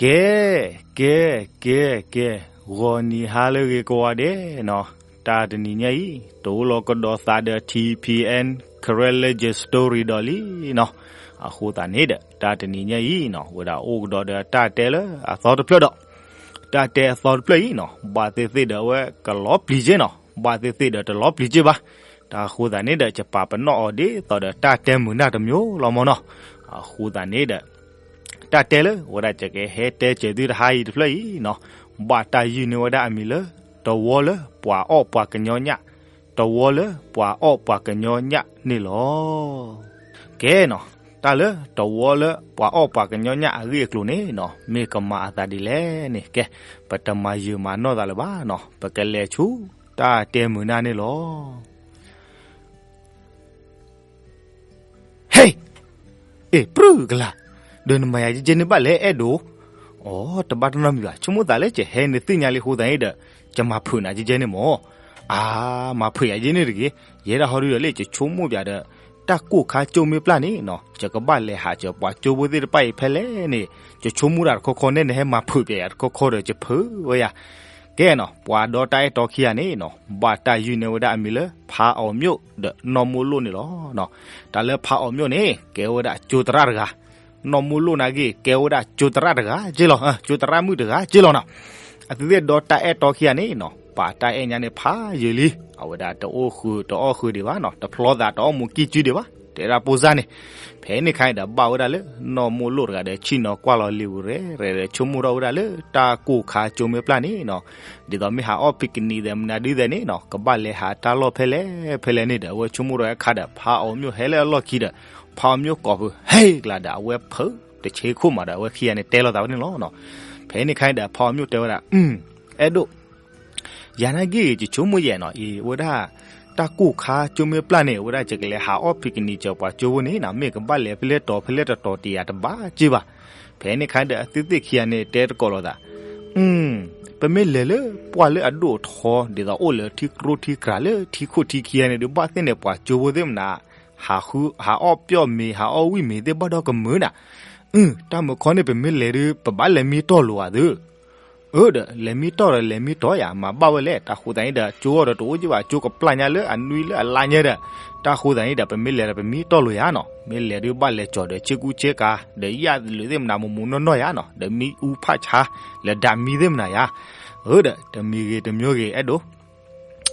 ကဲ, ကဲ, ကဲ, ကဲ, ဂီၤနံၤဟါလၢအဂ့ၤကိးဂၤဒဲးနီၤ, တၢ်တနံၤညါအံၤ တအိၣ်လီၤကဒီးသးဒီး ထံၣ်ဖံၣ်အဲၣ် Karen Legend Story ဒီးလံနီၤ. အဃိသတးန့ၣ်ဒီး တၢ်တနံၤညါအံၤနီၤ ဝဲဒၣ်အိၣ်ကဒီးဒီးတၢ်တဲလၢအသီတဖျၢၣ်ဒီး တၢ်တဲအသီတဖျၢၣ်အံၤနီၤ ဘၣ်သ့ၣ်သ့ၣ်ဒီးအဝဲကလီၤပျံၤက့နီၤ, ဘၣ်သ့ၣ်သ့ၣ်ဒီးတလီၤပျံၤက့ဘၣ်. တၢ်အဃိသတးန့ၣ်ဒီး ယပာ်ပနီၣ်အီၤဒ်သိးဒီးတၢ်တဲမုာ်နၢ်တမျိုးလီၤမၢ်နီၤ. အဃိသတးန့ၣ်ဒီး တၢ်တဲလၢဝဲဒၣ်ယကဟဲတဲစၢၤသုတဟါအံၤတဖျၢၣ်အံၤနီၤ ဘၣ်တၢ်ယုၢ်န့ၢ်ဝဲဒၣ်အမံၤလၢ တဝီလၢပှၤအီၣ်ပှၤကညီညၣ်, တဝီလၢပှၤအီၣ်ပှၤကညီညၣ်န့ၣ်လီၤ. ကဲနီၤ, တၢ်လၢတဝီလၢပှၤအီၣ်ပှၤကညီညၣ်အဂ့ၢ်အကျိၤန့ၣ်နီၤ မ့ၢ်ကမၤအသးဒ်လဲၣ်န့ၣ် ကဲ, ပတမၤယုာ်မၤနီၢ်သးလၢၤဘၣ်နီၤ, ပကလဲၤဆူတၢ်တဲမုာ်နၢ်န့ၣ်လီၤ. ဟ့ၣ်, အ့ၣ် ပြူၢ်ကလာ်, ဒီးနမၤယၤကဲကဲန့ၣ်ဘၣ်လဲၣ်အဲၣ်ဒိး. အိ, တဘၣ်တနီတမံၤဘၣ်, ဆိကမိၣ်သးလၢယဟဲနသ့ၣ်ညါလံအဃိသတးန့ၣ်ဒီး ယမၤဖုးနၤကဲကဲန့ၣ်မၢ်. အါ, မၤဖုးယၤကဲန့ၣ်တဂ့ၤ, ယဲဒၣ်ဟီဒုဒီးလၢယကဆိကမိၣ်ပၠးဒီး တၢ်ကိၢ်ခါကၠိမ့ၢ်ပျၢ်န့ၣ်နီၤ ယကဘၣ်လဲၤဟးစၢၤပှၤကၠိဖိသ့ၣ်တဖၣ်အံၤဖဲလဲၣ်န့ၣ် ယဆိကမိၣ်တၢ်တခီခီန့ၣ် နဟဲမၤဖုးပၠးယၤတခီခီဒီးယဖုးဝဲယၤ. ကဲနီၤ, ပှၤဒီတၢ်အဲၣ်တီခံဂၤန့ၣ်နီၤ ဘၣ်တၢ်ယုၢ်န့ၢ်ဝဲဒၣ်အမံၤလၢ ဖါအီၤမျိၣ်ဒီးနီၢ်မိၢ်လိၣ်န့ၣ်လီၤ. တၢ်လၢဖါအီၤမျိၣ်န့ၣ် ကဲဝဲဒၣ်ကၠိသရၣ်တဂၤ, နီၢ်မိၢ်လိၣ်နာ်က့ ကဲဝဲဒၣ်ကၠိသရၣ်တဂၤက့လီၤ, ကၠိသရၣ်မုၣ်တဂၤက့လီၤနီၤ. အသုသ့ၣ်ဒီတၢ်အဲၣ်တီခံဂၤန့ၣ်နီၤ ပာ်တၢ်အဲၣ်ညါန့ၣ်ဖးယံာ်လံ, အဝဲဒၣ်တအိၣ်ဃုာ်တအီၣ်ဃုာ်ဒံးဘၣ်နီၤ, တဖျီသးတအီၣ်မူးကံၢ်ကုဒံးဘၣ်, တဲဒၣ်ပိၢ်စၢ်န့ၣ်. ဖဲန့ၣ်ခါအံၤဒီးဘၣ်ဝဲဒၣ်လၢ နီၢ်မိၢ်လိၣ်တဂၤဒီး ဆ့ၣ်နီၤကွၢ်လီၤလံာ်ပူၤရဲၣ်ရဲၣ်ဒီး ဆိကမိၣ်ထီၣ်ဝဲဒၣ်လၢတၢ်ကိၢ်ခါကၠိမ့ၢ်ပျၢ်န့ၣ်နီၤ, ဒ်သိးမ့ၢ်ဟးအီၣ် picnic ဒီးမနုၤဒုးသဲးန့ၣ်နီၤ ကဘၣ်လဲၤဟးတၢ်လီၢ်ဖဲလဲၣ်ဖဲလဲၣ်န့ၣ်ဒီး အဝဲဆိကမိၣ်ထီၣ်အခါဒီး ဖါအီၤမျိၣ်ဟဲလၢအလီၢ်ခံဒီး ဖါအီၤမျိၣ်ကိးဖုး ဟ့ၣ်ကလၤဒီး အဝဲဖုးတဆ့ခိၣ်မးဒီး အဝဲခံဂၤန့ၣ်တဲလိာ်သးဝဲန့ၣ်လီၤ. ဖဲန့ၣ်ခါအံၤဒီး ဖါအီၤမျိၣ်တဲဝဲဒၣ် အဲၣ်ဒိး ယၤနာ်က့ ယဆိကမိၣ်ယဲနီၤ အံၤ အဝဲဒၣ် တၢ်ကိၢ်ခါကၠိမ့ၢ်ပျၢ်န့ၣ် အဝဲဒၣ်ယကလဲၤဟးအီၣ် picnic စၢၤပှၤကၠိဖိန့ၣ်နီၤ မ့ၢ်ကဘၣ်လဲၤဖဲလဲၣ်တီၤဖဲလဲၣ်တတီၤတယၤတဘၣ်က့ဘၣ်. ဖဲန့ၣ်ခါဒီး အသုသ့ၣ်ခံဂၤန့ၣ် တဲတကိးလိာ်သး, ပမ့ၢ်လဲၤလၢပှၢ်လၢအဒိၣ်အထီ ဒ်သိးအိၣ်လၢထံကျိထံကြၢ်လၢထံခိၣ်ထံခံဂၤန့ၣ်ဒီး ဘၣ်သ့ၣ်န့ၣ် ပှၤကၠိဖိသ့ၣ်မနၤ ဟးအီၣ်ပျီၢ်မ့ၤ ဟးအီၣ်ဝံၣ်မ့ၤသ့ၣ်ဘၣ်ဒီးကမုာ်နၤ. အု တၢ်မုာ်ခီန့ၣ် ပမ့ၢ်လဲၤဒီး ပဘၣ်လဲၤမံတီၢ်လိာ်ဧါသု. အၢ ဒီး လဲၤမံတီၢ်ဒီး လဲၤမံတီၢ်ယၤ မၤဘၣ်ဝဲလဲၣ်. တၢ်ဃိသတးန့ၣ်ဒီး ကၠိအီၤဒီးတအိၣ်က့ဘၣ် ကၠိကပျၢ်ညါလၢအနွံလၢအလါညါဒီး တၢ်ဃိသတးန့ၣ်ဒီး ပမ့ၢ်လဲၤဒီး ပမံတီၢ်လိာ်ယၤနီၤ. မ့ၢ်လဲၤဒီးဘၣ်လဲၤကၠီၤဒီး ဆ့ကူဆ့ကၤ ဒီးယၣ်လုာ်သ့ၣ်မနၤ မိၢ်မိၢ်နီၢ်နီၢ်ယၤနီၤ ဒီးမံအူဖးဆါ လၢဒၣ်မံသ့ၣ်မနၤယၤ. အၢ ဒီး တမံၤဂ့ၤတမံၤဂ့ၤ အဲၣ်ဒိး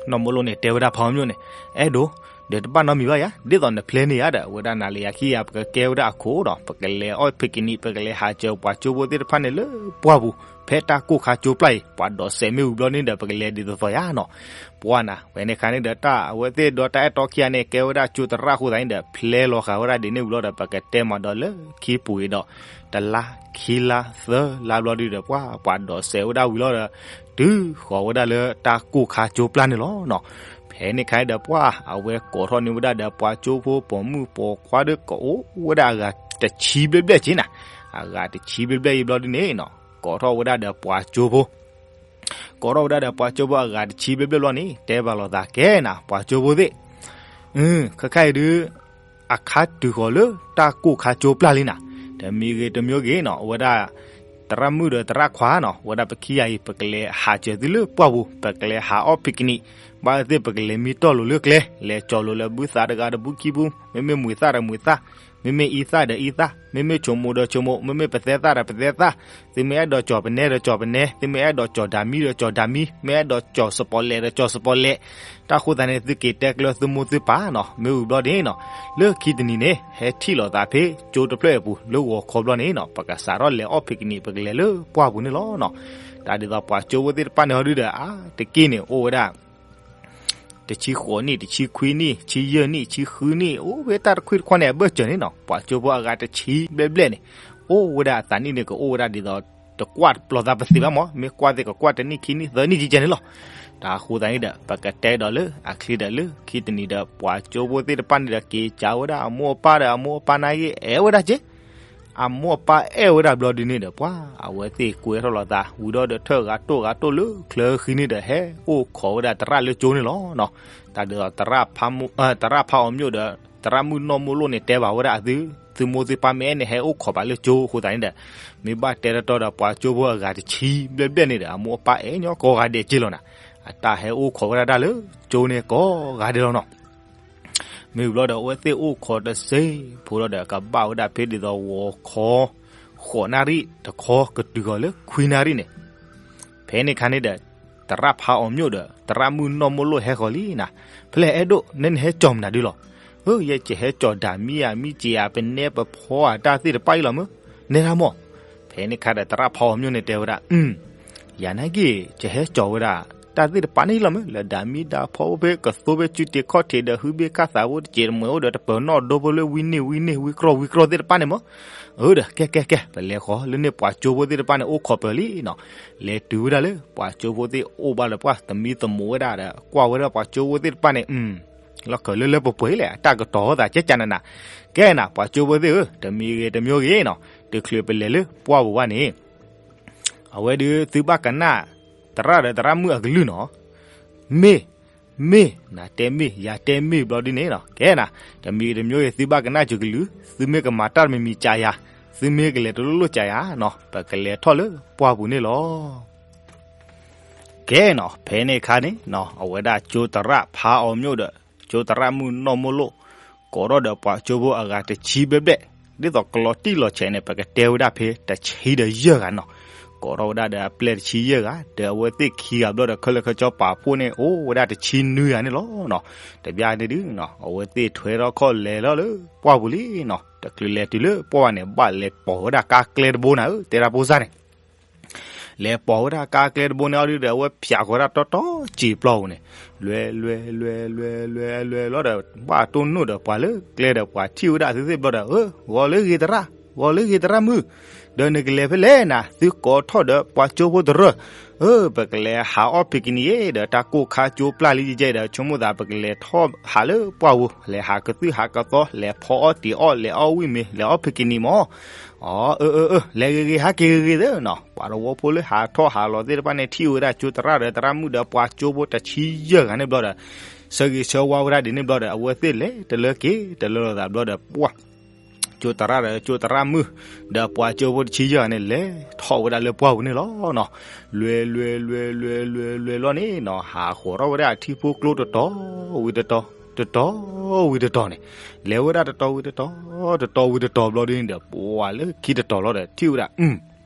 နီၢ်မိၢ်လိၣ်န့ၣ် တဲဝဲဒၣ်ဖါအီၤမျိၣ်န့ၣ်, အဲၣ်ဒိး, ဒီးတဘၣ်နီတမံၤဘၣ်ယၤ, ဒ်သိးန plan န့ၣ်ယၤဒီး အဝဲဒၣ်နၤလၢယၤခံဂၤ ပကကဲဝဲဒၣ်အခိၣ်ဒီး ပကလဲၤအီၣ် picnic ပကလဲၤဟးစၢၤပှၤကၠိဖိသ့ၣ်တဖၣ်န့ၣ်လၢပှၢ်ပူၤ ဖဲတၢ်ကိၢ်ခါကၠိပျၢ်အံၤ ပှၤဒိးစဲးမ့ၢ်ဝံၤဘျီန့ၣ်ဒီး ပကလဲၤဒ်သိးသိးယၤနီၤ. ပှၢ်နၤ ဖဲန့ၣ်ခါန့ၣ်ဒီး တၢ်အဝဲသ့ၣ်ဒီးတၢ်အဲၣ်တီခံဂၤန့ၣ် ကဲဝဲဒၣ်ကၠိသရၣ်အဃိသတးန့ၣ်ဒီး plan လီၤဃာ်ဝဲဒၣ်ဒ်န့ၣ်ဝံၤလီၤဒီး ပကတဲမၤဒီးလၢခံပူၤအံၤဒီး တလါခံလါသၢလါဘျီဒုဒီး ပှၢ်ပှၤဒိးစဲးဝဲဒၣ်ဝံၤလီၤဒီး တုၤဃီၤဝဲဒၣ်လၢတၢ်ကိၢ်ခါကၠိပျၢ်န့ၣ်လီၤနီၤ. ဖဲန့ၣ်ခါဒီး ပှၢ်အဝဲကိးထီၣ်န့ၢ်ဝဲဒၣ်ဒီး ပှၤကၠိဖိပိာ်မုၣ်ပိာ်ခွါဒီး ကအိၣ်ဝဲဒၣ်အဂၤတဆံဘျဲၣ်ဘျဲၣ်က့နၤ, အဂၤတဆံဘျဲၣ်ဘျဲၣ်အံၤဘျီဒုန့ၣ်နီၤ ကိးထီၣ်ဝဲဒၣ်ဒီးပှၤကၠိဖိ ကိးထီၣ်ဝဲဒၣ်ဒီးပှၤကၠိဖိအဂၤတဆံဘျဲၣ်ဘျဲၣ်ဘျီန့ၣ် တဲဘၣ်လိာ်သးကဲနၤ ပှၤကၠိဖိသ့ၣ်, ခဲခါအံၤဒု အခါတုၤဃီၤလၢတၢ်ကိၢ်ခါကၠိပျၢ်လံနၤ, တမံၤဂ့ၤတမံၤဂ့ၤနီၤ အဝဲဒၣ် သရၣ်မုၣ်ဒီးသရၣ်ခွါနီၤ အဝဲဒၣ်ပခံဂၤအံၤ ပကလဲၤဟးစၢၤသုလၢပှၢ်ပူၤ ပကလဲၤဟးအီၣ် picnic ဘၣ်သ့ၣ်သ့ၣ် ပကလဲၤမံတီၢ်လိာ်လၢကျဲ လဲၤကၠီၤလိာ်လၢဘုသးတဂၤဒီးဘုခံပူၤ မ့မ့ၢ်မှံၤသၣ်ဒီးမှံၤသၣ် မ့မ့ၢ်အံသၣ်ဒီးအံသၣ် မ့မ့ၢ်ဆိမိၣ်ဒီးဆိမိၣ် မ့မ့ၢ်ပသဲသၣ်ဒီးပသဲသၣ် သုမ့ၢ်အဲၣ်ဒိးကၠီၤပနဲဒီးကၠီၤပနဲ သုမ့ၢ်အဲၣ်ဒိးကၠီၤဒၤမံဒီးကၠီၤဒၤမံ မ့ၢ်အဲၣ်ဒိးကၠီၤစပီးလဲးဒီးကၠီၤစပီးလဲး တၢ်ဃိသတးန့ၣ် သုက့ၤတဲကျၢၤသုမိၢ်သုပၢ်နီၤ မ့ၢ်ဝံၤဘျီဒ်န့ၣ်နီၤ လၢခံတနံၤန့ၣ် ဟဲထံၣ်လိာ်သးဖဲကၠိတဖျၢၣ်အပူၤ လၢဂီၤခီဘျီန့ၣ်နီၤ ပကစးထီၣ်လဲၤအီၣ် picnic ပကလဲၤလၢပှၢ်ပူၤန့ၣ်လီၤနီၤ. တၢ်ဒ်သိးပှၤကၠိဖိသ့ၣ်တဖၣ်န့ၣ်ဟီဒုဒီး အါတက့ၢ်န့ၣ် အိၣ်ဝဲဒၣ် တဆံဃိးနံၣ် တဆံခွံနံၣ် ဆံယဲၢ်နံၣ် ဆံဃုနံၣ် အိၣ်ဝဲတၢ်တခွံတခွါန့ၣ် အဘၢၣ်စၢၤန့ၣ်နီၤ ပှၤကၠိဖိအဂၤတဆံဘျဲၣ်ဘျဲၣ်န့ၣ် အိၣ်ဝဲဒၣ်အသးနံၣ်န့ၣ် ကအိၣ်ဝဲဒၣ်ဒ်သိး တကွၢ်တပျီၤသးပသ့ၣ်ဘၣ်မး မ့ၢ်ကွၢ်သ့ၣ်ကကွၢ်တနံၣ်ခံနံၣ်သၢနံၣ်ကကဲန့ၣ်လီၤ. တၢ်ဃိသတးန့ၣ်ဒီး ပကတဲဒီးလၢအချံဒီးလၢခံတနံၤဒီး ပှၤကၠိဖိသ့ၣ်တဖၣ်န့ၣ်ဒီး က့ၤစံးဝဲဒၣ်အမိၢ်အပၢ်ဒီး အမိၢ်အပၢ်နာ်က့ အဲၣ်ဝဲဒၣ်က့ အမိၢ်အပၢ်အဲၣ်ဝဲဒၣ်ဘျီဒုန့ၣ်ဒီး ပှၤအဝဲသ့ၣ်ကွဲထီၣ်လိာ်သး ဝံၤဒီးဒီးထၢၣ်ဂၤတိၢ်ဂၤတိၢ်လၢချၢဃံန့ၣ်ဒီး ဟဲအိၣ်ခိးဝဲဒၣ်သရၣ်လၢကၠိန့ၣ်လီၤနီၤ. တၢ်ဒ်သိး သရၣ်ဖးအီၤမျိၣ်ဒီး သရၣ်မုၣ်နီၢ်မိၢ်လိၣ်န့ၣ် တဲဘၣ်ဝဲဒၣ်အသု သုမိၢ်သုပၢ်မ့ၢ်အဲၣ်န့ၣ် ဟဲအိၣ်ခိးဘၣ်လၢကၠိအဃိသတးန့ၣ်ဒီး မ့ၢ်ဘၣ်တဲတတီဒီး ပှၤကၠိဖိအဂၤတဆံဘျဲၣ်ဘျဲၣ်န့ၣ်ဒီး အမိၢ်အပၢ်အဲၣ်ညီကိးဂၤဒဲးက့လီၤနၤ. အတၢ်ဟဲအိၣ်ခိးဝဲဒၣ်တၢ်လၢကၠိန့ၣ်ကိးဂၤဒဲးလီၤနီၤ. မ့ၢ်ဘျီဒီး အဝဲသ့ၣ်အိၣ်ခိးတစဲးဖိလီၤဒီး ကဘၣ်ဝဲဒၣ်ဖဲဒ်သိးဂီၤခီ ဃိးနၣ်ရံၣ်တခီ ကတုၤဃီၤလၢခွံနၣ်ရံၣ်န့ၣ် ဖဲန့ၣ်ခါန့ၣ်ဒီး သရၣ်ဖးအီၤမျိၣ်ဒီး သရၣ်မုၣ်နီၢ်မိၢ်လိၣ်ဟဲဃီၤလံနၤ. ဖဲလဲၣ်အဲၣ်ဒိၣ် နဲနဟဲကၠီၤမနုၤဒုလီၤ. ဧၢ ယဲကဟဲကၠီၤဒၣ်မံဧါ မံစ့ဧါ ပနဲပဖီဧါ တၢ်သ့ၣ်တဖၣ်အံၤလီၤမၢ်, နဲဒၣ်မၢ်. ဖဲန့ၣ်ခါဒီး သရၣ်ဖးအီၤမျိၣ်န့ၣ်တဲဝဲဒၣ် အု ယၤနာ်က့ ကဟဲကၠီၤဝဲဒၣ် တၢ်သ့ၣ်တဖၣ်န့ၣ်လီၤမၢ်, လၢဒၣ်မံဒၣ်ဖီအိၣ်ဖဲကသိဖဲစုတ့ၢ်ခီၣ်ထံးဒီး ဟုဘ့ၣ်ကၢ်သးဖိတစဲးတမှဲၤအိၣ်ဒီး တပၢၤနီၣ်ဒိဖိလၢဝံန့ၢ်ဝံန့ၢ် ဝံကြီဝံကြီသ့ၣ်တဖၣ်န့ၣ်မၢ်. အၢဒီး ကဲကဲကဲ ပလဲၤဃီၤလၢန့ၣ် ပှၤကၠိဖိသ့ၣ်တဖၣ်န့ၣ် အိၣ်ခိးပၢၤလံနီၤ. လဲၤတုၤဝဲဒၣ်လၢ ပှၤကၠိဖိသ့ၣ်အိၣ်ဘၣ်လၢပှၢ် သမံသမိးဝဲဒၣ်ဒီး ကွၢ်ဝဲဒၣ်ပှၤကၠိဖိသ့ၣ်တဖၣ်န့ၣ် လီၢ်ခၢၣ်လၢလၢပှဲၤပှဲၤလဲၣ် အတၢ်ကတီၤသးကဲကနနၤ. ကဲနၤ ပှၤကၠိဖိသ့ၣ်ဧၢ, တမံၤဂ့ၤတမံၤဂ့ၤနီၤ, တချုးပလဲၤလၢပှၢ်ပူၤဘၣ်န့ၣ် အဝဲဒုးသုဘၣ်ကနၣ် သရၣ်ဒီးသရၣ်မုၣ်အကလုၢ်နီၤ. မ့ၢ် မ့ၢ် နတဲမ့ၢ် ယၤတဲမ့ၢ်ဘျီဒ်န့ၣ်နီၤ. ကဲနၤ တမံၤဂ့ၤတမံၤဂ့ၤ သုဘၣ်ကနၣ်စၢၤကလုၢ်, သုမ့ၢ်ကမၤတၢ်တမံၤမံၤကးယၤ, သုမ့ၢ်ကလဲၤတလိၣ်လိၣ်ကးယၤနီၤ, ပကလဲၤထီၣ်လၢပှၢ်ပူၤန့ၣ်လီၤ. ကဲနီၤ ဖဲန့ၣ်အခါန့ၣ်နီၤ အဝဲဒၣ်ကၠိသရၣ်ဖးအီၤမျိၣ်ဒီး ကၠိသရၣ်မုၣ်နီၢ်မိၢ်လိၣ် ကိးထီၣ်ဒီးပှၤကၠိဖိအဂၤတဆံဘျဲၣ်ဘျဲၣ်, ဒ်သိးကလီၤတံၢ်လီၤဆဲးန့ၣ် ပကတဲဝဲဒၣ်ဖဲတဆံဒီးယဲၢ်ဂၤနီၤ. ကိးထီၣ်ဝဲဒၣ်ဒီးအပျဲၢ်တဆံယဲၢ်ဂၤ, ဒီးအဝဲသ့ၣ်ခံဂၤဘျီဒီး ခဲလၢာ်ခဲဆ့ပာ်ဖှိၣ်န့ၣ် အိၣ်ဝဲဒၣ်တဆံနွံဂၤန့ၣ်လီၤနီၤ. တဘျီန့ၣ်ဒုးနီၤ အဝဲသ့ၣ်ထွဲထီၣ်ခီၣ်လဲၤလီၤလၢပှၢ်ပူၤလံနီၤ. တချုးလဲၤတုၤလၢပှၢ်ဘၣ်န့ၣ် ဘၣ်လဲၤပိာ်ဝဲဒၣ်ကါကျဲတဘိနၤဧၢ, တဲဒၣ်ဖိစၢ်န့ၣ် လဲၤပိာ်ဝဲဒၣ်ကါကျဲတဘိန့ၣ်အီၤဒုးဒီး အဝဲဖၠးဃီၤဒၣ်တီတီစံာ်ပျီပူၤန့ၣ်, လွဲလွဲလွဲလွဲလွဲလွဲလီၤဒီး ဘၣ်တိၢ်နီၣ်ဒီးပှၤလၢကျဲဒီး ပှၤထံၣ်ဝဲဒၣ်သုသ့ၣ်ဘျီဒီး ဧၢ ဂီၤလၢဂ့ၤသရၣ်, ဂီၤလၢဂ့ၤသရၣ်မုၣ်, ဒီးနကလဲၤဖဲလဲၣ်နၤ, သုကိးထီၣ်ဒီးပှၤကၠိဖိတရၢၢ်, ဧၢ ပကလဲၤဟးအီၣ်ဖံးကနံၣ်အံၤ ဒီးတၢ်ကိၢ်ခါကၠိပျၢ်လံယဲဒီး ဆိကမိၣ်သးပကလဲၤထီၣ်ဟးလၢပှၢ်ပူၤ, လဲၤဟးကသုၣ်ဟးကသီ, လဲၤဖီအီၣ်တ့ၤအီၣ်, လဲၤအီၣ်ဝံၣ်မ့ၤ, လဲၤအီၣ်ဖံးကနံၣ်မၢ်. အၢ အၢ အၢ လဲၤဂ့ၤဂ့ၤ ဟးက့ၤဂ့ၤဂ့ၤသ့နီၤ. ပှၤသဝီဖိလၢဟးထီၣ်ဟးလီၤသ့ၣ်တဖၣ်န့ၣ် ထံၣ်ဝဲဒၣ်ကၠိသရၣ်ဒီးသရၣ်မုၣ်ဒီးပှၤကၠိဖိတဆံယဲၢ်ဂၤန့ၣ်ဘျီဒီး ဆၢဂ့ၤဆၢဝါဝဲဒၣ်ဒ်န့ၣ်ဘျီဒီး အဝဲသ့ၣ်လဲၤတလၢက့ၤတလၢလိာ်သးဘျီဒီး ပှၢ် ကၠိသရၣ်ဒီးကၠိသရၣ်မုၣ် ဒီးပှၤကၠိဖိတဆံယဲၢ်ဂၤန့ၣ် လဲၤထီၣ်ဝဲဒၣ်လၢပှၢ်ပူၤန့ၣ်လီၤနီၤ. လွဲလွဲလွဲလွဲလွဲလွဲလီၤန့ၣ်နီၤ ဟးဃီၤထီၣ်ဝဲဒၣ်ထံဖိကျိတတီၤဝံၤတတီၤ တတီၤဝံၤတတီၤန့ၣ်, လဲၤဝဲဒၣ်တတီၤဝံၤတတီၤ တတီၤဝံၤတတီၤဘျီဒ်န့ၣ်ဒီး ပှၢ်လၢခံတတီၤလီၤဒီး ထံၣ်ဝဲဒၣ်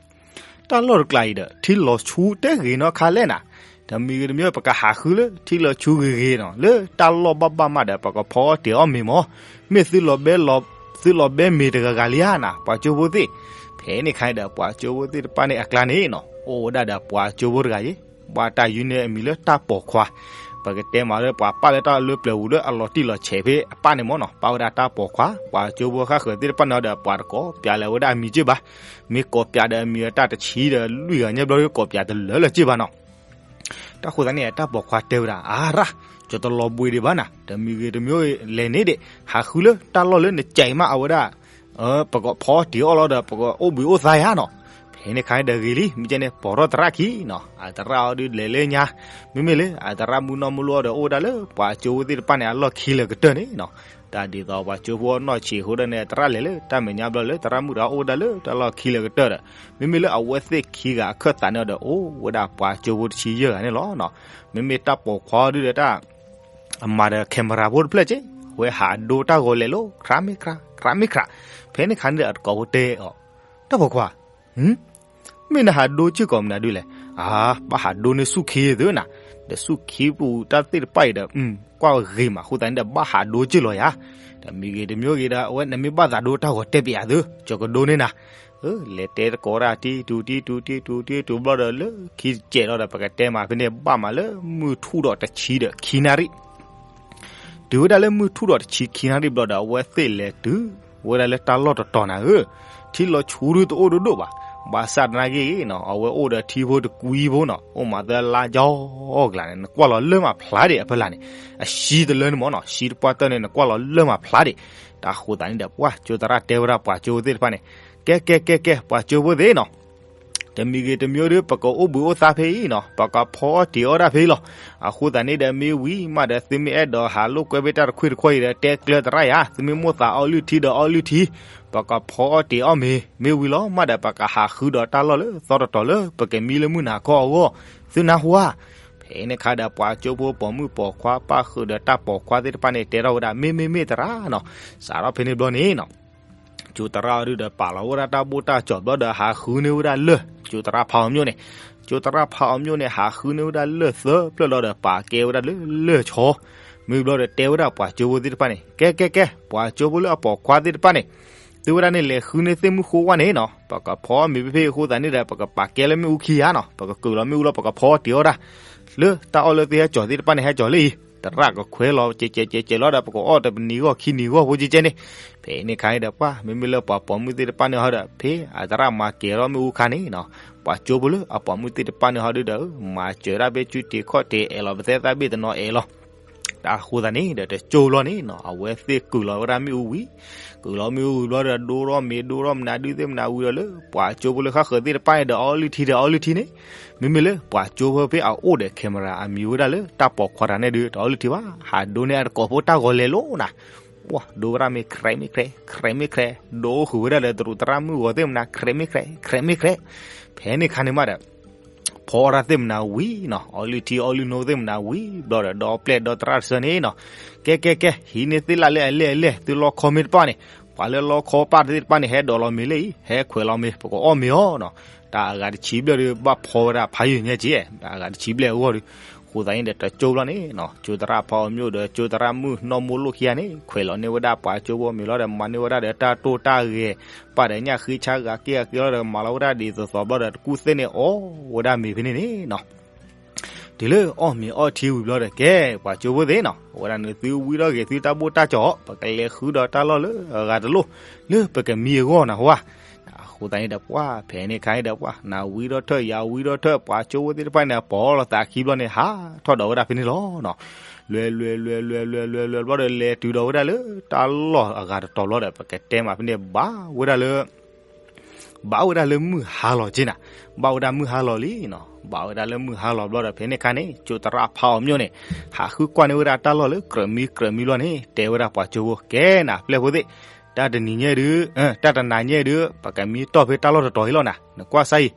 အု တၢ်လီၢ်တကျးအံၤဒီး ထံလီၤဆူတဲဂ့ၤနီၢ်ခါလဲၣ်နၤ. တမံၤဂ့ၤတမံၤ ပကဟးဃုလၢထံလီၤဆူဂ့ၤဂ့ၤနီၤ, လၢတၢ်လီၢ်ဘၣ်ဘၣ်မးဒီး ပကဖီအီၣ်တ့ၤအီၣ်မ့ၤမၢ်, မ့ၢ်သုလီၤဘဲလီၤ သုလီၤဘဲမ့ၤတဂၤဂၤလံဧါနၤ ပှၤကၠိဖိသ့ၣ်. ဖဲန့ၣ်ခါအံၤဒီး ပှၤကၠိဖိသ့ၣ်တဖၣ်န့ၣ်အကျါန့ၣ်နီၤ အိၣ်ဝဲဒၣ်ဒီးပှၤကၠိဖိတဂၤအံၤ, ဘၣ်တၢ်ယုၢ်န့ၢ်အမံၤလၢတၢ်ပိာ်ခွါ, ပကတဲမးလၢပှၤပာ်လၢတၢ်လၢပျၢၤပူၤလၢအလီၤတံၢ်လီၤဆဲးဖဲအပၢ်န့ၣ်မၢ်နီၤ, ပာ်ဝဲဒၣ်တၢ်ပိာ်ခွါ, ပှၤကၠိဖိဃၣ်ဃၢၤသ့ၣ်တဖၣ်န့ၣ်ဒီး ပှၤတကိးပၠးလၢၤဝဲဒၣ်အမံၤက့ၢ်ဘၣ်, မ့ၢ်ကိးပၠးဒီးအမံၤအတၢ်တဆံဒီးလွံၢ်ဂၤညါဘျီဒီး ကိးပၠးတလၢာ်လၢၤက့ၢ်ဘၣ်နီၤ. တၢ်ဃိသတးန့ၣ် တၢ်ပိာ်ခွါတဲဝဲဒၣ် အါရၣ်, ကတလီၤဘှံးဒံးဘၣ်နၤ, တမံၤဂ့ၤတမံၤဂ့ၤလဲၤန့ၣ်ဒံး, ဟးဃုလၢတၢ်လီၢ်လၢနကဲးမးအဝဲဒၣ်, ပကဖီတ့ၤအီၣ်လီၤဒီး ပကအိၣ်ဘှံးအိၣ်သါယါနီၤ. ဖဲန့ၣ်ခါဒီးဂ့ၤလံ မ့ၢ်ကဲန့ၣ် ပိာ်ထီၣ်သရၣ်ခံနီၤ, အသရၣ်အီၤဒုးလဲၤလၢညါ, မ့မ့ၢ်လၢအသရၣ်မုၣ်နီၢ်မုၢ်လိၣ်အီၤဒီး အိၣ်ဝဲဒၣ်လၢပှၤကၠိဖိသ့ၣ်တဖၣ်န့ၣ် အလီၢ်ခံလၢာ်ကတၢၢ်န့ၣ်နီၤ. တၢ်ဒ်သိးပှၤကၠိဖိအနီၢ်ဆံးအဃိဒီးန့ၣ် အသရၣ်လဲၤလၢတၢ်မဲာ်ညါဘျီလၢသရၣ်မုၣ်ဒီးအိၣ်ဝဲဒၣ်လၢတၢ်လီၢ်ခံလၢာ်ကတၢၢ်ဒီး မ့မ့ၢ်လၢအဝဲသ့ၣ်ခံဂၤအခၢၣ်သးန့ၣ်ဒီး အိၣ်ဝဲဒၣ်ပှၤကၠိဖိတဆံယဲၢ်ဂၤန့ၣ်လီၤ. မ့မ့ၢ်တၢ်ပိာ်ခွါအီၤဒုးဒီးတၢ် အမၤဒီး camera ဖိတဖျၢၣ်က့ၢ်, အဝဲဟးဒိတၢ်ဂီၤလဲၤလိာ် ခြးမ့ၢ်ခြး ခြးမ့ၢ်ခြး. ဖဲန့ၣ်ခါန့ၣ်ဒီးအသကိးဖိတဲအီၤ, တၢ်ပိာ်ခွါ, မ့ၢ်နဟးဒိက့ၢ်ကိးမနုၤဒုးလဲၣ်. အါ, ဘၣ်ဟးဒိန့ၢ်ဆူၣ်ခံသုနၤ, ဒီးဆူၣ်ခံပူၤတၢ်သ့ၣ်တဖၣ်အံၤဒီး ကွၢ်ဂ့ၤမး အဃိသတးန့ၣ်ဒီး ဘၣ်ဟးဒိက့ၢ်လီၤယၤ. တမံၤဂ့ၤတမံၤဂ့ၤဒီး အဝဲနမ့ၢ်ဘၣ်သးဒိတၢ်ဂီၤတဲပျးသု, ကၠီကဒိန့ၢ်နၤ. လဲၤတဲသကိးတၢ်တံတူၤတံတူၤတံတူၤတံတူၤဘျီဒီး လၢခံတစဲးလီၤဒီး ပကတဲမးဖဲန့ၣ် ဘၣ်မးလၢမုၢ်ထူၣ်ဒီးတဆံဒီးခံနၣ်ရံၣ် တုၤဝဲဒၣ်လၢမုၢ်ထူၣ်ဒီးတဆံခံနၣ်ရံၣ်ဘျီဒီး အဝဲသ့ၣ်လဲၤတုၤဝဲဒၣ်လၢတၢ်လီၢ်တတီၤနၤဧၢ, ထံလီၤဆူဒုတအိၣ်ဒိၣ်ဒိၣ်ဘၣ်. ဘၣ်ဆၣ်သနာ်က့နီၤ အဝဲအိၣ်ဒီးထံဖိတကွံဖိနီၤ, အိၣ်မးသၢလါကၠီကလးန့ၣ် နကွၢ်လီၤလၢမးဖျါဒံးအဖီလာ်န့ၣ်, အဆံတလၢန့ၣ်မ့ၢ်နီၤ, ဆံတပှၢ်တၢၢ်န့ၣ် နကွၢ်လီၤလၢမးဖျါဒံး. တၢ်ဃိသတးန့ၣ်ဒီး ပှၢ်ကၠိသရၣ်တဲဝဲဒၣ်ပှၤကၠိဖိသ့ၣ်တဖၣ်န့ၣ်, ကဲကဲကဲကဲ ပှၤကၠိဖိသ့ၣ်နီၤ တမံၤဂ့ၤတမံၤဒီး ပကအိၣ်ဘှံးအိၣ်သါဖဲအံၤနီၤ, ပကဖီအီၣ်တ့ၤအီၣ်ဒၣ်ဖဲအံၤလီၤ. အဃိသတးန့ၣ်ဒီး မ့ၢ်ဝံၤမးဒီး သုမ့ၢ်အဲၣ်ဒိးဟးလိာ်ကွဲဖဲတၢ်တခွံတခွီအံၤဒီး တဲကျၢၤသရၣ်ယၤ, သုမ့ၢ်မိၣ်သးအီလုၢ်ထံဒီးအီလုၢ်ထံ, ပကဖီအီၣ်တ့ၤအီၣ်မ့ၤ, မ့ၢ်ဝံၤလီၤမးဒီး ပကဟးဃုဒီးတၢ်လီၢ်လၢသီတတီၤလၢ ပကမံလၢမုၢ်နၤခီအဂီၢ်, သုနၢ်ဟူဧါ. ဖဲန့ၣ်အခါဒီး ပှၤကၠိဖိပိာ်မုၣ်ပိာ်ခွါ ပၣ်ဃုာ်ဒီးတၢ်ပိာ်ခွါသ့ၣ်တဖၣ်န့ၣ် တဲထီၣ်ဝဲဒၣ် မ့ၢ်မ့ၢ်မ့ၢ်သရၣ်နီၤ, စးထီၣ်ဖဲန့ၣ်ဘျီန့ၣ်နီၤ ကၠိသရၣ်အီၤဒုဒီး ပာ်လီၤဝဲဒၣ်တၢ်ဘိၣ်တၢ်ကၠီၤဘျီဒီး ဟးဃုန့ၢ်ဝဲဒၣ်လၢၢ်, ကၠိသရၣ်ဖးအီၤမျိၣ်န့ၣ်, ကၠိသရၣ်ဖးအီၤမျိၣ်န့ၣ် ဟးဃုန့ၢ်ဝဲဒၣ်လၢၢ်သၢဖျၢၣ်လီၤဒီး ပာ်ကဲဝဲဒၣ်လၢလၢၢ်ဆီ, မ့ၢ်ဘျီဒီး တဲဝဲဒၣ်ပှၤကၠိဖိသ့ၣ်တဖၣ်န့ၣ် ကဲကဲကဲ ပှၤကၠိဖိလၢအပိာ်ခွါသ့ၣ်တဖၣ်န့ၣ်, သုဝဲဒၣ်န့ၣ် လဲၤဃုန့ၢ်သ့ၣ်မုၢ်ဃိဝဲန့ၣ်နီၤ, ပကဖီအီၣ်မ့ၤဖဲဖဲအဃိသတးန့ၣ်ဒီး ပကပာ်ကဲလၢမ့ၣ်အူခံဧါနီၤ, ပကကုၢ်လီၤမ့ၣ်အူလီၤ ပကဖီအီၣ်တ့ၤအီၣ်ဒၣ် လၢတၢ်အီၣ်လၢသုဟဲကၠီၤသ့ၣ်တဖၣ်န့ၣ် ဟဲကၠီၤလၢအံၤ, သရၣ်ကခွဲးလီၤ ကဲးကဲးကဲးကဲးလီၤဒီး ပကအီၣ်တနံၤဂီၢ်ခံနံၤဂီၢ်ဖိကဲကဲန့ၣ်, ဖဲန့ၣ်အခါန့ၣ်ဒီး ပှၤမ့မ့ၢ်လၢပှၤပိာ်မုၣ်သ့ၣ်တဖၣ်န့ၣ်ဟီဒီး ဖဲအသရၣ်မၤကဲၤထီၣ်မ့ၣ်အူခါန့ၣ်နီၤ, ပှၤကၠိဖိလၢအပိာ်မုၣ်သ့ၣ်တဖၣ်န့ၣ်ဟီဒုဒီး မၤစၢၤဒၣ်ဖဲစုထံးခီၣ်ထံး အဲၣ်လီၤပသဲသးဘ့ၣ်တနီၤအဲၣ်လီၤ တၢ်အဃိသတးန့ၣ်ဒီး တကၠိဘျီန့ၣ်နီၤ အဝဲသ့ၣ်ကုၢ်လီၤဝဲဒၣ်မ့ၣ်အူဝံၤ, ကုၢ်လီၤမ့ၣ်အူဝံၤဘျီဒီး ဒိထီၣ်မ့ၤဒိထီၣ်မနုၤဒုသ့ၣ်မနုၤဝံၤဒီး လၢပှၤကၠိဖိလၢဃၣ်ဃၢၤသ့ၣ်တဖၣ်န့ၣ်ဒီး အီလုၢ်ထံဒီးအီလုၢ်ထံန့ၣ်, မ့မ့ၢ်လၢပှၤကၠိဖိဖဲအအိၣ်ဒီး camera အမံၤဝဲဒၣ်လၢတၢ်ပိာ်ခွါတဂၤန့ၣ်ဒီး တအီလုၢ်ထံဘၣ်, ဟးဒိန့ၢ်အတကိးဖိတၢ်ဂီၤလဲၤလိၤနၤ, ပှၤဒိဝဲဒၣ်မ့ၤ ခြဲးမ့ၢ်ခြဲး ခြဲးမ့ၢ်ခြဲး, ဒိဃုာ်ဝဲဒၣ်ဒီးတရူးသရၣ်မုၣ်ဂီၤသ့ၣ်မနုၤ ခြဲးမ့ၢ်ခြဲး ခြဲးမ့ၢ်ခြဲး, ဖဲန့ၣ်အခါန့ၣ်မးဒီး ဖီအီၣ်တၢ်သ့ၣ်မနုၤဝံၤနီၤ, အီလုၢ်ထံအီလုၢ်နိသ့ၣ်မနုၤဝံၤဘျီဒီး ဒီပျဲၢ်ဒီသရၣ်တဆၢန့ၣ်နီၤ, ကဲကဲကဲ ဟံးန့ၢ်သ့ၣ်လၣ်လၢအလဲၢ်အလဲၢ် သုလီခီမ့ၢ်တပၣ်န့ၣ်, ပှၤလၢလီခီပၣ်သ့ၣ်တဖၣ်န့ၣ် ဟဲဒိးလီၤမ့ၤလၢအံၤ ဟဲခွဲးလီၤမ့ၤ ပကအီၣ်မ့ၤအီၤနီၤ, တၢ်အဂၤတဆံဘျဲၣ်ဒီး ဘၣ်ဖီဝဲဒၣ်ဖးယံာ်ညါက့, တၢ်အဂၤတဆံဘျဲၣ်အဂီၢ်ဒီး, အဃိသတးန့ၣ်ဒီး တကၠိဘျီန့ၣ်နီၤ ကၠိသရၣ်ဖးအီၤမျိၣ်ဒီး ကၠိသရၣ်မုၣ်နီၢ်မိၢ်လိၣ်ခံဂၤန့ၣ် ခွဲးလီၤန့ၢ်ဝဲဒၣ်ပှၤကၠိဖိအမ့ၤလီၤဒီး မၤန့ၢ်ဝဲဒၣ်ဒီးတၢ်တိၢ်တၢ်ဂဲၤ, ပၣ်ဒီးညၣ်ဃ့ဆါဂၤက့ၤဂၤက့ၤလီၤဒီး မၤလီၤဝဲဒၣ်ဒ်သိးသိးဘျီဒီး တကူၣ်သ့ၣ်န့ၣ်အီၣ်ဝဲဒၣ်မ့ၤဖဲန့ၣ်န့ၣ်နီၤ တုၤလၢအီၣ်မ့ၤအီထံဝံၤဘျီဒီး ကဲ ပှၤကၠိဖိသ့ၣ်နီၤ, အဝဲဒၣ်န့ၣ် သုဝံထီၣ်ဂ့ၤ သုတၢ်ဘိၣ်တၢ်ကၠီၤအီၤ ပကလဲၤဃုဒီးတၢ်လီၢ်လၢအဂၤတလိၣ် လၢပကမံအဂီၢ်နၢ်ဟူဧါ. အဃိသတးန့ၣ်ဒီး ပှၤဖဲန့ၣ်အခါန့ၣ်ဒီး ပှၤနၤဝံထီၣ်ထၢၣ် ယၤဝံထီၣ်ထၢၣ် ပှၤကၠိဖိသ့ၣ်တဖၣ်န့ၣ် အပိာ်လိာ်သးခံဘျီန့ၣ် ဟးထီၣ်ဒီးဝဲဒၣ်ဖဲန့ၣ်လီၤနီၤ. လွဲၤလွဲၤလွဲၤလွဲၤလွဲၤလွဲၤလွဲၤလွဲၤဘျီဒီး လဲၤတုၤဒီးဝဲဒၣ်လၢတၢ်လီၢ်အဂၤတတီၤဘျီဒီး ပကတဲမးဖဲန့ၣ် ဘၣ်ဝဲဒၣ်လၢ ဘၣ်ဝဲဒၣ်လၢမုၢ်ဟါလီၤက့နၤ, ဘၣ်ဝဲဒၣ်မုၢ်ဟါလီၤလံနီၤ. ဘၣ်ဝဲဒၣ်လၢမုၢ်ဟါလီၤဘျီဒီး ဖဲန့ၣ်အခါန့ၣ် ကၠိသရၣ်ဖးအီၤမျိၣ်န့ၣ် ဟးဃုကွၢ်န့ၢ်ဝဲဒၣ်တၢ်လီၢ်လၢကြၢးမံကြၢးမံဘျီန့ၣ် တဲဝဲဒၣ်ပှၤကၠိဖိ ကဲနၤ ပျဲၢ်ဖိသ့ၣ်, တၢ်တနံၤညါဒုး, တၢ်တနၤညါဒုး ပကမံတီၢ်ဖဲတၢ်လီၢ်တတီၤအံၤလီၤနၤ. နကွၢ်စၢ်အံၤ,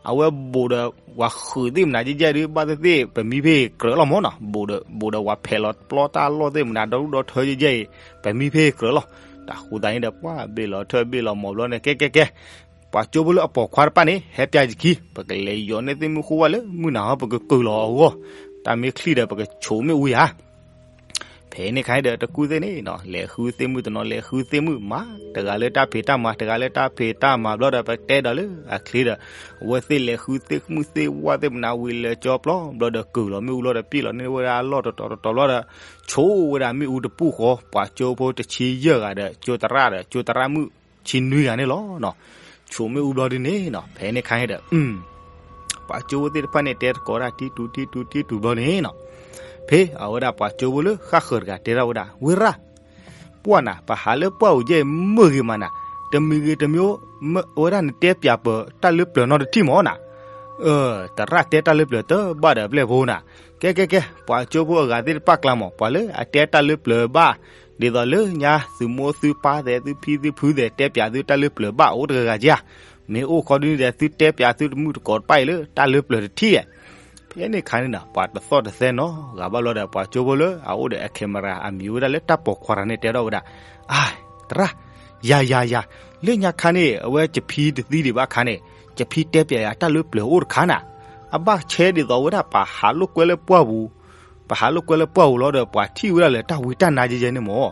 အဝဲဘူးဒီး ပှၤဃုးသ့ၣ်မနၤယဲၢ်ယဲၢ်ဒုး ဘၣ်သ့ၣ်သ့ၣ် ပမံဖဲကြၢးလီၤမၢ်နီၤ. ဘူးဒီး ဘူးဒီးပှၤဖဲးလီၤပျီတၢ်လီၢ်သ့ၣ်မနၤ ဒီဒူၣ်ဒီထၢယဲၢ်ယဲၢ်အံၤ ပမံဖဲကြၢးလီၤ. တၢ်ဃိသတးန့ၣ်ဒီး ပှၤဘ့ၣ်လီၤထၢၣ်ဘ့ၣ်လီၤမိၤဘျီန့ၣ် ကဲကဲကဲ ပှၤကၠိဖိလၢအပိာ်ခွါတဖၣ်န့ၣ် ဟဲပၠးယခံ, ပကလဲၤယီၤန့ၢ်သ့ၣ်မုၢ်ဃိဝဲလၢမုၢ်နၤဟီ ပကကုၢ်လီၤအဂီၢ်, တၢ်မ့ၢ်ချံၣ်ဒီး ပကဆိးမ့ၣ်အူယၤ. ဖဲန့ၣ်အခါဒီး တကူၣ်သ့ၣ်န့ၣ်နီၤ လဲၤဃုသ့ၣ်မုၣ်တနီၤ လဲၤဃုသ့ၣ်မုၣ်မး, တဂၤလၢတၢ်ဖံးတၢ်မၤ တဂၤလၢတၢ်ဖံးတၢ်မၤဘျီဒီး ပတဲဒီးလၢအချ့ဒီး အဝဲသ့ၣ်လဲၤဃုသ့ၣ်မုၣ်သ့ၣ်ဝၣ်သ့ၣ်မနၤဝံၤ လဲၤကၠီပျီဘျီဒီး ကုၢ်လီၤမ့ၣ်အူလီၤဒီး ပ့ၣ်လီၤန့ၢ်ဝဲဒၣ်အလီၢ်တတီၤတတီၤဘျီဒီး ဆိးဝဲဒၣ်မ့ၣ်အူတပူၤဃီ ပှၤကၠိဖိတဆံယဲၢ်ဂၤဒီး ကၠိသရၣ်ဒီး ကၠိသရၣ်မုၣ်ဆံနွံဂၤန့ၣ်လီၤ. ဆိးမ့ၣ်အူဘျီဒုန့ၣ်နီၤ ဖဲန့ၣ်အခါန့ၣ်ဒီး ပှၤကၠိဖိသ့ၣ်တဖၣ်န့ၣ် တဲသကိးတၢ် ထံတူၤထံတူၤထံတူၤဘျီန့ၣ်နီၤ, ဖဲအဝဲဒၣ်ပှၤကၠိဖိလၢဃၣ်ဃၢၤတဂၤတဲထီၣ်ဝဲဒၣ် ဝ့ၢ်ရၣ်, ပှၢ်နၤ ပဟးလၢပှၢ်ပူၤယဲၢ်အံၤ မုာ်ဂ့ၤမးနၤ, တမံၤဂ့ၤတမံၤ အဝဲဒၣ်နတဲပၠးပၢၤတၢ်လၢပျၢၤနီတထံၣ်မၢ်နၤ. သရၣ်တဲတၢ်လၢပျၢၤတဘၣ်ဒီးပျဲၢ်ဖိနၤ. ကဲကဲကဲ ပှၤကၠိဖိအဂၤသ့ၣ်တဖၣ်ကျါမၢ် ပှၤလၢအတဲတၢ်လၢပျၢၤဘၣ် ဒ်သိးလၢညါသုးမိၢ်သုပၢ်သဲး သုဖံသုဖုသဲး တဲပၠးသုတၢ်လၢပျၢၤဘၣ်အိၣ်တဂၤဂၤဧါ. မ့ၢ်အိၣ်ဃီဒုန့ၣ်ဒီး သုတဲပၠးသုတမုၣ်တကိးတဖၣ်အံၤလၢတၢ်လၢပျၢၤတထံၣ်ဧါ. ဖဲန့ၣ်အခါန့ၣ်ဒီး ပှၤတသီၣ်တသဲနီတဂၤဘၣ်ဘျီဒီး ပှၤကၠိဖိလၢအအိၣ်ဒီးအ camera အမံၤဝဲဒၣ်လၢတၢ်ပိာ်ခွါတဂၤန့ၣ် တဲထီၣ်ဝဲဒၣ်, အါ, သရၣ်, ယၤယၤယၤ, လၢညါခါန့ၣ် အဝဲကဖံတသံဒံးဘၣ်ခါန့ၣ် ကဖံတဲပၠးယၤတၢ်လၢပျၢၤအိၣ်တခါနၤ. အဘၣ်ဆဲဒ်သိးဝဲဒၣ်ပဟးလိာ်ကွဲလၢပှၢ်ပူၤ ပဟးလိာ်ကွဲလၢပှၢ်ပူၤလီၤဒီး ပှၤထံၣ်ဝဲဒၣ်လၢတၢ်ဝံတၢ်နါယဲယဲန့ၣ်မၢ်.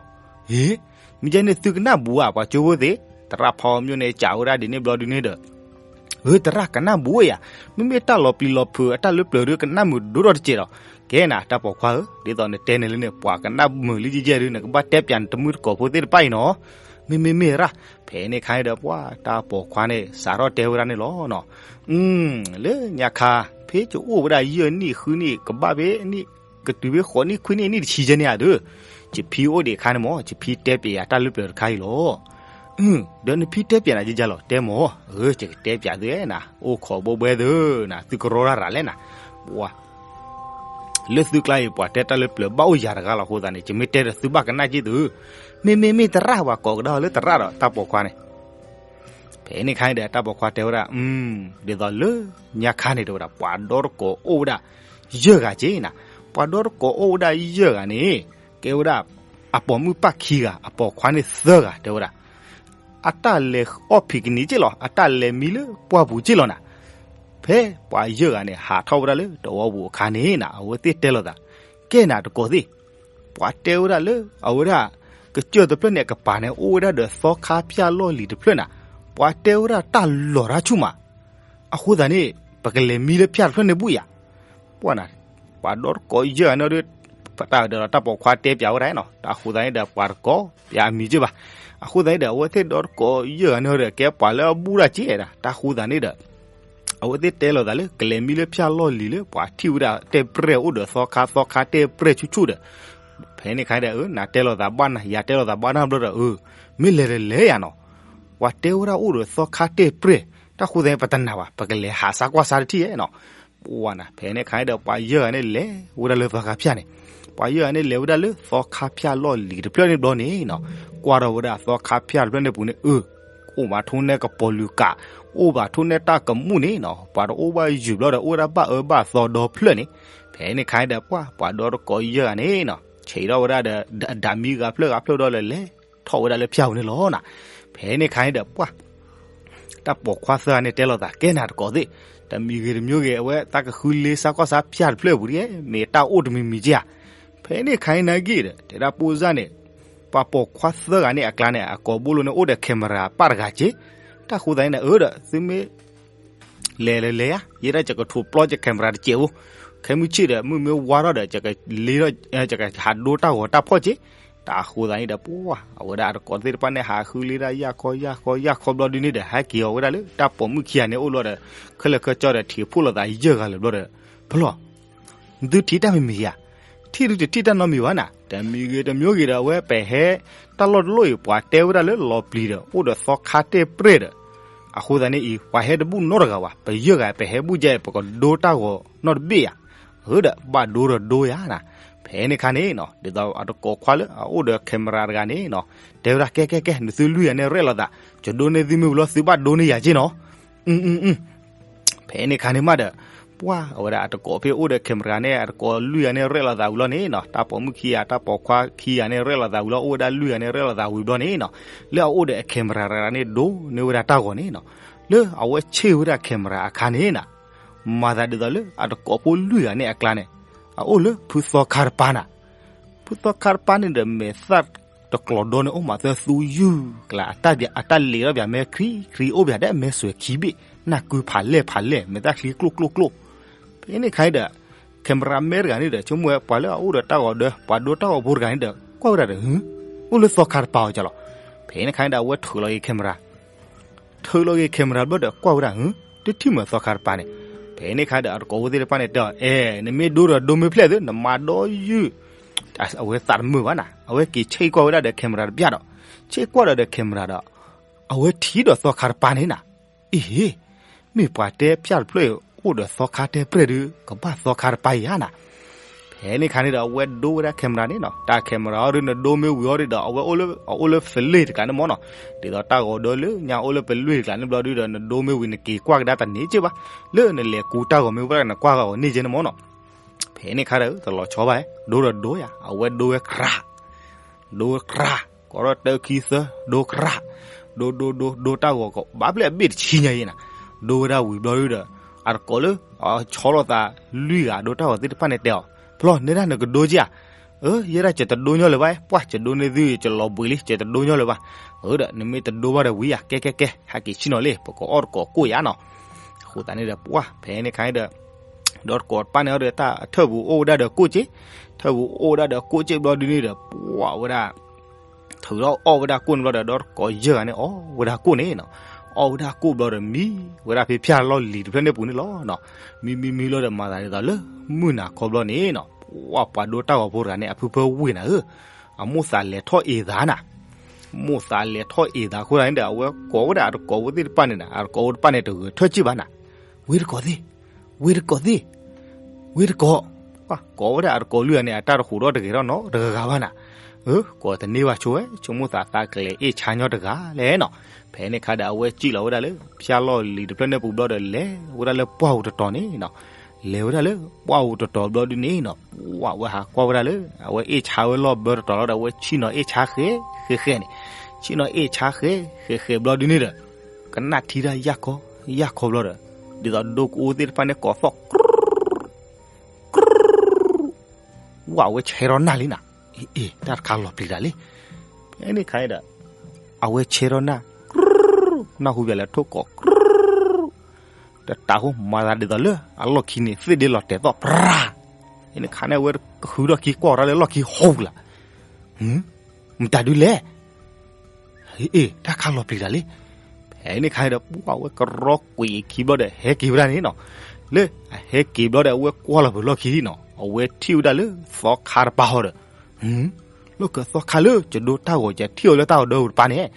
ဟ့, မ့ၢ်ယဲန့ၣ်သုကနၣ်ဘူးဧါ ပှၤကၠိဖိသ့ၣ်. သရၣ်ဖးအီၤမျိၣ်န့ၣ် ကးဝဲဒၣ်ဒ်န့ၣ်ဘျီဒုန့ၣ်ဒီး, ဧၢ သရၣ်ကနၣ်ဘူးဝဲယၤ, မ့မ့ၢ်တၢ်လီၤပျံၤလီၤဖုးအတၢ်လၢပျၢၤဒုး ကနၣ်မုာ်ဒိၣ်ထီၣ်တစဲးဒီး, ကဲနၤ တၢ်ပိာ်ခွါဧၢ, ဒ်သိးနတဲန့ၣ်လၢန့ၣ် ပှၤကနၣ်မုာ်လံယဲယဲဒုး နကဘၣ်တဲပၠးနတမုၣ်တကိးဖိသ့ၣ်တဖၣ်အံၤနီၤ. မ့မ့ၢ်မ့ၢ်ရၣ်, ဖဲန့ၣ်ခါန့ၣ်ဒီး ပှၤတၢ်ပိာ်ခွါန့ၣ် စးထီၣ်တဲဝဲဒၣ်န့ၣ်လီၤ. လၢညါခါ ဖဲကအိၣ်ဝဲဒၣ်ယဲၢ်နံၣ်ဃုနံၣ် ကဘၣ်ဖဲနံၣ် ကတုၤဖဲဃိးနံၣ်ခွံနံၣ်နံၣ်တဆံယဲၢ်န့ၣ်ဧါဒုး, ယဖံအိၣ်ဒံးအခါန့ၣ်မၢ် ယဖံတဲပၠးယၤတၢ်လၢပျၢၤတခါအံၤလီၤ. ဒီးနဖံတဲပၠးနၤယကလီၤ တဲမၢ်, အၢ ယကတဲပၠးသုနၤ အိၣ်ခိးဘိဘဲသုနၤ သုကရီတၢ်ရၤလဲၣ်နၤ, ပှၤ လၢသုကျါအံၤပှၤတဲတၢ်လၢပျၢၤဘၣ်အိၣ်ယၤတဂၤလီၤအဃိသတးန့ၣ် ယမ့ၢ်တဲဒီးသုဘၣ်ကနၣ်က့သု, မ့မ့မ့ၢ်တရၣ်ပှၤကိးကဒါအီၤလၢတရၣ်ဒီးတၢ်ပိာ်ခွါန့ၣ် ဖဲန့ၣ်ခါအံၤဒီးတၢ်ပိာ်ခွါတဲဝဲဒၣ်, ဒ်သိးလၢညါခါန့ၣ်တဲဝဲဒၣ် ပှၤဒီတကိးအိၣ်ဝဲဒၣ် ယဲၢ်ဂၤက့နၤ, ပှၤဒီတကိးအိၣ်ဝဲဒၣ်ယဲၢ်ဂၤန့ၣ် ကဲဝဲဒၣ် အပိာ်မုၣ်ပၢ်ခံဂၤ အပိာ်ခွါန့ၣ်သၢဂၤ တဲဝဲဒၣ် အတၢ်လဲၤအီၣ်ဖံးကနံၤက့လီၤ အတၢ်လဲၤမံလၢပှၢ်ပူၤက့လီၤနၤ, ဖဲပှၤယဲၢ်ဂၤန့ၣ် ဟးထီၣ်ဝဲဒၣ်လၢတဝီပူၤအခါန့ၣ်နၤ အဝဲသ့ၣ်တဲလိာ်သး, ကဲနၤတကိးသ့ၣ် ပှၤတဲဝဲဒၣ်လၢ အဝဲဒၣ် ကစၢၢ်တဖျၢၣ်န့ၣ် အကပၤန့ၣ် အိၣ်ဝဲဒၣ်ဒီးသီခါဖၠၣ်လီၢ်လံၤတဖျၢၣ်နၤ, ပှၤတဲဝဲဒၣ်တၢ်လီၤတၢ်ဆူၣ်မး, အဃိသတးန့ၣ် ပကလဲၤမံလၢဖၠၣ်တဖျၢၣ်န့ၣ်ဘူၣ်ယၤ, ပှၤနၤ ပှၤဒီတကိးယဲၢ်ဂၤန့ၣ်ဒီး တၢ်ဒီးတၢ်ပိာ်ခွါတဲပၠးဝဲဒၣ်နီၤ တၢ်အဃိသတးန့ၣ်ဒီး ပှၤတကိးပၠးအမံၤက့ဘၣ်, အဃိသတးန့ၣ်ဒီး အဝဲသ့ၣ်ဒီတကိးယဲၢ်ဂၤန့ၣ်ဒီး ကဲပှၤလၢအဘူၣ်တၢ်က့ဒၣ် တၢ်ဃိသတးန့ၣ်ဒီး အဝဲသ့ၣ်တဲလိာ်သးလၢ ကလဲၤမံလၢဖၠၣ်လီၢ်လံၤလၢ ပှၤထံၣ်ဝဲဒၣ်တဲၣ်ပြဲၢ်အိၣ်ဒီးသီခါ သီခါတဲၣ်ပြဲၢ်ဆူၣ်ဆူၣ်ဒီး, ဖဲန့ၣ်ခါဒီး အၢ နၤတဲလိာ်သးဘၣ်နၤ ယၤတဲလိာ်သးဘၣ်နၤဘျီဒီး အၢ မ့ၢ်လဲၤဒီးလဲၤယၤနီၤ, ပှၤတဲဝဲဒၣ်အိၣ်ဒီးသီခါတဲၣ်ပြဲၢ် တၢ်ဃိသတးန့ၣ် ပတနာ်ဘၣ် ပကလဲၤဟးစါကွၢ်စါတထံၣ်နီၤ ပှၤနၤ ဖဲန့ၣ်ခါဒီး ပှၤယဲၢ်ဂၤန့ၣ်လဲၤဝဲဒၣ်လၢသီခါဖၠၣ်န့ၣ်, ပှၤယဲၢ်ဂၤန့ၣ်လဲၤဝဲဒၣ်လၢသီခါဖၠၣ်လီၢ်လံၤတဖျၢၣ်န့ၣ်ဘျီန့ၣ်နီၤ, ကွၢ်ထီၣ်ဝဲဒၣ်သီခါဖၠၣ်တဖျၢၣ်န့ၣ်ပူၤန့ၣ် အၢ အိၣ်ဘၣ်ထိၣ်န့ၢ်ကပီၤလုာ်ကး, အိၣ်ဘၣ်ထိၣ်န့ၢ်တၢ်ကမူၣ်န့ၣ်နီၤ, ပှၤတအိၣ်ဘၣ်ယုၢ်ဘျီဒီး အိၣ်ဝဲဒၣ်ဘၣ်အၢဘၣ်သီဒီဖျၢၣ်န့ၣ်, ဖဲန့ၣ်ခါဒီး ပှၤ ပှၤဒီတကိးယဲၢ်ဂၤန့ၣ်နီၤ ဆဲးထီၣ်ဝဲဒၣ်ဒီး အဒၣ်မံဂၤဖျၢၣ်ဂၤဖျၢၣ်ဒီးလဲၤလဲၤထီၣ်ဝဲဒၣ်လၢဖၠၣ်ပူၤန့ၣ်လီၤနၤ, ဖဲန့ၣ်ခါဒီး ပှၤ တၢ်ပိာ်ခွါသၢဂၤန့ၣ်တဲလိာ်သး ကဲနၤတကိးသ့ၣ်, တမံၤဂ့ၤတမံၤဂ့ၤ အဝဲသးကဃုလ့စါကီၢ်စါဖၠၣ်တဖျၢၣ်ပူၤဒ် မ့ၢ်တၢ်အိၣ်တမံၤမံၤက့ဧါ, ဖဲန့ၣ်ခါအံၤနာ်က့ဒီး တဲဒၣ်ပိၢ်စၢ်န့ၣ်, ပှၤပိာ်ခွါသၢဂၤန့ၣ်အကျါန့ၣ် အကိာ်ဘိလိန့ၣ် အိၣ်ဒီး camera ပၢ်တဂၤက့, တၢ်ဃိသတးန့ၣ် အၢဒီး သုမ့ၢ် လဲၤလဲၤလဲၤဧါ, ယဲဒၣ်ယကထိးပျီယ camera တစဲးဖိ, ခဲမုၢ်ဆ့ၣ်ဒီး မုၢ်မ့ၢ်ဝါထီၣ်ဒီး ယကလ့ထီၣ် ယကဟးဒိတၢ်ဂီၤတၢ်ဖီၣ်က့, တၢ်ဃိသတးန့ၣ်ဒီး ပှၤ အဝဲဒၣ်အတကိးသ့ၣ်တဖၣ်န့ၣ် ဟးဃုလ့ဒၣ်ယၢ်ခီယၢ်ခီယၢ်ခီဘျီဒ်န့ၣ်ဒီး ဟဲက့ၤအီၤဝဲဒၣ်လၢတၢ်ပိာ်မုၣ်ခံဂၤန့ၣ်အိၣ်လီၤဒီး ခဲလၢာ်ခဲဆ့ဒီး ထံးဖှိၣ်လိာ်သးယဲၢ်ဂၤလၢာ်ဘျီဒီး ပလီၢ် သုထံၣ်တၢ်မံၤမံၤဧါ, ထံၣ်ဒုတထံၣ်တၢ်နီတမံၤဘၣ်နၤ, တမံၤဂ့ၤတမံၤဂ့ၤဒီး အဝဲပဟဲ တၢ်လီၢ်တလီၢ်အံၤ ပှၤတဲဝဲဒၣ်လၢလီၤပျံၤဒီး အိၣ်ဒီးသီခါတဲၣ်ပြဲၢ်ဒီး, အဃိသတးန့ၣ်အံၤ ပှၤဟဲတဘူၣ်နီတဂၤဘၣ်, ပယဲၢ်ဂၤ ပဟဲဘူၣ်ကဲ ပကဒိတၢ်ဂီၤနီတဘ့ၣ်ဧါ, အၢဒီး ဘၣ်ဒိဒီးဒိယၤနၤ, ဖဲန့ၣ်ခါန့ၣ်နီၤ ဒ်သိးအတကိးခွါလၢအအိၣ်ဒီး camera တဂၤန့ၣ်နီၤ တဲဝဲဒၣ် ကဲကဲကဲ နသုလွံၢ်ဂၤန့ၣ်ရဲၣ်လိာ်သး, ယဒိန့ၢ်သုမ့ၢ်ဝံၤလီၤ သုဘၣ်ဒိန့ၢ်ယၤက့နီၤ ဖဲန့ၣ်ခါန့ၣ်မးဒီး ပှၤအဝဲဒၣ်အတကိးဖဲအိၣ်ဒီး camera န့ၣ် အတကိးလွံၢ်ဂၤန့ၣ်ရဲၣ်လိာ်သးဝံၤလီၤန့ၣ်နီၤ, တၢ်ပိာ်မုၣ်ခံဂၤ တၢ်ပိာ်ခွါခံဂၤန့ၣ် ရဲၣ်လိာ်သးဝံၤလီၤ အိၣ်ဝဲဒၣ်လွံၢ်ဂၤန့ၣ် ရဲၣ်လိာ်သးဝံၤဘျီန့ၣ်နီၤ, လၢအအိၣ်ဒီးအ camera တဂၤန့ၣ် ဒိန့ၢ်ဝဲဒၣ်တၢ်ဂီၤန့ၣ်နီၤ, လၢအဝဲဆ့ၣ်ဝဲဒၣ် camera အခါန့ၣ်နၤ, မၤသးဒ်သိးလၢအတကိးဖိလွံၢ်ဂၤန့ၣ်အကျါန့ၣ် အအိၣ်လၢဖုသီခါတပၤနၤ ဖုသီခါတပၤန့ၣ်ဒီး မဲာ်သၣ်တကျီၤဒီန့ၣ် အိၣ်မးသၢသူယုၢ်ကျါ အတၢ်ဘၣ် အတၢ်လံၤထီၣ်ဘၣ် မဲာ်ချံချံ အိၣ်ဘၣ်ဒၣ်မဲာ်စွဲၤခံဘ့ၣ် နၢ်ကုဖးလဲၢ်ဖးလဲၢ် မဲာ်သၣ်ချံကျိၣ်ကျိၣ်ကျိၣ်, ဖဲန့ၣ်ခါန့ၣ်ဒီး cameraman တဂၤန့ၣ်ဒီး ဆိကမိၣ်ဝဲ ပှၤလၢအအိၣ်ဒီးတၢ်ဂီၤဒီး ပှၤဒိတ၁ီၣ်ဖိတဂၤန့ၣ်ဒီး ကွၢ်ဝဲဒၣ်ဒီး ဟ့ အိၣ်လၢသီခါတပၤအီၤကလီၤ, ဖဲန့ၣ်ခါန့ၣ်ဒီး အဝဲထုးလီၤက့ၤ camera ထုးလီၤက့ၤ camera ဘျီဒီး ကွၢ်ဝဲဒၣ် ဟ့ တထံၣ်မးသီခါတပၤန့ၣ်, ဖဲန့ၣ်ခါဒီး အတကိးဖိသ့ၣ်တဖၣ်န့ၣ်တဲအီၤ အဲ နမ့ၢ်ဒိဒီးဒိမ့ၢ်ဖျဲၣ်သု နမၤဒီယုၢ် အဝဲသးတမုာ်ဘၣ်နၤ အဝဲက့ၤဆ့ၣ်ကွၢ်ဝဲဒၣ်ဒီး camera တပျၢ်ဒီး ဆ့ၣ်ကွၢ်ဒီးဒီး camera ဒီး အဝဲထံၣ်ဒီးသီခါတပၤန့ၣ်နၤ, အ့ မ့ၢ်ပှၤတဲဖၠၣ်တဖျၢၣ်အံၤ အိၣ်ဒီးသီခါတဲပြဲၢ်ဒီး ကဘၣ်သီခါတပၤအံၤဧါနၤ, ဖဲန့ၣ်ခါန့ၣ်ဒီး အဝဲဒိဝဲဒၣ် camera န့ၣ်နီၤ, တၢ် camera အီၤဒီး နဒိမ့ၢ်ဝံၤအီၤဒီး အဝဲအိၣ်လၢ အအိၣ်လၢ flash တကးန့ၣ်မ့ၢ်နီၤ, ဒ်သိးတၢ်ဂီၤဒီးလၢညါအိၣ်လၢ flash တကးန့ၣ်ဘျီဒုဒီး နဒိမ့ၢ်ဝံၤ နက့ၤကွၢ်ကဒါတန့ၢ်က့ဘၣ်, လၢနလဲၤကူတၢ်ဂီၤမ့ၢ်ဝဲဒၣ် နကွၢ်ဂၤဂီၤန့ၢ်က့န့ၣ်မ့ၢ်နီၤ, ဖဲန့ၣ်ခါဒီး တလီၤဆီဘၣ် ဒိဒီးဒိယၤ အဝဲဒိဝဲကြး ဒိကြး ကိးထီၣ်တၢခံသၢ ဒိကြး, ဒိဒိဒိ ဒိတၢ်ဂီၤကဘၣ်ဖျဲၣ်အဘ့ၣ်တဆံညါအံၤနၤ, ဒိဝဲဒၣ်ဝံၤဘျီဒုဒီး အတကိးလၢ အဆီလိာ်သးလွံၢ်ဂၤ ဒိတၢ်ဂီၤသ့ၣ်တဖၣ်န့ၣ်တဲအီၤ, ဖျီ နဲဒၣ်နကဒိက့ဧါ, အၢ ယဲဒၣ်ယတဒိညီလၢၤဘၣ်, ပှၢ် ယဒိန့ၢ်သု ယလီၤဘှံးလံ ယတဒိညီလၢၤဘၣ်, အၢဒီး နမ့ၢ်တဒိဘၣ်ဒီးဝံၤယၤ ကဲကဲကဲ ဟဲက့ၤဆ့ၣ်နီၤလံ ပကအီၣ်တကိးကိၣ်ယၤနီၤ, အဃိသတးန့ၣ်ဒီး ပှၢ် ဖဲန့ၣ်ခါန့ၣ်ဒီး ဒီးတကိးတပၣ်န့ၣ်အီၤဒီး တၢ်ထၢၣ်ပူၤအိၣ်ဝဲဒၣ်ဒီးကိၣ်က့, ထၢၣ်ပူၤအိၣ်ဝဲဒၣ်ဒီးကိၣ်က့ဘျီဒုန့ၣ်ဒီး ပှၢ်ဝဲဒၣ် ထုးထီၣ်အီၣ်ဝဲဒၣ်ကိၣ်န့ၣ်ဘျီဒီး ဒီးတကိးယဲၢ်ဂၤန့ၣ် အီၣ်ဝဲဒၣ်ကိၣ်န့ၣ်နီၤ, အီၣ်ဝဲဒၣ်ကိၣ်ဘျီဒီး မံဝဲဒၣ်ဖဲဖၠၣ်လီၢ်လံၤတဖျၢၣ်န့ၣ်ပူၤန့ၣ်လီၤနီၤ, မံမံမံလီၤဒီး မၤသးဒ်သိးလၢ မုၢ်နၤခီဘျီန့ၣ်နီၤ, ပှၢ်ပှၤဒိတၢ်ဂီၤဖိတဂၤန့ၣ် အဖုဖၢဝ့ၢ်နၤဧၢ, အမိၣ်သးလဲၤထီၣ်အ့ၣ်သးနၤ မိၣ်သးလဲၤထီၣ်အ့ၣ်သးအဃိသတးန့ၣ်ဒီး အဝဲကိးဝဲဒၣ်အတံၤသကိးဖိသ့ၣ်တဖၣ်န့ၣ်ဒီး အတံၤသကိးဖိတဖၣ်န့ၣ် တဂဲၤဆၢထၢၣ်ဘၣ်နၤ, ဝ့ၢ်တံၤသကိးသ့ၣ်, ဝ့ၢ်တံၤသကိးသ့ၣ်, ဝ့ၢ်တံၤသကိး, ကိးဝဲဒၣ်အတံၤသကိးလွံၢ်ဂၤန့ၣ် အတၢ်တဟူးဒီးတဂဲၤထီၣ်နီတဂၤဂၤဘၣ်နၤ, အၢ ကိးတန့ၢ်ဘၣ်ဆိဝဲ ဆိကမိၣ်သးသးကလဲၤအ့ၣ်ဆါညီတဂၤလဲၣ်နီၤ, ဖဲန့ၣ်အခါဒီး အဝဲစံၣ်လီၤဝဲဒၣ်လၢ ဖၠၣ်လီၢ်လံၤတဖျၢၣ်န့ၣ်ပူၤဘျီဒီး လဲၤဝဲဒၣ်လၢပှၢ်ပူၤတတီၤန့ၣ်နီၤ, လဲၤဝဲဒၣ်လၢပှၢ်ပူၤတတီၤဘျီဒုန့ၣ်နီၤ, ပှၢ်ဝဲဟးကွၢ်ဝဲဒၣ်လၢ အဝဲအ့ၣ်ဆါဝဲလီၢ်ဘၢတတီၤလီၤဒီး အဝဲဆ့ၣ်နီၤအ့ၣ်ဆါဃဲဃဲဃဲန့ၣ်, ဆ့ၣ်နီၤအ့ၣ်ဆါဃဲဃဲဃဲဘျီဒုန့ၣ်ဒီး ကနၣ်ထံတၢ်ယၢ်ခီယၢ်ခီဘျီဒီး ဒ်သိးဒိကအိသ့ၣ်တဖၣ်န့ၣ်ကိးသီၣ် ဝဲအဝဲဆဲထီၣ်နၢ်လံနၤ, အ့ၣ် တၢ်တခါလီၤပျံၤတၢ်လံ, ဖဲန့ၣ်ခါဒီး အဝဲဆဲထီၣ်နၢ်, နၢ်ဟူဘၣ်လဲၤထိၣ်ကိး, တတးဃိမၤသးဒ်သိးလၢအလီၢ်ခံန့ၣ် သ့ၣ်ဒ့လီၤတဲာ်သီၣ်ပြၤ, ဖဲန့ၣ်ခါန့ၣ် အဝဲကဟုထီၣ်ခံကွၢ်အီၤတၢ်လၢလီၢ်ခံဟူလၢ် မတၤဒုလဲၣ်, အ့ၣ် တၢ်ခါလီၤပျံၤတၢ်လံ, ဖဲန့ၣ်ခါဒီး ပှၢ်ဝဲကရီကွံာ်ခံဘျီဒီး ဟဲက့ၤဝဲဒၣ်န့ၣ်နီၤ, လၢအဟဲက့ၤဘျီဒီး အဝဲကွၢ်လီၤပှၤလီၢ်ခံနီၤ, အဝဲထံၣ်ဝဲဒၣ်လၢသီခါတပၤဟီဒီး, လီၢ်ခၢၣ်သီခါလၢ ကဒိတၢ်ဂီၤ ကထံၣ်အီၤလၢတၢ်ဂီၤဒၢပူၤတပၤန့ၣ်,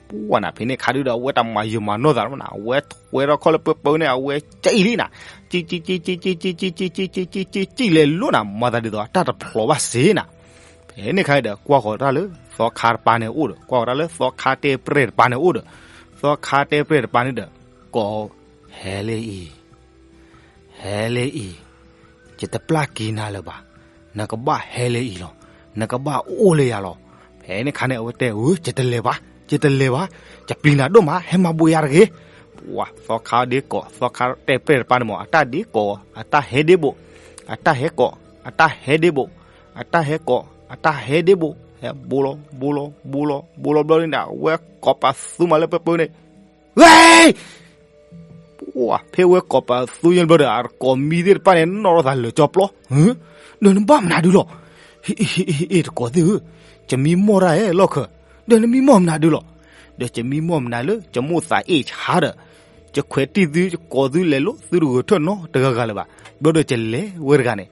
ပှၢ်နၤဖဲန့ၣ်ခါဒုဒီး အဝဲတမၤယုာ်မၤနီၢ်သးမနၤ, အဝဲထွဲထီၣ်ခီၣ်လၢပၢပၢန့ၣ် အဝဲကံၣ်လံနၤ, ကံၣ်ကံၣ်ကံၣ်ကံၣ်ကံၣ်ကံၣ်ကံၣ်ကံၣ်ကံၣ်ကံၣ်ကံၣ်ကံၣ်လဲၤလိၤနၤ, မၤသးဒ်သိးတၢ်တဖျိးဘၣ်စ့နၤ ဖဲန့ၣ်ခါဒီး ကွၢ်ဃီၤတၢ်လၢသီခါတပၤန့ၣ်အိၣ်ဒီး ကွၢ်ဃီၤတၢ်လၢသီခါတဲပြဲၢ်တပၤန့ၣ်အိၣ်ဒီး သီခါတဲပြဲၢ်တပၤန့ၣ်ဒီး ကိး, ဟဲလၢအံၤ, ဟဲလၢအံၤ, ယတပျၢ်က့ၤနၤလၢၤဘၣ်, နကဘၣ်ဟဲလၢအံၤလီၤ, နကဘၣ်အိၣ်လၢယၤလီၤ, ဖဲန့ၣ်ခါန့ၣ် အဝဲတဲ အၢ ယတလဲၤဘၣ်, ယတလဲၤဘၣ်, ယပျံၤနၤဒိၣ်မး ဟဲမၤဘိးယၤတဂ့ၤ, ပှၢ်သီခါဒ့ကိး, သီခါတဲပြဲၢ်တပၤန့ၣ်မး အတၢ်ဒ့ကိး, အတၢ်ဟဲဒ့ဘိး, အတၢ်ဟဲကိး, အတၢ်ဟဲဒ့ဘိး, အတၢ်ဟဲကိး, အတၢ်ဟဲဒ့ဘိး, ဟဲဘိလီၤ, ဘိလီၤ, ဘိလီၤ, ဘိလီၤဘျီန့ၣ်ဒီး အဝဲကိးပသူမးလၢပၢပၢန့ၣ်, ဝဲ, ပှၢ်ဖဲအဝဲကိးပသူယဲၢ်ဘျီဒီး အတံၤသကိးမံသ့ၣ်တဖၣ်န့ၣ် နီၣ်ထီၣ်သးလၢာ်ကၠီပျီ, ဒီးနဘၣ်မနုၤဒုလီၤ, အ့ၣ် တံၤသကိးသ့ၣ်ဧၢ, ယမံမီၢ်တၢ်လီၢ်ခၢၣ်, ဒီးနမံမီၢ်မနုၤဒုလီၤ, ဒီးယမံမီၢ်မနုၤလၢ ယမိၣ်သးအ့ၣ်ဆါဒီး ယခွဲးတံၢ်သု ယကိးသုလဲၤလိၤသုတဂဲၤဆၢထၢၣ်နီတဂၤဂၤလၢၤဘၣ်, ဘျီဒီးယလဲၤဝဲတဂၤန့ၣ်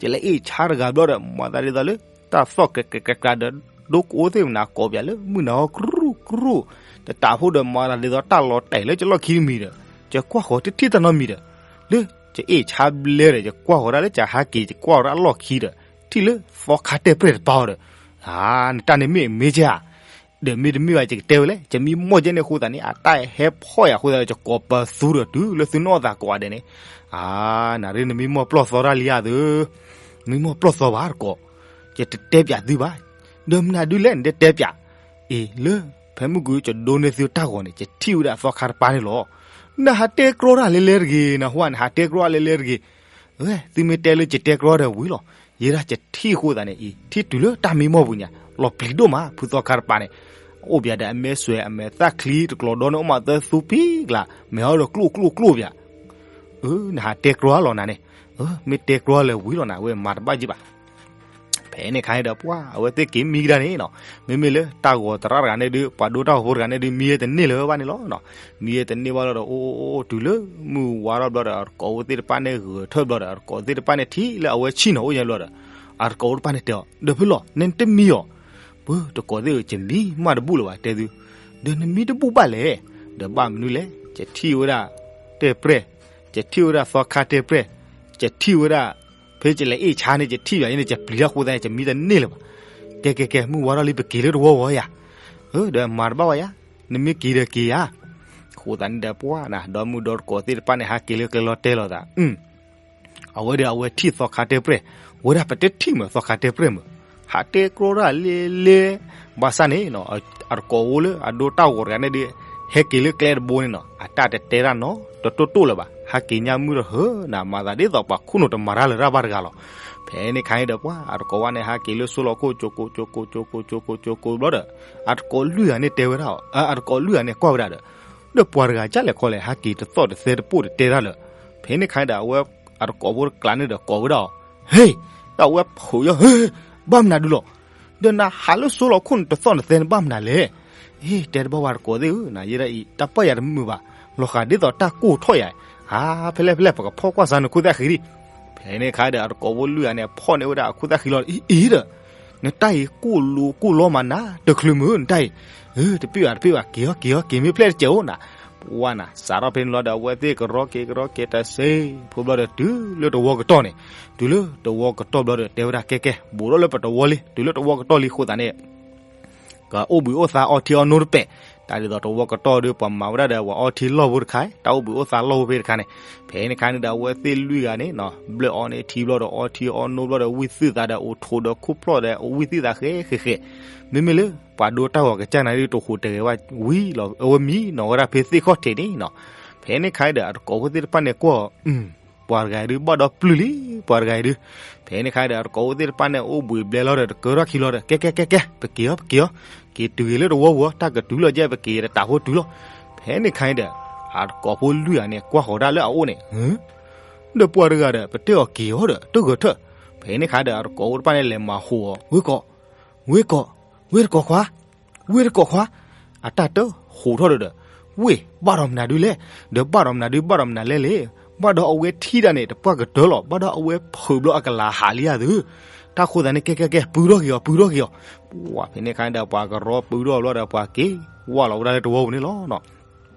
ယလဲၤအ့ၣ်ဆါတဂၤဘျီဒီး မၤသးဒ်သိးလၢ တၢ်သီၣ်ကဲးကဲးကဲးကဲးဒီး ဒိကအိသ့ၣ်မနၤကိးပၠးလၢမုၢ်နၤအီၤ ကြူၢ်ကြူၢ်, တတးဖိဒီးမၤသးဒ်သိးတၢ်လီၤတဲာ်လၢယလီၢ်ခံတမံၤဒီး ယကွၢ်ဃီၤတထံၣ်တၢ်နီတမံၤဒီး လၢယအ့ၣ်ဆါဘျဲဒီး ယကွၢ်ဃီၤဒၣ်လၢယဟးက့ၤ ယကွၢ်ဃီၤဒၣ်လီၢ်ခံဒီး ထံၣ်လၢသီခါတဲပြဲၢ်တပၤအီၤဒီး နတၢ်န့ၣ်မ့ၢ်မ့ၢ်ကဲဧါ ဒီးမ့တမ့ၢ်ဘၣ် ယကတဲဝဲလဲၣ်, ယမံမီၢ်ကဲန့ၣ်အဃိသတးန့ၣ် အတၢ်ဟဲဖီၣ်ယၤအဃိသတး ယကိးပသူဒီးတုၤလၢသုနီၢ်သးကိးဂၤဒဲးန့ၣ်, နရ့နမံမီၢ်ပျီၢ်သီတၢ်လံဧါသု, မံမီၢ်ပျီၢ်သီဘၣ်တံၤသကိး, ယတတဲပၠးသုဘၣ်, ဒီးမနုၤဒုလဲၣ် နတတဲပၠး, အ့ၣ် လၢ ဖဲမုၢ်ကွံာ်ယဒိးန့ၢ်သုတၢ်ဂီၤန့ၣ် ယထံၣ်ဝဲဒၣ်သီခါတပၤန့ၣ်လီၤ, နဟးတဲကြီတၢ်လဲၤလဲၤတဂ့ၤ, နဟါ နဟးတဲကြီတၢ်လဲၤလဲၤတဂ့ၤ, သုမ့ၢ်တဲလၢယတဲကြီဒီးဝံၤလီၤ, ယဲဒၣ်ယထံၣ်အဃိသတးန့ၣ်အံၤ ထံၣ်တုၤလၢတၢ်မံမီၢ်ပူၤညါ, လီၤပျံၤဒိၣ်မး ဖုသီခါတပၤန့ၣ်, အိၣ်ပၠးဒီးအမဲာ်စွဲး အမဲာ်သၣ်ချံတကျိၤဒီန့ၣ် အိၣ်မးသၢသူပံကလး, မဲာ်ဟီဒီးကျိၣ်ကျိၣ်ကျိၣ်ပၠး, အၢ နဟးတဲကြီလီၤနၤန့ၣ်, မ့ၢ်တဲကြီလဲၤဝံၤလီၤနၤ အဝဲမၤတဘၣ်ယံၤဘၣ် ဖဲန့ၣ်ခါန့ၣ်ဒီး ပှၢ်အဝဲသ့ၣ်က့ၤမံကဒါန့ၣ်နီၤ, မ့မ့ၢ်လၢတၢ်ဂီၤသရၣ်တဂၤန့ၣ်ဒုး ပှၤဒိတၢ်ဂီၤဖိတဂၤန့ၣ်ဒုး မံဝဲတန့ၢ်လၢၤဘၣ်န့ၣ်လီၤ, မံဝဲတန့ၢ်ဘၣ်လီၤဒီး အိၣ်အိၣ်အိၣ်တုၤလၢ မုၢ်ဝါထီၣ်ဘျီဒီး အတံၤသကိးဖိသ့ၣ်တဖၣ်န့ၣ် ဂဲၤဆၢထၢၣ်ဘျီဒီး အတံၤသကိးသ့ၣ်တဖၣ်န့ၣ်ထံၣ်လၢအဝဲဆံၣ်နီၤအိၣ်ညါဘျီဒီး အတံၤသကိးဖိတဖၣ်န့ၣ်တဲအီၤ ဒီးဖုလီၤ နတမံအီၤ, ပၢ်တံၤသကိးသ့ၣ်ဧၢ ယမံမးတဘူၣ်လၢၤဘၣ်တဲသု, ဒီးနမံတဘူၣ်ဘၣ်လဲၣ်, ဒီးဘၣ်မနုၤလဲၣ် ယထံၣ်ဝဲဒၣ် တဲပြဲၢ်, ယထံၣ်ဝဲဒၣ်သီခါတဲပြဲၢ်, ယထံၣ်ဝဲဒၣ် ဖဲယလဲၤအ့ၣ်ဆါန့ၣ် ယထံၣ်ယၤန့ၣ် ယပျံၤတၢ်ဃိသတးန့ၣ် ယမံတန့ၢ်လၢၤဘၣ်, ကဲကဲကဲ မုၢ်ဝါထီၣ်လံ ပက့ၤလၢတဝီဝီယၤ, ဒီးမၤတဘၣ်ဝဲယၤ, နမ့ၢ်က့ၤဒီးက့ၤယၤ, အဃိသတးန့ၣ်ဒီးပှၢ်နၤ ဒီမုၢ်ဒီတံၤသကိးသ့ၣ်တဖၣ်န့ၣ် ဟးက့ၤလၢကျဲလီၤတဲာ်လီၤသး အဝဲဒီးအဝဲထံၣ်သီခါတဲပြဲၢ်, ဝဲဒၣ်ပတထံၣ်မးသီခါတဲပြဲၢ်မး, ဟးတဲကြီတၢ်လဲၤလဲၤ, ဘၣ်ဆၣ်န့ၣ် အတံၤသကိးဖိလၢအဒိတၢ်ဂီၤတဂၤန့ၣ်ဒီး ဟဲက့ၤလၢကျဲတဘိန့ၣ်နီၤ အတၢ်တတဲတၢ်နီတတိၢ်တိၢ်လၢၤဘၣ်, ဟးက့ၤညါမုၢ်တဟၢနၤ မၤသးဒ်သိးပှၤခိၣ်နူာ်တမၤတၢ်လၢၤတၢ်ဘၣ်တဂၤလီၤ, ဖဲန့ၣ်ခါန့ၣ်ဒီးပှၢ် အတံၤသကိးဝဲန့ၣ် ဟးက့ၤလၢဆိလီၤခိၣ် ကၠိကိးကၠိကိးကၠိကိးကၠိကိးကၠိကိးဘျီဒီး အတံၤသကိးလွံၢ်ဂၤန့ၣ်တဲဝဲဒၣ်အီၤ, အတံၤသကိးလွံၢ်ဂၤန့ၣ်ကွၢ်ဝဲဒၣ်ဒီး ဒီးပှၤတဂၤကလဲာ်ခီလဲၣ် ဟဲက့ၤတသီၣ်တသဲတပိၢ်တတဲတၢ်လၢၤ, ဖဲန့ၣ်ခါန့ၣ်ဒီးအဝဲ အတံၤသကိးဖိတကျးန့ၣ်ဒီးကိးဝဲဒၣ်အီၤ, ဟ့ၣ်, ဒီးအဝဲဖုးယီၤ ဟ့ၣ်, ဘၣ်မနုၤဒုလီၤ, ဒီးနဟးလၢဆိလီၤခိၣ်နတသီၣ်နသဲနဘၣ်မနုၤလဲၣ်, ဟ့ၣ် တဲတဘၣ်ဝဲတံၤသကိးသ့ၣ်ဧၢ နယဲဒၣ်အံၤ တၢ်ပၢၢ်ယၤတမုာ်ဘၣ်, လီၤဃးဒ်သိးတၢ်ကိၢ်ထီၣ်ယၤ, အါ ဖဲလဲၣ်ဖဲလဲၣ် ပကဖီၣ်ကွၢ်စၢ်နခိၣ်သၣ်ဃံလံ, ဖဲန့ၣ်ခါဒီးအတံၤသကိးဖိလွံၢ်ဂၤန့ၣ် ဖီၣ်န့ၢ်ဝဲဒၣ်အခိၣ်သၣ်ဃံလီၤ အံၤဒီး နတၢ်အံၤကူၣ်လူကူၣ်လီမးနၤ တချုးမုၢ်နတၢ်အံၤ, တပ့ၢ်ဘၣ်တပ့ၢ်ဘၣ် က့ၤအီၤက့ၤအီၤ က့ၤမ့ၢ်ဖျဲၣ်တစဲးအိၣ်နၤ, ပှၢ်နၤ စးထီၣ်ဖဲန့ၣ်လီၤဒီး အဝဲသ့ၣ်ကရီက့ၤကရီက့ၤတစဲး ဖိဘျီဒီးတုၤလၢတဝီကတီၢ်န့ၣ်, တုၤလၢတဝီကတီၢ်ဘျီဒီး တဲဝဲဒၣ်ကဲကဲ ဘူးထီၣ်လၢပတဝီလံ တုၤလၢတဝီကတီၢ်လံအဃိသတးန့ၣ် ကအိၣ်ဘှံးအိၣ်သါအီထံအီနိတပဲာ်, တၢ်ဒ်သိးတဝီကတီၢ်ဒီး ပှၤမၤဝဲဒၣ်ဒီး ပှၤအီထံလီၢ်ဖိတခါ, တၢ်အိၣ်ဘှံးအိၣ်သါလီၢ်ဖိဖဲတခါန့ၣ်, ဖဲန့ၣ်အခါန့ၣ်ဒီး အဝဲသ့ၣ်လွံၢ်ဂၤန့ၣ်နီၤ ဘျၢၣ်အီန့ၢ်ထံဘျီဒီး အီထံအီနိဘျီဒီး ဝံၣ်သုၣ်သးဒီး အိၣ်ထိးဒီးခိၣ်ဖျီၣ်ဒီး ဝံၣ်သုၣ်သးဃဲဃဲဃဲ, မ့မ့ၢ်လၢ ပှၤဒိတၢ်ဂီၤကစၢ်နၤဒ်တဟူးတဂဲၤဝဲဝံၤလီၤ အဝဲမံနီၤဝဲဒၣ်ဖဲသ့ၣ်ခီၣ်ထံးန့ၣ်နီၤ, ဖဲန့ၣ်အခါဒီး အတကိးဖိသ့ၣ်တဖၣ်န့ၣ်ကွၢ် ပှၤတဂၤအံၤဒုး ဘၣ်ဒီးပျုၢ်လံ ပှၤတဂၤအံၤဒုး, ဖဲန့ၣ်ခါဒီး အတကိးဖိသ့ၣ်တဖၣ်န့ၣ် အိၣ်ဘှံးဘျဲလီၤဒီး တကၢထီၣ်ခံလီၤဒီး ကဲကဲကဲကဲ ပက့ၤအီၤ ပက့ၤအီၤ, က့ၤတုၤဂ့ၤလၢတဝီပူၤ တၢ်ကတုၤလီၤကဲ ပက့ၤတတးဖိတုၤလီၤ, ဖဲန့ၣ်ခါဒီး အတကိးဖိလွံၢ်ဂၤန့ၣ် ကွၢ်ဃီၤဒၣ်လၢအအိၣ်န့ၣ် ဒီးပှၤတဂၤဒီး ပတဲအီၤက့ၤအီၤဒီး တဂဲၤထၢၣ်, ဖဲန့ၣ်ခါဒီး အတကိးဖိတဖၣ်န့ၣ်လဲၤမၤဟူးအီၤ ဝ့ၢ်ကိး, ဝ့ၢ်ကိး, ဝ့ၢ်တကိးခွါ, ဝ့ၢ်တကိးခွါ, အတၢ်တဟူးထီၣ်ဒီး ဝ့ၢ်ဘၣ်ဒီးမနုၤဒုလဲၣ်, ဒီးဘၣ်ဒီးမနုၤဒု ဘၣ်ဒီးမနုၤလဲၣ်လဲၣ်, ဘၣ်ဒီးအဝဲထံၣ်တၢ်န့ၣ် တပှၢ်ကတၢၢ်လီၤ ဘၣ်ဒီးအဝဲဖုးဘျီအကလၤဟးလံယၤသု, တၢ်ဃိသးန့ၣ် ကဲကဲကဲ ပုထီၣ်က့ၤအီၤ ပုထီၣ်က့ၤအီၤ, ပှၢ်ဖဲန့ၣ်ခါဒီး ပှၤကရီပုထီၣ်ဘျီဒီး ပှၤက့ၤဝၢ်လီၤဝဲဒၣ်လၢတဝီပူၤန့ၣ်လီၤ.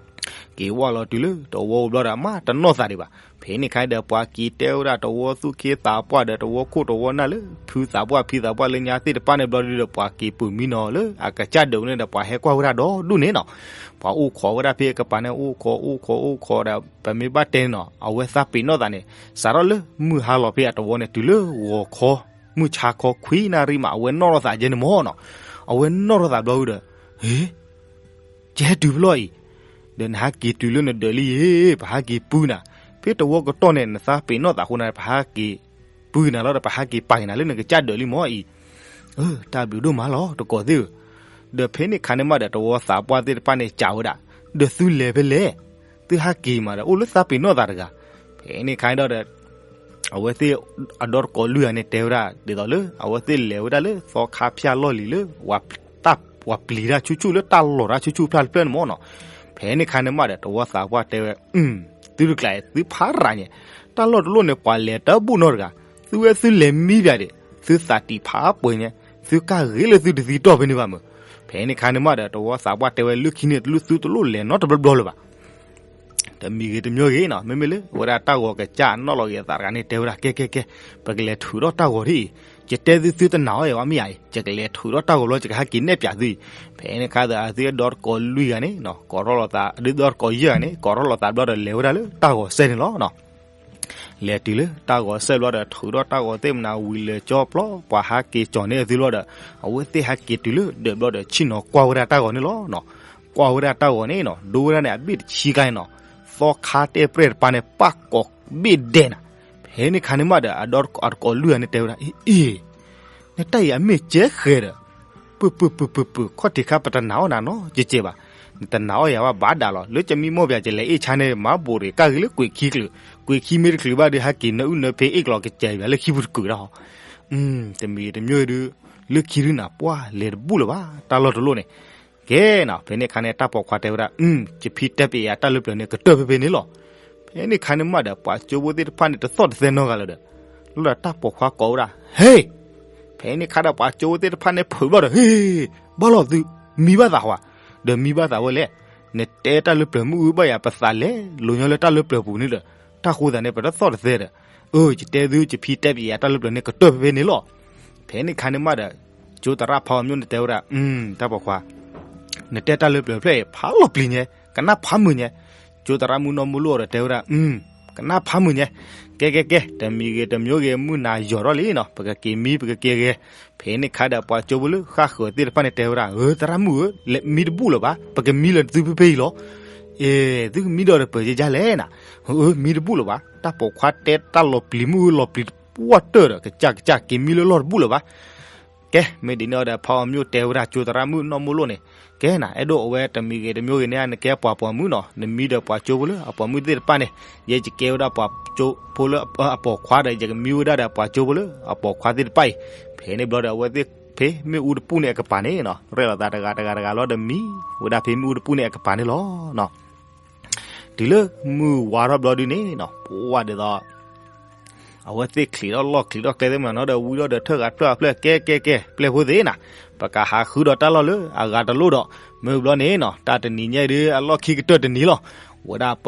က့ၤဝၢ်လီၤတုၤလၢတဝီပူၤဘျီဒီး အမ့ၢ်တနီၣ်သးဒံးဘၣ်, ဖဲန့ၣ်ခါဒီး ပှၤက့ၤတဲဝဲဒၣ်တဝီသူၣ်က့သးပှၢ်ဒီး တဝီခိၣ်တဝီနၢ်လၢ ဖုသးပှၢ်ဖံသးပှၢ်လၢညါသ့ၣ်တဖၣ်န့ၣ်ဘျီဒုဒီး ပှၤက့ၤပၢၤမံနီၤလၢအကစၢ်ဒၢးန့ၣ်ဒီး ပှၤဟဲကွၢ်ဝဲဒၣ်ဒီဒူၣ်န့ၣ်နီၤ, ပှၤအိၣ်ခိးဝဲဒၣ်ဖဲအကပၤန့ၣ် အိၣ်ခိးအိၣ်ခိးအိၣ်ခိးဒီး ပမ့ၢ်ဘၣ်တဲန့ၣ်နီၤ အဝဲသးပ့ၤနီၣ်သးန့ၣ် စးထီၣ်လၢမုၢ်ဟါလီၤဖဲအတဝီန့ၣ် တုၤလၢဂီၤခီ မုၢ်ဆါခီခွံနၣ်ရံၣ်မး အဝဲနီၣ်ထီၣ်သးယဲန့ၣ်မ့ၢ်နီၤ, အဝဲနီၣ်ထီၣ်သးဘျီဒုဒီး ဟ့ ကဟဲတုၤဖဲလဲၣ်အံၤ, ဒီးနဟဲက့ၤတုၤလၢနဒၢးလံယ့ၤ ပဟဲက့ၤပုၢ်နၤ, ဖဲတဝီကတီၢ်န့ၣ် နသးပ့ၤနီၣ်သးအဃိန့ၣ် ပဟဲက့ၤပုၢ်နၤလီၤဒီး ပဟဲက့ၤပာ်က့ၤနၤလၢနကစၢ်ဒၢးလံမ့ၢ်အံၤ, တၢ်ဘျုးဒိၣ်မးလီၤ တကိးသ့ၣ်ဧၢ, ဒီးဖဲန့ၣ်ခါန့ၣ်မးဒီး တဝီသးပှၢ်သ့ၣ်တဖၣ်န့ၣ် စံးဝဲဒၣ်, ဒီးသုလဲၤဖဲလဲၣ်, သုဟဲက့ၤမးဒီး အိၣ်လၢသးပ့ၤနီၣ်သးတဂၤ, ဖဲန့ၣ်ခါဒီး အဝဲသ့ၣ်အဒီတကိးလွံၢ်ဂၤန့ၣ် တဲဝဲဒၣ်ဒ်သိးလၢ အဝဲသ့ၣ်လဲၤဝဲဒၣ်လၢသီခါဖၠၣ်လီၢ်လံၤလၢ ပှၤပျံၤတၢ်ဆူၣ်ဆူၣ်လၢတၢ်လီၢ်တၢ်ဆူၣ်ဆူၣ်ဖျၢၣ်တဖျၢၣ်န့ၣ်မ့ၢ်နီၤ, ဖဲန့ၣ်ခါန့ၣ်မးဒီး တဝီသးပှၢ်တဲဝဲ, သုတကျး သုဖးရၤညါ, တၢ်လီၢ်တလီၢ်န့ၣ် ပှၤလဲၤတဘူၣ်နီတဂၤ, သုဝဲသုလဲၤမံဘၣ်ဒံး, သုသးတံာ်ဖးပှဲၤညါ, သုကၢ်ဂ့ၤလၢသုတသံတီၢ်ဖဲန့ၣ်ဘၣ်မုၢ်, ဖဲန့ၣ်ခါန့ၣ်မးဒီး တဝီသးပှၢ်တဲဝဲလၢခံန့ၣ် တလူၢ်သုတလိၣ်လဲၤနီတဘျီဘျီလၢၤဘၣ် တမံၤဂ့ၤတမံၤဂ့ၤနီၤ မ့မ့ၢ်လၢအဝဲဒၣ်တၢ်ဂီၤကစၢ်နီၣ်လီၤက့ၤအသးတဂၤန့ၣ် တဲဝဲဒၣ် ကဲကဲကဲ, ပကလဲၤထုးထီၣ်တၢ်ဂီၤဒ်အံၤ, ယတဲသုသုတနာ်အီၤယၤဝဲမ့ၢ်ဧါအံၤ, ယကလဲၤထုးထီၣ်တၢ်ဂီၤဘျီ ယကဟဲက့ၤနဲၣ်ပၠးသုအံၤ, ဖဲန့ၣ်ခါဒီး အသုအဒီတကိးလွံၢ်ဂၤန့ၣ်နီၤ ကိးထီၣ်လိာ်သး ဒုးဒီတကိးယဲၢ်ဂၤန့ၣ် ကိးထီၣ်လိာ်သးဘျီဒီးလဲၤဝဲဒၣ်လၢတၢ်ဂီၤစဲန့ၣ်လီၤနီၤ လဲၤတုၤလၢတၢ်ဂီၤစဲဘျီဒီး ထုးထီၣ်တၢ်ဂီၤသ့ၣ်မနၤဝံၤလၢာ်ကၠီပျီ ပှၤဟးက့ၤကၠီၤန့ၢ်အသုဘျီဒီး အဝဲသ့ၣ်ဟဲက့ၤတုၤလၢဒၢးဘျီဒီး ဆ့ၣ်နီၤကွၢ်ဝဲဒၣ်တၢ်ဂီၤန့ၣ်လီၤနီၤ. ကွၢ်ဝဲဒၣ်တၢ်ဂီၤန့ၣ်နီၤ ဒိဝဲဒၣ်န့ၣ် အဘ့ၣ်တဆံကျါန့ၣ်နီၤ သီခါတဲပြဲၢ်တပၤန့ၣ် ပၣ်ကိးဘ့ၣ်ဒဲးနၤ. ဖဲန့ၣ်ခါန့ၣ်မးဒီး အဒီအတကိးလွံၢ်ဂၤန့ၣ်တဲဝဲဒၣ် အ့ အ့ နတၢ်အံၤအမ့ၢ်ကဲဃဲၤဒီး ပုၢ်ပုၢ်ပုၢ်ပုၢ်ပုၢ် ခီၣ်ထံးခါပတနာ်အီၣ်နၤနီတစဲးဘၣ်. နတနာ်အီၣ်ယၤဘၣ်ဘၣ်ဒၣ်လီၤ. လၢကမံမီၢ်ပၠး ကလဲၤအ့ၣ်ဆါန့ၣ် မၤဘိးတဂ့ၤ ကၢ်ဂ့ၤလၢကွံာ်ခံချုး, ကွံာ်ခံမ့ၢ်တချုးဘၣ်ဒီး ဟဲက့ၤနၢအုၣ်နၢဖဲအ့ၣ်ကျီၤကစဲးပၠးလၢခံပူၤတကုာ်ဒၣ်. တမံၤတမံၤဒုး လၢခံဒုးနၤ ပှၢ်လဲၤတဘူၣ်လၢၤဘၣ် တၢ်လီၢ်တလီၢ်န့ၣ်. ကဲနီၤ ဖဲန့ၣ်ခါန့ၣ် တၢ်ပိာ်ခွါတဲဝဲဒၣ် ယဖံတဲပယၤတၢ်လၢပျၢၤန့ၣ် ကတၢၢ်ဖဲဖဲန့ၣ်လီၤ. ဖဲန့ၣ်ခါန့ၣ်မးဒီး ပှၤကၠိဖိသ့ၣ်တဖၣ်န့ၣ် တသီၣ်တသဲနီတဂၤလၢၤဒီး လီၤဒီးတၢ်ပိာ်ခွါကိးဝဲဒၣ် ဟ့ ဖဲန့ၣ်ခါဒီး ပှၤကၠိဖိသ့ၣ်တဖၣ်န့ၣ် ဖုးဘျီဒီး ဟ့ ဘၣ်လီၤသု မံဘၣ်သးဝဲ, ဒီးမံဘၣ်သးဝဲလဲၣ်. နတဲတၢ်လၢပျၢၤမ့ၣ်အူဘၣ်ယၤ ပသးလဲၤလိာ်ညီလၢတၢ်လၢပျၢၤပူၤန့ၣ်ဒီး တၢ်ဃိသးန့ၣ် ပတသီၣ်တသဲဒီး, အၢ ယတဲသု ယဖံတဲပယၤတၢ်လၢပျၢၤန့ၣ် ကတၢၢ်ဖဲဖဲန့ၣ်လီၤ. ဖဲန့ၣ်ခါန့ၣ်မးဒီး ကၠိသရၣ်ဖးအီၤမျိၣ်န့ၣ်တဲဝဲဒၣ် တၢ်ပိာ်ခွါ နတဲတၢ်လၢပျၢၤဖျၢၣ်အံၤ ဖးလီၤပျံၤညါ, ကနၣ်ဖးမုာ်ညါ. ကၠိသရၣ်မုၣ်နီၢ်မိၢ်လိၣ်အီၤဒီးတဲဝဲဒၣ် ကနၣ်ဖးမုာ်ညါ, ကဲကဲကဲ တမံၤဂ့ၤတမံၤဂ့ၤ မုၢ်နၤယီၤထီၣ်လံနီၤ ပကက့ၤမံ ပကက့ၤဂဲၤ. ဖဲန့ၣ်ခါဒီး ပှၤကၠိဖိလၢဃၣ်ဃၢၤသ့ၣ်တဖၣ်န့ၣ်တဲဝဲဒၣ် သရၣ်မုၣ်ဧၢ, မံတဘူၣ်လၢၤဘၣ်, ပကမံလၢသုဖဲဖဲအံၤလီၤ. အ့ သုကမံဒီးတပၢၤကကလဲၣ်နၤ, မံတဘူၣ်လၢၤဘၣ်, တၢ်ပိာ်ခွါတဲတၢ်လီၤပျံၤမုၢ်ဧၢ လီၤပျံၤတပှၢ်တၢၢ်ဒီး ကစၢ်ကစၢ် က့ၤမံလၢလီၢ်တဘူၣ်လၢၤဘၣ်. ကဲ မ့ၢ်ဒ်န့ၣ်အီၤဒီး ဖးအီၤမျိၣ်တဲဝဲဒၣ်ကၠိသရၣ်မုၣ်နီၢ်မိၢ်လိၣ်န့ၣ်, ကဲနၤ အဲၣ်ဒိးအဝဲတမံၤဂ့ၤတမံၤဂ့ၤန့ၣ် နကဲပှၤပိာ်မုၣ်နီၤ, နမံဒီးပှၤကၠိဖိလၢအပိာ်မုၣ်သ့ၣ်တဖၣ်န့ၣ်, ယဲယကဲဝဲဒၣ်ပှၤကၠိဖိလၢအပိာ်ခွါဒီး ယကမံဝဲဒၣ်ဒီးပှၤကၠိဖိလၢအပိာ်ခွါသ့ၣ်တဖၣ်အံၤ. ဖဲန့ၣ်ဘျီဒီး အဝဲသ့ၣ်ဖဲမ့ၣ်အူတပူၤန့ၣ်အကပၤန့ၣ်နီၤ ရဲၣ်လီၤသးတဂၤတဂၤတဂၤလီၤဒီးမံ ဝဲဒၣ်ဖဲမ့ၣ်အူတပူၤန့ၣ်အကပၤန့ၣ်လီၤ. တုၤလၢမုၢ်ဝါထီၣ်ဘျီဒုန့ၣ်နီၤ ပှၤဒ်သိး အဝဲသ့ၣ်ချံးထီၣ်လီၢ်ချံးထီၣ်ကျဲသ့ၣ်မနၤနီၤဒီး ဝံထီၣ်ဒီးထၢၣ်ဂၤတဖျၢၣ်အဖျၢၣ် ကဲကဲကဲ ပျဲၢ်ဖိသ့ၣ်နၤ, ပကဟးဃုဒီးတၢ်လီၢ်လၢအဂၤတလိၣ်ဒီး မ့ၢ်ဘျီန့ၣ်နီၤ တၢ်တနံၤညါအံၤဒုး အလီၢ်ခံကတၢၢ်တနံၤလီၤ. ဝဲဒၣ်ပ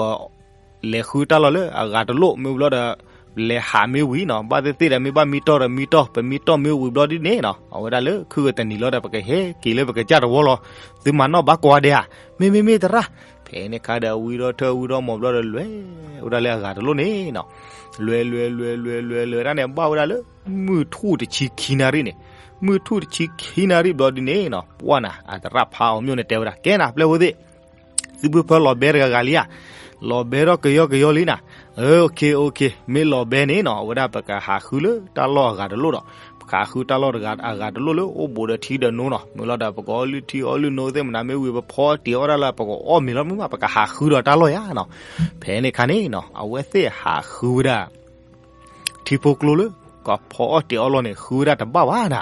လဲၤဃုတၢ်လီၢ်လၢအဂၤတလိၣ် မ့ၢ်ဘျီဒီး လဲၤဟးမ့ၢ်ဝံၤနီၤ, ဘၣ်သ့ၣ်သ့ၣ်ဒီး မ့ၢ်ဘၣ်မံတီၢ်ဒီးမံတီၢ် ပမံတီၢ်မ့ၢ်ဝံၤဘျီဒ်န့ၣ်နီၤ, အဝဲဒၣ်လၢခုၣ်ကတနံၤလီၤဒီး ပကဟဲက့ၤလၢပကစၢ်တဝီလီၤ. သုမၤနီၣ်ဘၣ်ကွၢ်ဒဲးဧါ, မ့မ့မ့ၢ်တရၣ်, ဖဲန့ၣ်ခါဒီး ဝံထီၣ်ထၢၣ်ဝံထီၣ်မီၤဘျီဒီး လဲၤဝဲဒၣ်လၢအဂၤတလိၣ်န့ၣ်နီၤ, လဲၤလဲၤလဲၤလဲၤလဲၤလဲၤတၢ်န့ၣ် ဘၣ်ဝဲဒၣ်လၢ မုၢ်ထူၣ်တဆံခံနၣ်ရံၣ်န့ၣ်, မုၢ်ထူၣ်တဆံခံနၣ်ရံၣ်ဘျီဒ်န့ၣ်နီၤ, ပှၢ်နၤ အသရၣ်ဖးအီၤမျိၣ်န့ၣ် တဲဝဲဒၣ် ကဲနၤ ပျဲၢ်ဖိသ့ၣ် သုဖုဖၢလီၤဘဲတဂၤဂၤလံဧါ, လီၤဘဲထီၣ်ကယီကယီလံနၤ, အ OK OK မ့ၢ်လီၤဘဲန့ၣ်နီၤ အဝဲဒၣ်ပကဟးဃုလၢတၢ်လီၢ်အဂၤတလိၣ်ဒီး ပကဟးဃုတၢ်လီၢ်အဂၤတလိၣ်လၢအိၣ်ဘူးဒီးထံဒီးနိနီၤ, မ့ၢ်လီၤဒီး ပကအီလုၢ်ထံအီလုၢ်နိသ့ၣ်မနၤ မ့ၢ်ဝံၤပဖီအီၣ်တံာ်အီၣ်ဒၣ်လၢ ပကအီၣ်မ့ၤလီၤမ့ၢ်မး ပကဟးဃုဒီးတၢ်လီၢ်ယါနီၤ, ဖဲန့ၣ်ခါန့ၣ်နီၤ အဝဲသ့ၣ်ဟးဃုဝဲဒၣ် ထံဖိကျိလၢ ကဖီအီၣ်တံာ်အီၣ်လီၢ်န့ၣ် ဃုဝဲဒၣ်တဘၣ်ဘၣ်နၤ,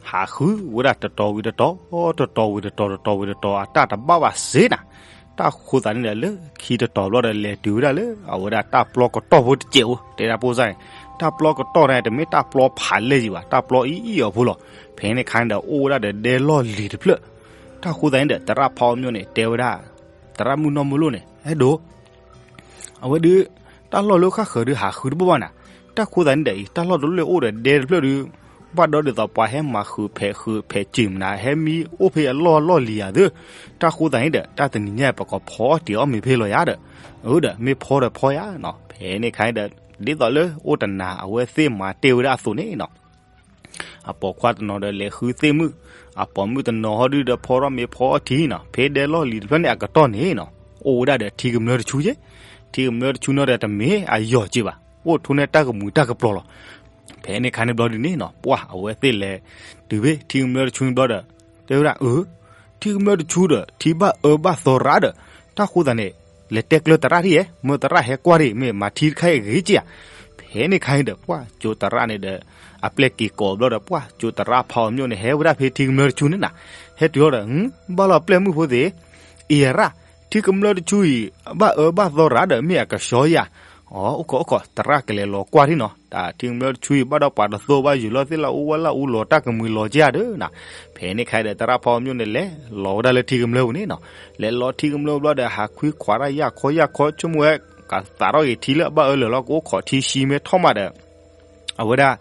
ဟးဃုဝဲဒၣ်တတီၤဝံၤတတီၤ, တတီၤဝံၤတတီၤ တတီၤဝံၤတတီၤ အတၢ်တဘၣ်ဘၣ်စ့နၤ, တၢ်ဃိသးန့ၣ်ဒီး လၢခံတတီၤဘျီဒီး လဲၤတုၤဝဲဒၣ်လၢ အဝဲဒၣ်တၢ်ပျီကတီၢ်ဖိတစဲးအိၣ် တဲဒၣ်ဖိစၢ်န့ၣ်, တၢ်ပျီကတီၢ်န့ၣ် တမ့ၢ်တၢ်ပျီဖးလဲၢ်ယံၤဘၣ် တၢ်ပျီအံၤအံၤအီၤဖိလီၤ, ဖဲန့ၣ်ခါန့ၣ်ဒီး အိၣ်ဝဲဒၣ်ဒီးဒဲလီၢ်လံၤတဖျၢၣ်, တၢ်ဃိသးန့ၣ်ဒီး သရၣ်ဖးအီၤမျိၣ်န့ၣ် တဲဝဲဒၣ် သရၣ်မုၣ်နီၢ်မုၢ်လိၣ်န့ၣ် အဲၣ်ဒိး အဝဲဒုး တၢ်လီၢ်လၢဃၣ်ဃၢၤဒုးဟးဃုတဘၣ်ဘၣ်နၤ, တၢ်ဃိသးန့ၣ်ဒီးအံၤ တၢ်လီၢ်တလိၣ်လၢအိၣ်ဒီးဒဲတဖျၢၣ်ဒုး ဘၣ်ဒီးဒ်သိးပှၤဟဲမၤဃုာ်ဖဲးဃုာ်ဖဲးစၢၤမနၤ ဟဲမံအိၣ်ဖဲအလီၢ်လီၢ်လံၤယၤသ့, တၢ်ဃိသးန့ၣ်ဒီး တၢ်တနံၤညါ ပကဖီအီၣ်တံာ်အီၣ်မ့ၤဖဲလီၤယါဒီး, အၢဒီး မ့ၢ်ဖီဒီးဖီယါနီၤ, ဖဲန့ၣ်ခါန့ၣ်ဒီး ဒ်သိးလၢအိၣ်တနၤ အဝဲသ့ၣ်မၤတ့ၢ်ဝဲဒၣ်အသိးန့ၣ်နီၤ အပိာ်ခွါတနီၤဒီးလဲၤဃုသ့ၣ်မုၣ်, အပိာ်မုၣ်တနီၤဟီဒုးဒီးဖီထီၣ်မ့ၤဖီအီၣ်ထံနီၤ, ဖဲဒဲလီၢ်လံၤတဖျၢၣ်န့ၣ်အကတီၢ်န့ၣ်နီၤ, အိၣ်ဝဲဒၣ်ဒီးထံကမျၢတဆူက့, ထံကမျၢတဆူနီၤဒီးတမ့ၢ်အယီၤက့ဘၣ်, အိၣ်ထူန့ၢ်တၢ်ကမုာ်တၢ်ကပျီၤလီၤ. ဖဲန့ၣ်ခါန့ၣ်ဘျီဒ်န့ၣ်နီၤ, ပှၢ်အဝဲသ့ၣ်လဲၤတုၤဖဲထံကမျၢတဆူန့ၣ်ဘျီဒီး, တဲဝဲဒၣ်အၢ, ထံကမျၢတဆူဒီး ထံဘၣ်အၢဘၣ်သီရၣ်ဒီး, တၢ်ဃိသးန့ၣ် လဲၤတဲကျၢၤသရၣ်ဒ်ယဲ, မ့ၢ်သရၣ်ဟဲကွၢ်ဒ် မ့ၢ်မၤထံတခါအံၤအဂ့ၤက့ဧါ. ဖဲန့ၣ်ခါန့ၣ်ဒီး ပှၢ်ကၠိသရၣ်န့ၣ်ဒီး အပျဲၢ်က့ၤကိးဘျီဒီး ပှၢ်ကၠိသရၣ်ဖးအီၤမျိၣ်န့ၣ် ဟဲဝဲဒၣ်ဖဲထံကမျၢတဆူန့ၣ်နၤ, ဟဲတုၤထီၣ်ဒီး ဘၣ်လီၤပျဲၢ်မုၣ်ဖိသ့ၣ်, အံၤရၣ်, ထံကမျၢတဆူအံၤ ဘၣ်အၢဘၣ်သီရၣ်ဒီး မ့ၢ်အကဆှီယၤ, အိၣ်ခိးအိၣ်ခိး သရၣ်ကလဲၤလီၤကွၢ်ဒ်နီၤ, တၢ်ထံကမျၢတဆူအံၤ ဘၣ်ဒီးပှၤတသိၣ်ဘၣ်ယုာ်လီၤသ့ၣ်လၢအူဝဲလၢအူလီၤတၢ်ကမုာ်လီၤက့ဧါဒီးနၤ. ဖဲန့ၣ်ခါဒီး သရၣ်ဖးအီၤမျိၣ်န့ၣ် လဲၤလီၤဝဲဒၣ်လၢထံကမျၢပူၤန့ၣ်နီၤ, လဲၤလီၤထံကမျၢဘျီဒီး ဟးခွံခွးတၢ်ယၢ်ခီယၢ်ခီ ဆိကမိၣ်ဝဲ ကသးထီၣ်ဂ့ၤထံလၢအဘၣ်အၢလၢာ်လီၤ ကအိၣ်ခိးထံဆှံမ့ၢ်ထီၣ်မးဒီး အဝဲဒၣ်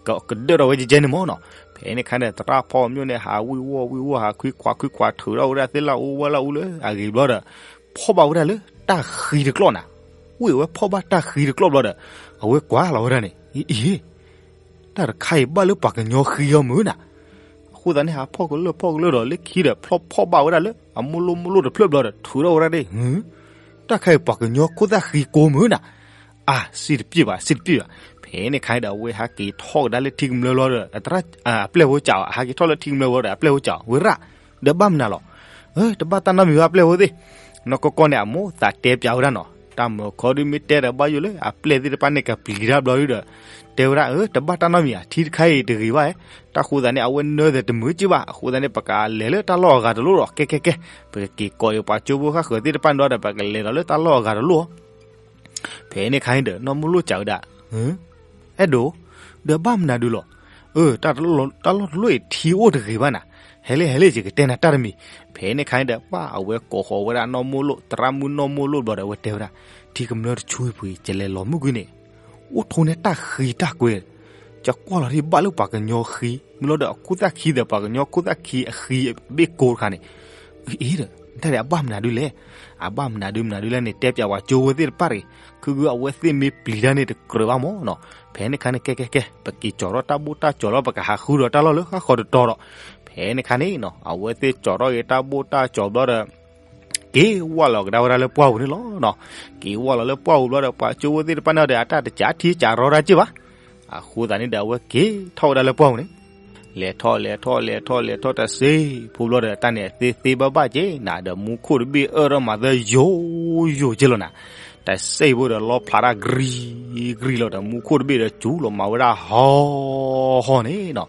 ကဒၢၣ်ထီၣ်ဝဲကဲကဲန့ၣ်မ့ၢ်နီၤ. ဖဲန့ၣ်ခါန့ၣ် သရၣ်ဖးအီၤမျိၣ်န့ၣ် ဟးဝံၣ်ဝီၣ်ဝံၣ်ဝီၣ် ဟးခွံခွးခွံခွး ထုးထီၣ်ဝဲဒၣ်သ့ၣ်လၢအူဝဲလၢအူလၢအဂ့ၤဘျီဒီး ဖီၣ်ဘၣ်ဝဲဒၣ်လၢတၢ်ဃံတကျီၢ်နၤ. ဝံၣ်ဝဲဖီၣ်ဘၣ်တၢ်ဃံတကျီၢ်ဘျီဒီး အဝဲကွၢ်လီၤဝဲဒၣ်န့ၣ် အံၤ တၢ်တခါအံၤဘၣ်လၢပှၤကညီဃံအီၤမုၢ်နၤ. အဃိသတးန့ၣ် ဟးဖီၣ်ကလၢၢ်ဖီၣ်ကလၢၢ်ဒီး လၢခံဒီး ဖီၣ်ဖီၣ်ဘၣ်ဝဲဒၣ်လၢ အမိၢ်လိၣ်မိၢ်လိၣ်တဖျၢၣ်ဘျီဒီး ထုးထီၣ်ဝဲဒၣ်ဒ် တၢ်ခါအံၤပှၤကညီခိၣ်သၣ်ဃံကိးမုၢ်နၤ. အါ စံးတပျ့ၢ်ဘၣ် စံးတပျ့ၢ်ဘၣ်. ဖဲန့ၣ်ခါဒီး အဝဲဟးက့ၤထီၣ်ကဒါလၢထံကမျၢလီၤဒီး အသရၣ် အပျဲၢ်ဖိစံးအီၤ ဟးက့ၤထီၣ်လၢထံကမျၢဝဲဒီး အပျဲၢ်ဖိစံးအီၤ ဝဲရၣ် ဒီးဘၣ်မနုၤလီၤ. တဘၣ်တၢ်နီတမံၤဘၣ် အပျဲၢ်ဖိသ့ၣ်. နီၢ်ကီၢ်ကီၢ်န့ၣ် အမိၢ်သးတဲပၠးဝဲဒၣ်နီၤ. တၢ်မုာ်ခီဒုးမ့ၢ်တဲဒီးဘၣ်ယိၣ်လၢ အပျဲၢ်သ့ၣ်တဖၣ်န့ၣ်ကပျံၤတၢ်ဘျီဒုးဒီး တဲဝဲဒၣ် အၢ တဘၣ်တၢ်နီတမံၤဧါ ထံတခါအံၤတဂ့ၤဘၣ်ဧါ. တၢ်ဃိသတးန့ၣ် အဝဲနၢသးတမုာ်က့ဘၣ်. အဃိသတးန့ၣ် ပကလဲၤလၢတၢ်လီၢ်အဂၤတလိၣ်ဒီး ကဲကဲကဲ ပကက့ၤကိးအံၤပှၤကၠိဖိဃၣ်ဃၢၤသ့ၣ်တဖၣ်န့ၣ်ဒီး ပကလဲၤဒီးလၢတၢ်လီၢ်အဂၤတလိၣ် ဖဲန့ၣ်ခါန့ၣ်ဒီး နီၢ်မိၢ်လိၣ်စံးဝဲဒၣ်, အဲၣ်ဒိး, ဒီးဘၣ်မနုၤဒုးလီၤ. အၢ တၢ်လီၢ်တလိၣ်အံၤ ထံအိၣ်တဂ့ၤဘၣ်နၤ. ဟဲလံ ဟဲလံ ယကတဲနၤတၢ်တမံၤ. ဖဲန့ၣ်ခါန့ၣ်ဒီး ပှၢ်အဝဲကိးဃီၤဝဲဒၣ်နီၢ်မိၢ်လိၣ် သရၣ်မုၣ်နီၢ်မိၢ်လိၣ်ဘျီဒီး အဝဲတဲဝဲဒၣ်, ထံကမျၢတဆူအံၤပူၤ ယလဲၤလီၤမုၢ်ကွံာ်န့ၣ် အိၣ်ထူန့ၢ်တၢ်ဃံတၢ်ကွဲၤ, ယကွၢ်လီၤဒ်ဘၣ်လၢပှၤကညီဃံ မ့ၢ်လီၤဒီးအခိၣ်သၣ်ခံဒီးပှၤကညီခိၣ်သၣ်ခံအဃံအဘ့ၣ်ကိးတခါန့ၣ် အ့ဒီး တၢ်ဒ်အဘၣ်မနုၤဒုးလဲၣ်. အဘၣ်မနုၤဒုးမနုၤဒုးလဲၣ်န့ၣ် တဲပၠးပှၤကၠိဖိသ့ၣ်တဖၣ်တဂ့ၤ. ခုဂုအဝဲသ့ၣ်မ့ၢ်ပျံၤတၢ်န့ၣ်တကြၢးဘၣ်မ့ၢ်နီၤ. ဖဲန့ၣ်ခါန့ၣ် ကဲကဲကဲ ပက့ၤကၠီၤထီၣ်တၢ်ဘိၣ်တၢ်ကၠီၤလီၤ ပကဟးဃုဒီးတၢ်လီၢ်လၢဃၣ်ဃီတတီၤဒီး ဖဲန့ၣ်ခါန့ၣ်နီၤ အဝဲသ့ၣ်ကၠီၤထီၣ်က့ၤတၢ်ဘိၣ်တၢ်ကၠီၤဘျီဒီး က့ၤဝၢ်လီၤကဒါဝဲဒၣ်လၢပှၢ်ပူၤန့ၣ်လီၤနီၤ. က့ၤဝၢ်လီၤလၢပှၢ်ပူၤဘျီဒီး ပှၤကၠိဖိသ့ၣ်တဖၣ်န့ၣ်ဒီး အတၢ်တစးထံစးရီတၢ်က့ၢ်ဘၣ်. အဃိသတးန့ၣ်ဒီး အဝဲက့ၤထီၣ်ဝဲဒၣ်လၢပှၢ်ပူၤန့ၣ် လဲၤထီၣ်လဲၤထီၣ်လဲၤထီၣ်လဲၤထီၣ်တစ့ဖိဘျီဒီး တၢ်န့ၣ်အသ့သ့ဘၣ်ဘၣ်က့ၤနၤဒီး မူခိၣ်တဘ့ၣ်အၢၣ်ထီၣ်မၤသၢယိာ်ယိာ်က့ၤလီၤနၤ. တစ့ဖိဒီးလီဖျးတၢ် ကြံ ကြံလီၤဒီး မူခိၣ်တဘ့ၣ်ဒီးစူၤလီၤမၤဝဲဒၣ်ဟီၣ်ဟီၣ်န့ၣ်နီၤ.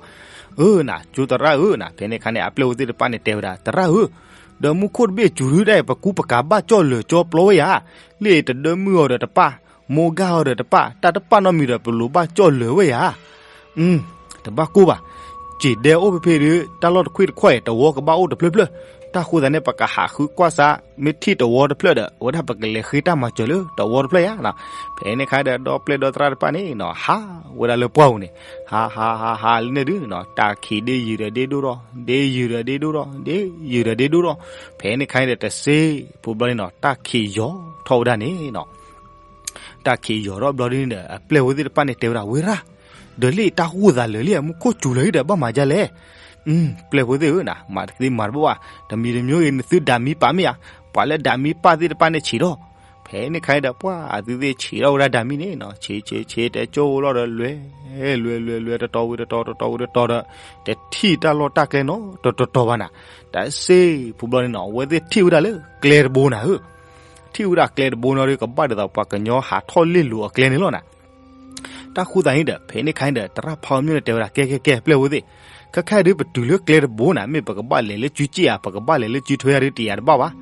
အၢနၤ ကၠိသရၣ်ဧၢနၤ ဖဲန့ၣ်ခါန့ၣ် အပျဲၢ်ဖိသ့ၣ်တဖၣ်န့ၣ်တဲဝဲဒၣ် သရၣ်ဧၢ, ဒီးမူခိၣ်တဘ့ၣ်စူၤဒုးဒၣ်အံၤ ပကူပကၤဘၣ်ကၠီၣ်လၢာ်ကၠီပျီဝဲယၤ, လၢအံၤတဒၢမုၢ်အီၤဒီးတပၢ် မိၢ်ဂၢ်အီၤဒီးတပာ်, တၢ်တပာ်နီတမံၤဒီး ပလိၤဘၣ်ကၠီၣ်လၢာ်ဝဲယၤ. အ, တဘၣ်ကိၢ်ဘၣ်. စံးဒဲအိၣ်ဖဲဖဲဒီး တၢ်လီၢ်တခွံၣ်တခွါအံၤ တဝီကဘၣ်အိၣ်တဖျၢၣ်ဖျၢၣ်. တၢ်ဃိသတးန့ၣ် ပကဟးဃုကွၢ်စး, မ့ၢ်ထံၣ်တဝီတဖျၢၣ်ဒီး အဝဲဒၣ်ပကလဲၤဃ့တၢ်မၤစၢၤလၢတဝီတဖျၢၣ်ယၤနီၤ. ဖဲန့ၣ်ခါဒီး ဒီပျဲၢ်ဒီသရၣ်တဖၣ်န့ၣ်နီၤ ဟးဝဲဒၣ်လၢပှၢ်ပူၤန့ၣ်, ဟးဟးဟးဟးလၢန့ၣ်ဒုးနီၤ တၢ်ခံးဒ့ယုာ်ဒီးဒ့ဒိၣ်ထီၣ်, ဒ့ယုာ်ဒီးဒ့ဒိၣ်ထီၣ်, ဒ့ယုာ်ဒီးဒ့ဒိၣ်ထီၣ်. ဖဲန့ၣ်ခါန့ၣ်ဒီး တစ့ဖိဘျီန့ၣ်နီၤ တၢ်ခံးယီၤထီၣ်ဝဲဒၣ်န့ၣ်နီၤ. တၢ်ခံးယီၤထီၣ်ဘျီဒုးန့ၣ်ဒီး အပျဲၢ်ဖိသ့ၣ်တဖၣ်န့ၣ်တဲဝဲဒၣ် ဝ့ရၢ်, ဒီးလံတၢ်ဃိသးလၢာ်လံ အမူခိၣ်စူၤလၢာ်လံဒီး ဘၣ်မၤဒ်လဲၣ်. ပျဲၢ်ဖိသ့ၣ်ဧၢနီၤ မၤတသ့မၤတဘၣ်ဘၣ်, တမံၤတမံၤဂ့ၤ နသုဒၣ်မံပာ်မ့ၢ်ဧါ, ပှၤလၢဒၣ်မံပာ်သ့ၣ်တဖၣ်န့ၣ်ဆံးထီၣ်. ဖဲန့ၣ်ခါဒီး ပှၢ်အသုသ့ၣ်ဆံးထီၣ်ဝဲဒၣ်ဒၣ်မံန့ၣ်နီၤ ဆံးဆံးဆံး တဲကၠိဖိလီၤဒီး လွဲ လွဲ လွဲ လွဲ တတီၤဝံၤတတီၤ တတီၤဝံၤတတီၤဒီး တထံၣ်တၢ်လီၢ်တၢ်ကျဲနီတတီၤဘၣ်နၤ. တၢ်စ့ဖိဘျီန့ၣ်နီၤ အဝဲသ့ၣ်ထံၣ်ဝဲဒၣ်လၢကျဲတဘိနၤဧၢ. ထံၣ်ဝဲဒၣ်ကျဲတဘိနီၤဒီး ကဘၣ်ဒ်သိးပှၤကညီဟးထီၣ်လ့ၣ်လိၤအကျဲန့ၣ်လီၤနၤ. တၢ်ဃိသတးန့ၣ်ဒီး ဖဲန့ၣ်ခါန့ၣ်ဒီး သရၣ်ဖးအီၤမျိၣ်န့ၣ်တဲဝဲဒၣ် ကဲ ကဲ ကဲ ပျဲၢ်ဖိသ့ၣ်, ခဲခါဒုးပတုၤလၢကျဲတဘိနၤ မ့ၢ်ပကဘၣ်လဲၤလၢစုစ့ၣ်ဧါ ပကဘၣ်လဲၤလၢစုထွဲဧါဒုး တယာ်တဘၣ်ဘၣ်.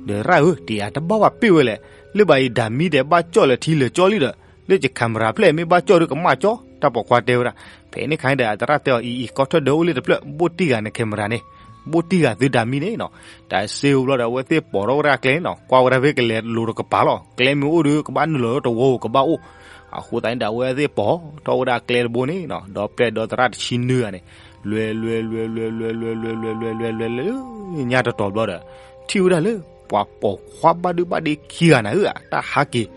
ဒီးရၣ်ဧၢ တယာ်တဘၣ်ဘၣ်ပ့ၢ်ဝဲလဲၣ်, လၢဘၣ်အံၤဒၣ်မံဒီးဘၣ်ကၠီၣ်လၢထံလၢာ်ကၠီလံဒီး လၢယ camera ဖျဲၣ်မ့ၢ်ဘၣ်ကၠီၣ်ဒုးကမၣ်ကၠီ, တၢ်ပိာ်ခွါတဲဝဲဒၣ်. ဖဲန့ၣ်ခါန့ၣ်ဒီး အသရၣ်တဲအီၤ အံၤ အံၤ ကီၢ်ထၢၣ်ဒၢအိၣ်လၢတဖျၢၣ် ဘိၣ်တံၢ်ဂၤန့ၣ် camera န့ၣ်, ဘိၣ်တံၢ်ဂၤသုဒၣ်မံန့ၣ်နီၤ. တၢ်စ့ဖိဘျီဒီး အဝဲသ့ၣ်ပိာ်ထီၣ်ဝဲဒၣ်ကျဲန့ၣ်နီၤ ကွၢ်ဝဲဒၣ်ဖဲကလဲၤလိၤတကပၤလီၤ ကျဲမ့ၢ်အိၣ်ဒီး ကဘၣ်နုာ်လီၤလၢတဝီပူၤကဘၣ်အိၣ်. အဃိသတးန့ၣ်ဒီး အဝဲသ့ၣ်ပိာ်ထီၣ်ဝဲဒၣ်ကျဲတဘိန့ၣ်နီၤ ဒီပျဲၢ်ဒီသရၣ်တဆံနွံဂၤန့ၣ် လွဲ လွဲ လွဲ လွဲ လွဲ လွဲ လွဲ လွဲ လွဲ လွဲ လွဲ လွဲ လွဲလၢညါတတီၤဘျီဒီး ထံၣ်ဝဲဒၣ်လၢ ပှၤပိာ်ခွါဘၣ်ဒုဘၣ်ဒ့ခံဂၤနၤဧၢ တၢ်ဟးက့ၤ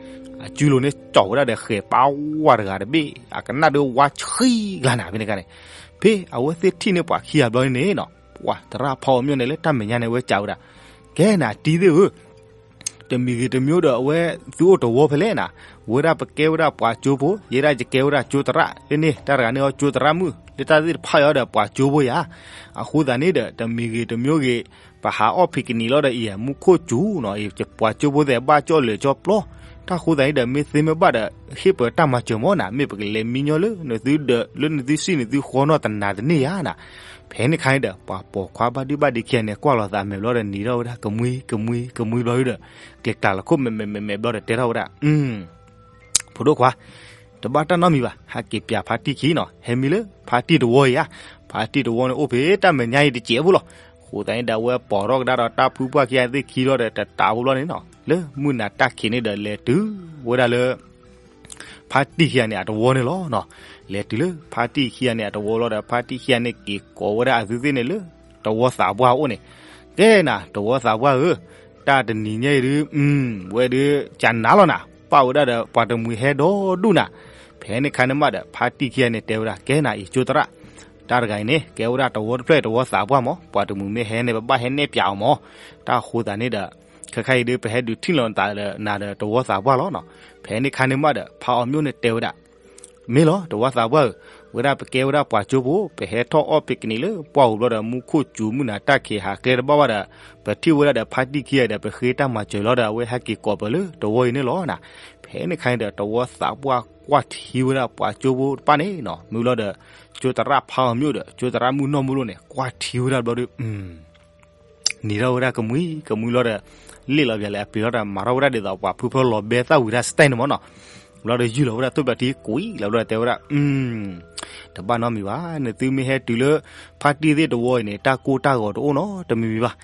အစုလိၤန့ၣ် ကၠီၣ်ဝဲဒၣ်ဒီးဃဲၤပာ်ဝါတဂၤတဘ့ၣ် အကနၣ်ဒုးဝါဆှံဂၤနၤ ဖဲန့ၣ်ခါန့ၣ်. ဖဲအဝဲသ့ၣ်ထံၣ်န့ၢ်ပှၤခံဂၤဘျီန့ၣ်နီၤ ပှၤသရၣ်ဖးအီၤမျိၣ်န့ၣ် လၢတၢ်မဲာ်ညါန့ၣ် အဝဲစံးဝဲဒၣ် ကဲနၤတံၤသ့ၣ်ဧၢ တမံၤဂ့ၤတမံၤဒီး အဝဲသုအိၣ်တဝီဖဲလဲၣ်နၤ, ဝဲဒၣ်ပကဲဝဲဒၣ်ပှၤကၠိဖိ ယဲဒၣ်ယကဲဝဲဒၣ်ကၠိသရၣ် လၢန့ၣ် တၢ်တဂၤန့ၣ်အီၤကၠိသရၣ်မုၣ် လၢတၢ်သ့ၣ်တဖၣ်အံၤဒီးပှၤကၠိဖိယၤ. အဃိသတးန့ၣ်ဒီး တမံၤဂ့ၤတမံၤဂ့ၤ ပဟးအီၣ်ဖံးကနံၤလီၤဒီးအံၤ မူခိၣ်စူၤနီၤ အံၤ ပှၤကၠိဖိသ့ၣ်ဘၣ်ကၠီၣ်လၢာ်ကၠီပျီ, တၢ်ဃိသတးန့ၣ်ဒီး မ့ၢ်သ့မ့ၢ်ဘၣ်ဒီး ဟ့ၣ်ပှၤတၢ်မၤစၢၤမၢ်နၤ, မ့ၢ်ပကလဲၤမံညီလၢ နသုဒၢး လၢနသုစံၣ်နသုဃီနီၢ်တနၤတန့ၢ်ယၤနၤ. ဖဲန့ၣ်ခါန့ၣ်ဒီး ပှၤပိာ်ခွါဘၣ်ဒုဘၣ်ဒ့ခံဂၤန့ၣ် ကွၢ်လီၤသးမဲာ်ဘျီဒီး နံၤထီၣ်ဝဲဒၣ်ကမှံကမှံကမှံဘျီဒီး ကျဲၤကျါလီၤခိၣ်မဲာ်မဲာ်မဲာ်မဲာ်ဘျီဒီး တဲထီၣ်ဝဲဒၣ် ဖိဒိၣ်ခွါ, တဘၣ်တၢ်နီတမံၤဘၣ်, ဟဲက့ၤပၠးဖါတံၢ်ခံနီၤ, ဟဲမံလၢဖါတံၢ်တဝီအံၤဧါ. ဖါတံၢ်တဝီန့ၣ်အိၣ်ဖဲတၢ်မဲာ်ညါအံၤတစဲးဖိလီၤ. အဃိသတးန့ၣ်ဒီး အဝဲပိာ်ထီၣ်ကဒါဒီးတၢ်ဖုပှၢ်ခံဂၤသ့ၣ်ခံလီၤဒီး တတးဖိဘျီန့ၣ်နီၤ, လၢမုၢ်နၤတၢ်ခံးန့ၣ်ဒီး လဲၤတုၤဝဲဒၣ်လၢ ဖါတံၢ်ခံဂၤန့ၣ် အတဝီန့ၣ်လီၤနီၤ. လဲၤတုၤလၢဖါတံၢ်ခံဂၤန့ၣ် အတဝီလီၤဒီး ဖါတံၢ်ခံဂၤန့ၣ် က့ၤကိးဝဲဒၣ်အသုသ့ၣ်န့ၣ်လၢ တဝီသးပှၢ်အိၣ်န့ၣ်, ကဲနၤ တဝီသးပှၢ်ဧၢ, တၢ်တနံၤညါအံၤဒုး ဝဲဒုး ကနၤလီၤနၤ, ပာ်ဝဲဒၣ်ဒီးပှၤတမှံၤဟဲဒီဒူၣ်နၤ. ဖဲန့ၣ်ခါန့ၣ်မးဒီး ဖါတံၢ်ခံဂၤန့ၣ် တဲဝဲဒၣ် ကဲနၤအံၤကၠိသရၣ်, တၢ်တဂၤအံၤန့ၣ် ကဲဝဲဒၣ်တဝီတဖျၢၣ်အံၤ တဝီသးပှၢ်မး, ပှၤတမှံၤမ့ၢ်ဟဲန့ၣ် ပဘၣ်ဟဲနဲၣ်ပၠးအီၤမး, တၢ်ဃိသတးန့ၣ်ဒီး ခဲခါအံၤဒုး ပဟဲဒုးထံၣ်လိာ်နသးဒီးနၤဒီး တဝီသးပှၢ်လီၤနီၤ. ဖဲန့ၣ်ခါန့ၣ်မးဒီး ဖါအီၤမျိၣ်န့ၣ်တဲဝဲဒၣ် မ့ၢ်လီၤ တဝီသးပှၢ်ဧၢ, ဝဲဒၣ်ပကဲဝဲဒၣ်ပှၤကၠိဖိ, ပဟဲထီၣ်အီၣ်ဖံးကနံၤလၢပှၢ်ပူၤဘျီဒီး မူခိၣ်စူၤမုၢ်နၤတၢ်ခံးဟးကျဲတဘၣ်ဘၣ်ဒီး ပထံၣ်ဝဲဒၣ်ဒီးဖါတံၢ်ခံဂၤဒီး ပဃ့တၢ်မၤစၢၤလီၤဒီး အဝဲဟဲက့ၤကိးပၢၤလၢတဝီအံၤန့ၣ်လီၤနၤ. ဖဲန့ၣ်ခါန့ၣ်ဒီး တဝီသးပှၢ်ကွၢ်ထံဝဲဒၣ်ပှၤကၠိဖိတဖၣ်န့ၣ်နီၤ, မ့ၢ်လီၤဒီး ကၠိသရၣ်ဖါအီၤမျိၣ်ဒီး ကၠိသရၣ်မုၣ်နီၢ်မိၢ်လိၣ်န့ၣ် ကွၢ်ထံဝဲဒၣ်ဘျီဒီး နံၤထီၣ်ဝဲဒၣ်ကမှံကမှံလီၤဒီး လ့ၣ်လီၤပၠးလဲၣ် အပျံၤလီၤဒီး မၤထီၣ်ဝဲဒၣ်ဒ်သိးပှၤဖုဖၢလီၤဘဲသၣ်ဝံၤတၢ် style န့ၣ်မးနီၤ. ဘျီဒီးယုၢ်လီၤဝဲဒၣ်တိၢ်ပၠးထံကွံာ်လီၤဘျီဒီးတဲဝဲဒၣ် တဘၣ်နီတမံၤဘၣ်, နသုမ့ၢ်ဟဲတုၤလၢ ဖါတံၢ်သ့ၣ်တဝီအံၤန့ၣ် တၢ်ကိၢ်တၢ်ဂီၤတအိၣ်နီတမံၤမံၤဘၣ်.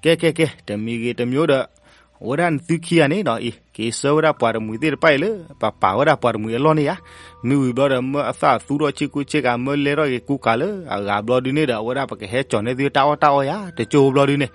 ကဲကဲကဲ တမံၤဂ့ၤတမံၤဒီး အဝဲဒၣ်နသုခံဂၤန့ၣ်နီၤအံၤ က့ၤဆှၢဝဲဒၣ်ပှၤတမှံၤသ့ၣ်တဖၣ်အံၤလၢ ပပာ်ဝဲဒၣ်ပှၤတမှံၤအလီၢ်န့ၣ်ယါ, မ့ၢ်ဝံၤဘျီဒီး မၢအသၣ်သူထီၣ်ဆ့ကူဆ့ကၤ မၢလဲထီၣ်က့ၤကူကၤလၢအဂၤဘျီဒုန့ၣ်ဒီး အဝဲဒၣ်ပကဟဲကၠီၤန့ၢ်သုတၢ်အီၣ်တၢ်အီယါ တကၠိဘျီဒုန့ၣ်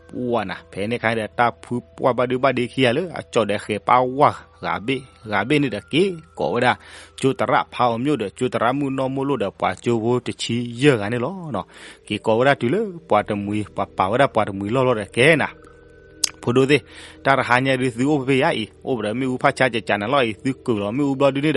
ပှၢ်နၤ ဖဲန့ၣ်ခါဒီး တၢ်ဖုပှၢ်ဘၣ်ဒုဘၣ်ဒ့ခံဂၤလၢ အကၠီၤဒီးဃဲၤပာ်ဝါ ဂၤဘ့ၣ်ဂၤဘ့ၣ်န့ၣ်ဒီး က့ၤကိးဝဲဒၣ် ကၠိသရၣ်ဖါအီၤမျိၣ်ဒီး ကၠိသရၣ်မုၣ်နီၢ်မိၢ်လိၣ်ဒီး ပှၤကၠိဖိတဆံယဲၢ်ဂၤန့ၣ်လီၤ. က့ၤကိးဝဲဒၣ်တုၤလၢပှၤတမှံၤ ပှၤပာ်ဝဲဒၣ်ပှၤတမှံၤလီၢ်လီၤဒီး ကဲနၤ ဖိဒိၣ်သ့ၣ်, တၢ်တဟါညါဒုးသုအိၣ်ဖဲဖဲယါအံၤ အိၣ်ပဒီးမ့ၣ်အူဖးဆါကကးနၤလီၤအံၤ သုကုာ်လီၤမ့ၣ်အူဘျီဒုန့ၣ်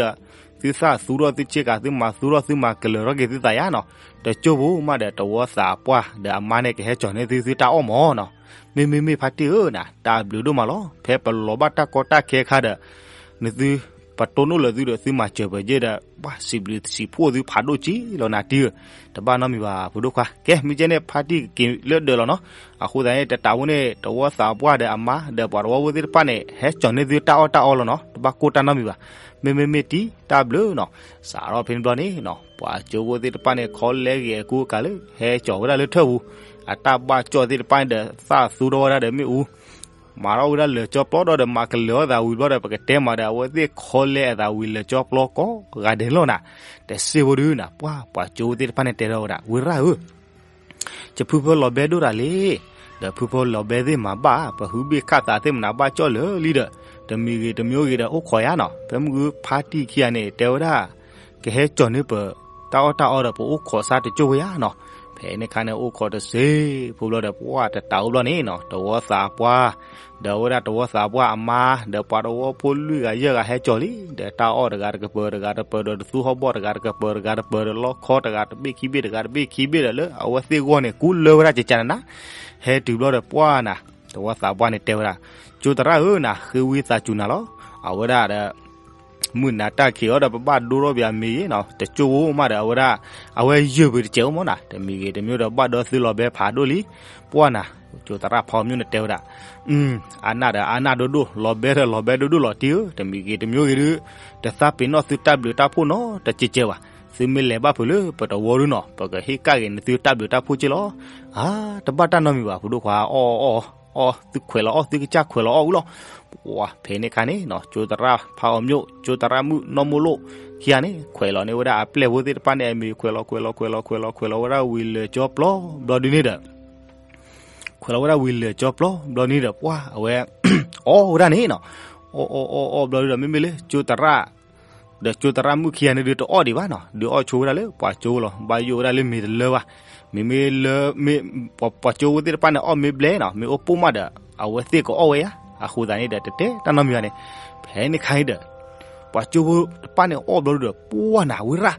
ဒီး သုသၣ်သူထီၣ်သုဆ့ကၤ သုမၤသူထီၣ်သုမၤကလၢၤထီၣ်က့ၤသုသးယါနီၤ, တကၠိဖိမးဒီး တဝီသးပှၢ်ဒီးအမါန့ၣ် ကဟဲကၠီၤန့ၢ်သုသုတၢ်အီၣ်မးနီၤ. မ့မ့မ့ၢ်ဖါတံၢ်ဧၢနၤ တၢ်ဘျုးဒိၣ်မးလီၤ ဖဲပလီၤဘၣ်တၢ်ကီတၢ်ခဲခါဒီး နသု ပတိၢ်နီၣ်လၢသုဒီး သုမၤစၢၤပယဲဒီး ပှၤစံးဘျုးစံးဖှိၣ်သုဖးဒိၣ်က့လီၤနၤတံၢ်ဧၢ, တဘၣ်နီတမံၤဘၣ် ဖိဒိၣ်ခွါ. ကဲ မ့ၢ်ကဲန့ၣ် ဖါတံၢ်ကက့ၤလၢဒၢးလီၤနီၤ. အဃိသတးန့ၣ် တတးဝဲန့ၣ် တဝီသးပှၢ်ဒီးအမါ ဒီးပှၤတဝီဖိသ့ၣ်တဖၣ်န့ၣ် ဟဲကၠီၤန့ၢ်သုတၢ်အီၣ်တၢ်အီလီၤနီၤ, တဘၣ်ကိၢ်တၢ်နီတမံၤဘၣ်. မ့မ့ၢ်မ့ၢ်တံၢ်တၢ်ဘျုးနီၤ. စးထီၣ်ဖဲန့ၣ်ဘျီန့ၣ်နီၤ ပှၤကၠိဖိသ့ၣ်တဖၣ်န့ၣ် ခီလဲဂ့ၤအကူအကၤလၢ ဟဲကၠီၤဝဲဒၣ်လၢထၢၣ်ပူၤ, အတၢ်ဘၣ်ကၠီၣ်သ့ၣ်တဖၣ်န့ၣ်ဒီး သၣ်သူထီၣ်ဝဲဒၣ်ဒီးမ့ၣ်အူ မၤထီၣ်ဝဲဒၣ်လၢာ်ကၠီပျီဒီး မၤကလၢၤအီၣ်သးဝံၤဘျီဒီး ပကတဲမးဒီး အဝဲသ့ၣ်ခီလဲအသးဝံၤလၢာ်ကၠီပျီကိးဂၤဒဲးလီၤနၤ. တစ့ဖိဒုနၤ ပှၤ ပှၤကၠိဖိသ့ၣ်တဖၣ်န့ၣ်တဲထီၣ်ဝဲဒၣ် ဝံရၢ်ဧၢ, ယဖုဖၢလီၤဘဲဒိၣ်တၢ်လံ, ဒီးဖုဖၢလီၤဘဲသ့ၣ်မၤဘၣ် ပဟုဘ့ၣ်ခးသးသ့ၣ်မနၤဘၣ်ကၠီၣ်လၢာ်လံဒီး တမံၤဂ့ၤတမံၤဂ့ၤဒီး အိၣ်ခိးယါနီၤ. ဖဲမုၢ်ဂုၢ်ဖါတံၢ်ခံဂၤန့ၣ် တဲဝဲဒၣ် ကဟဲကၠီၤန့ၢ်ပ တၢ်အီၣ်တၢ်အီဒီး ပအိၣ်ခိးစါတကၠိၢ်ဝဲယါနီၤ. ဖဲန့ၣ်ခါန့ၣ် အိၣ်ခိးတစ့ဖိဘျီဒီး ပှၤတတးအိၣ်ဘျီန့ၣ်နီၤ တဝီသးပှၢ် ဒီးဝဲဒၣ်တဝီသးပှၢ်အမါ ဒီးပှၤတဝီဖိလွံၢ်ဂၤယဲၢ်ဂၤဟဲကၠီၤလံ, ဒီးတၢ်အီၣ်တဂၤတကပၤတဂၤတပၤဒီး တသူဟီၣ်ဘီၣ်တဂၤတကပၤတဂၤတပၤဒီး လီခီတဂၤတဘ့ၣ်ခံဘ့ၣ်တဂၤတဘ့ၣ်ခံဘ့ၣ်ဒီး လၢအဝဲသ့ၣ်ဂီၢ်န့ၣ် ကူလၢဝဲဒၣ်ကကနနၤဟဲတုၤဘျီဒီး ပှၤနၤ တဝီသးပှၢ်န့ၣ်တဲဝဲဒၣ် ကၠိသရၣ်ဧၢနၤ ဃ့ဝံသးစူၤနၤလီၤ. အဝဲဒၣ်ဒီး မုၢ်နၤတၢ်ခံးအီၤဒီး ပဘၣ်ဒိထီၣ်ပယၤမ့ၤယဲနီၤ တကၠိၢ်ဝဲမးဒီး အဝဲဒၣ် အဝဲယုၢ်ပတစဲးအိၣ်မးနၤ တမံၤဂ့ၤတမံၤဒီး ဘၣ်ဒီသုလီၤဘဲဖးဒိၣ်လံ. ပှၤနၤ ကၠိသရၣ်ဖးအီၤမၠိၣ်န့ၣ်တဲဝဲဒၣ် အၢ အနၢ်ဒီးအနၢ်ဒိၣ်ဒိၣ် လီၤဘဲဒီးလီၤဘဲဒိၣ်ဒိၣ်လီၤတံၢ်ဧၢ, တမံၤဂ့ၤတမံၤဂ့ၤဒု တသးပ့ၤနီၣ်သုတၢ်ဘျုးတၢ်ဖှိၣ်နီတစဲးကဲးဘၣ်. သုမ့ၢ်လဲၤဘၣ်ဖုးလၢပတဝီဒုနီၤ ပကဟ့ၣ်ကၣ်က့ၤန့ၢ်သုတၢ်ဘျုးတၢ်ဖှိၣ်က့လီၤ. အါ တဘၣ်တၢ်နီတမံၤဘၣ် ဖိဒိၣ်ခွါ အီၣ်အီၣ်အီၣ် သုခွဲးလီၤအီၣ် သုကစၢ်ခွဲးလီၤအီၣ်ဝံၤလီၤ. ပှၤ ဖဲန့ၣ်ခါန့ၣ်နီၤ ကၠိသရၣ်ဖးအီၤမၠိၣ် ကၠိသရၣ်မုၣ်နီၢ်မိၢ်လိၣ်ခံဂၤန့ၣ် ခွဲးလီၤန့ၢ်ဝဲဒၣ်အပျဲၢ်ဖိသ့ၣ်တဖၣ်န့ၣ် အမ့ၤ ခွဲးလီၤခွဲးလီၤခွဲးလီၤခွဲးလီၤဝဲဒၣ်ဝံၤလၢာ်ကၠီပျီဘျီဒုန့ၣ်ဒီး ခွဲးလီၤဝဲဒၣ်ဝံၤလၢာ်ကၠီပျီဘျီန့ၣ်ဒီး ပှၤ အဝဲ အီၣ်ဝဲဒၣ်န့ၣ်နီၤ. အီၣ်အီၣ်အီၣ်အီၣ်ဘျီဒုဒီး မ့မ့ၢ်လၢကၠိသရၣ် ဒီးကၠိသရၣ်မုၣ်ခံဂၤန့ၣ်ဒုးတအီၣ်ဒံးဘၣ်နီၤ ဒုးအီၣ်ဆိဝဲဒၣ်လၢပှၤကၠိလီၤ. ဘၣ်ယိၣ်ဝဲဒၣ်လၢမ့ၤတလၢဘၣ်. မ့မ့ၢ်လၢ မ့ၢ် ပှၤကၠိဖိသ့ၣ်တဖၣ်န့ၣ် အီၣ်မ့ၢ်ဘျဲနီၤ မ့ၢ်အိၣ်ပိၢ်မးဒီး အဝဲသ့ၣ်ကအီၣ်ဝဲယါ. အဃိသတးန့ၣ်ဒီး တတဲတၢ်နီတမံၤဘၣ်န့ၣ် ဖဲန့ၣ်ခါအံၤဒီး ပှၤကၠိဖိတဖၣ်န့ၣ်အီၣ်ဘျီဒုဒီး ပှၤနၤဝံရၣ်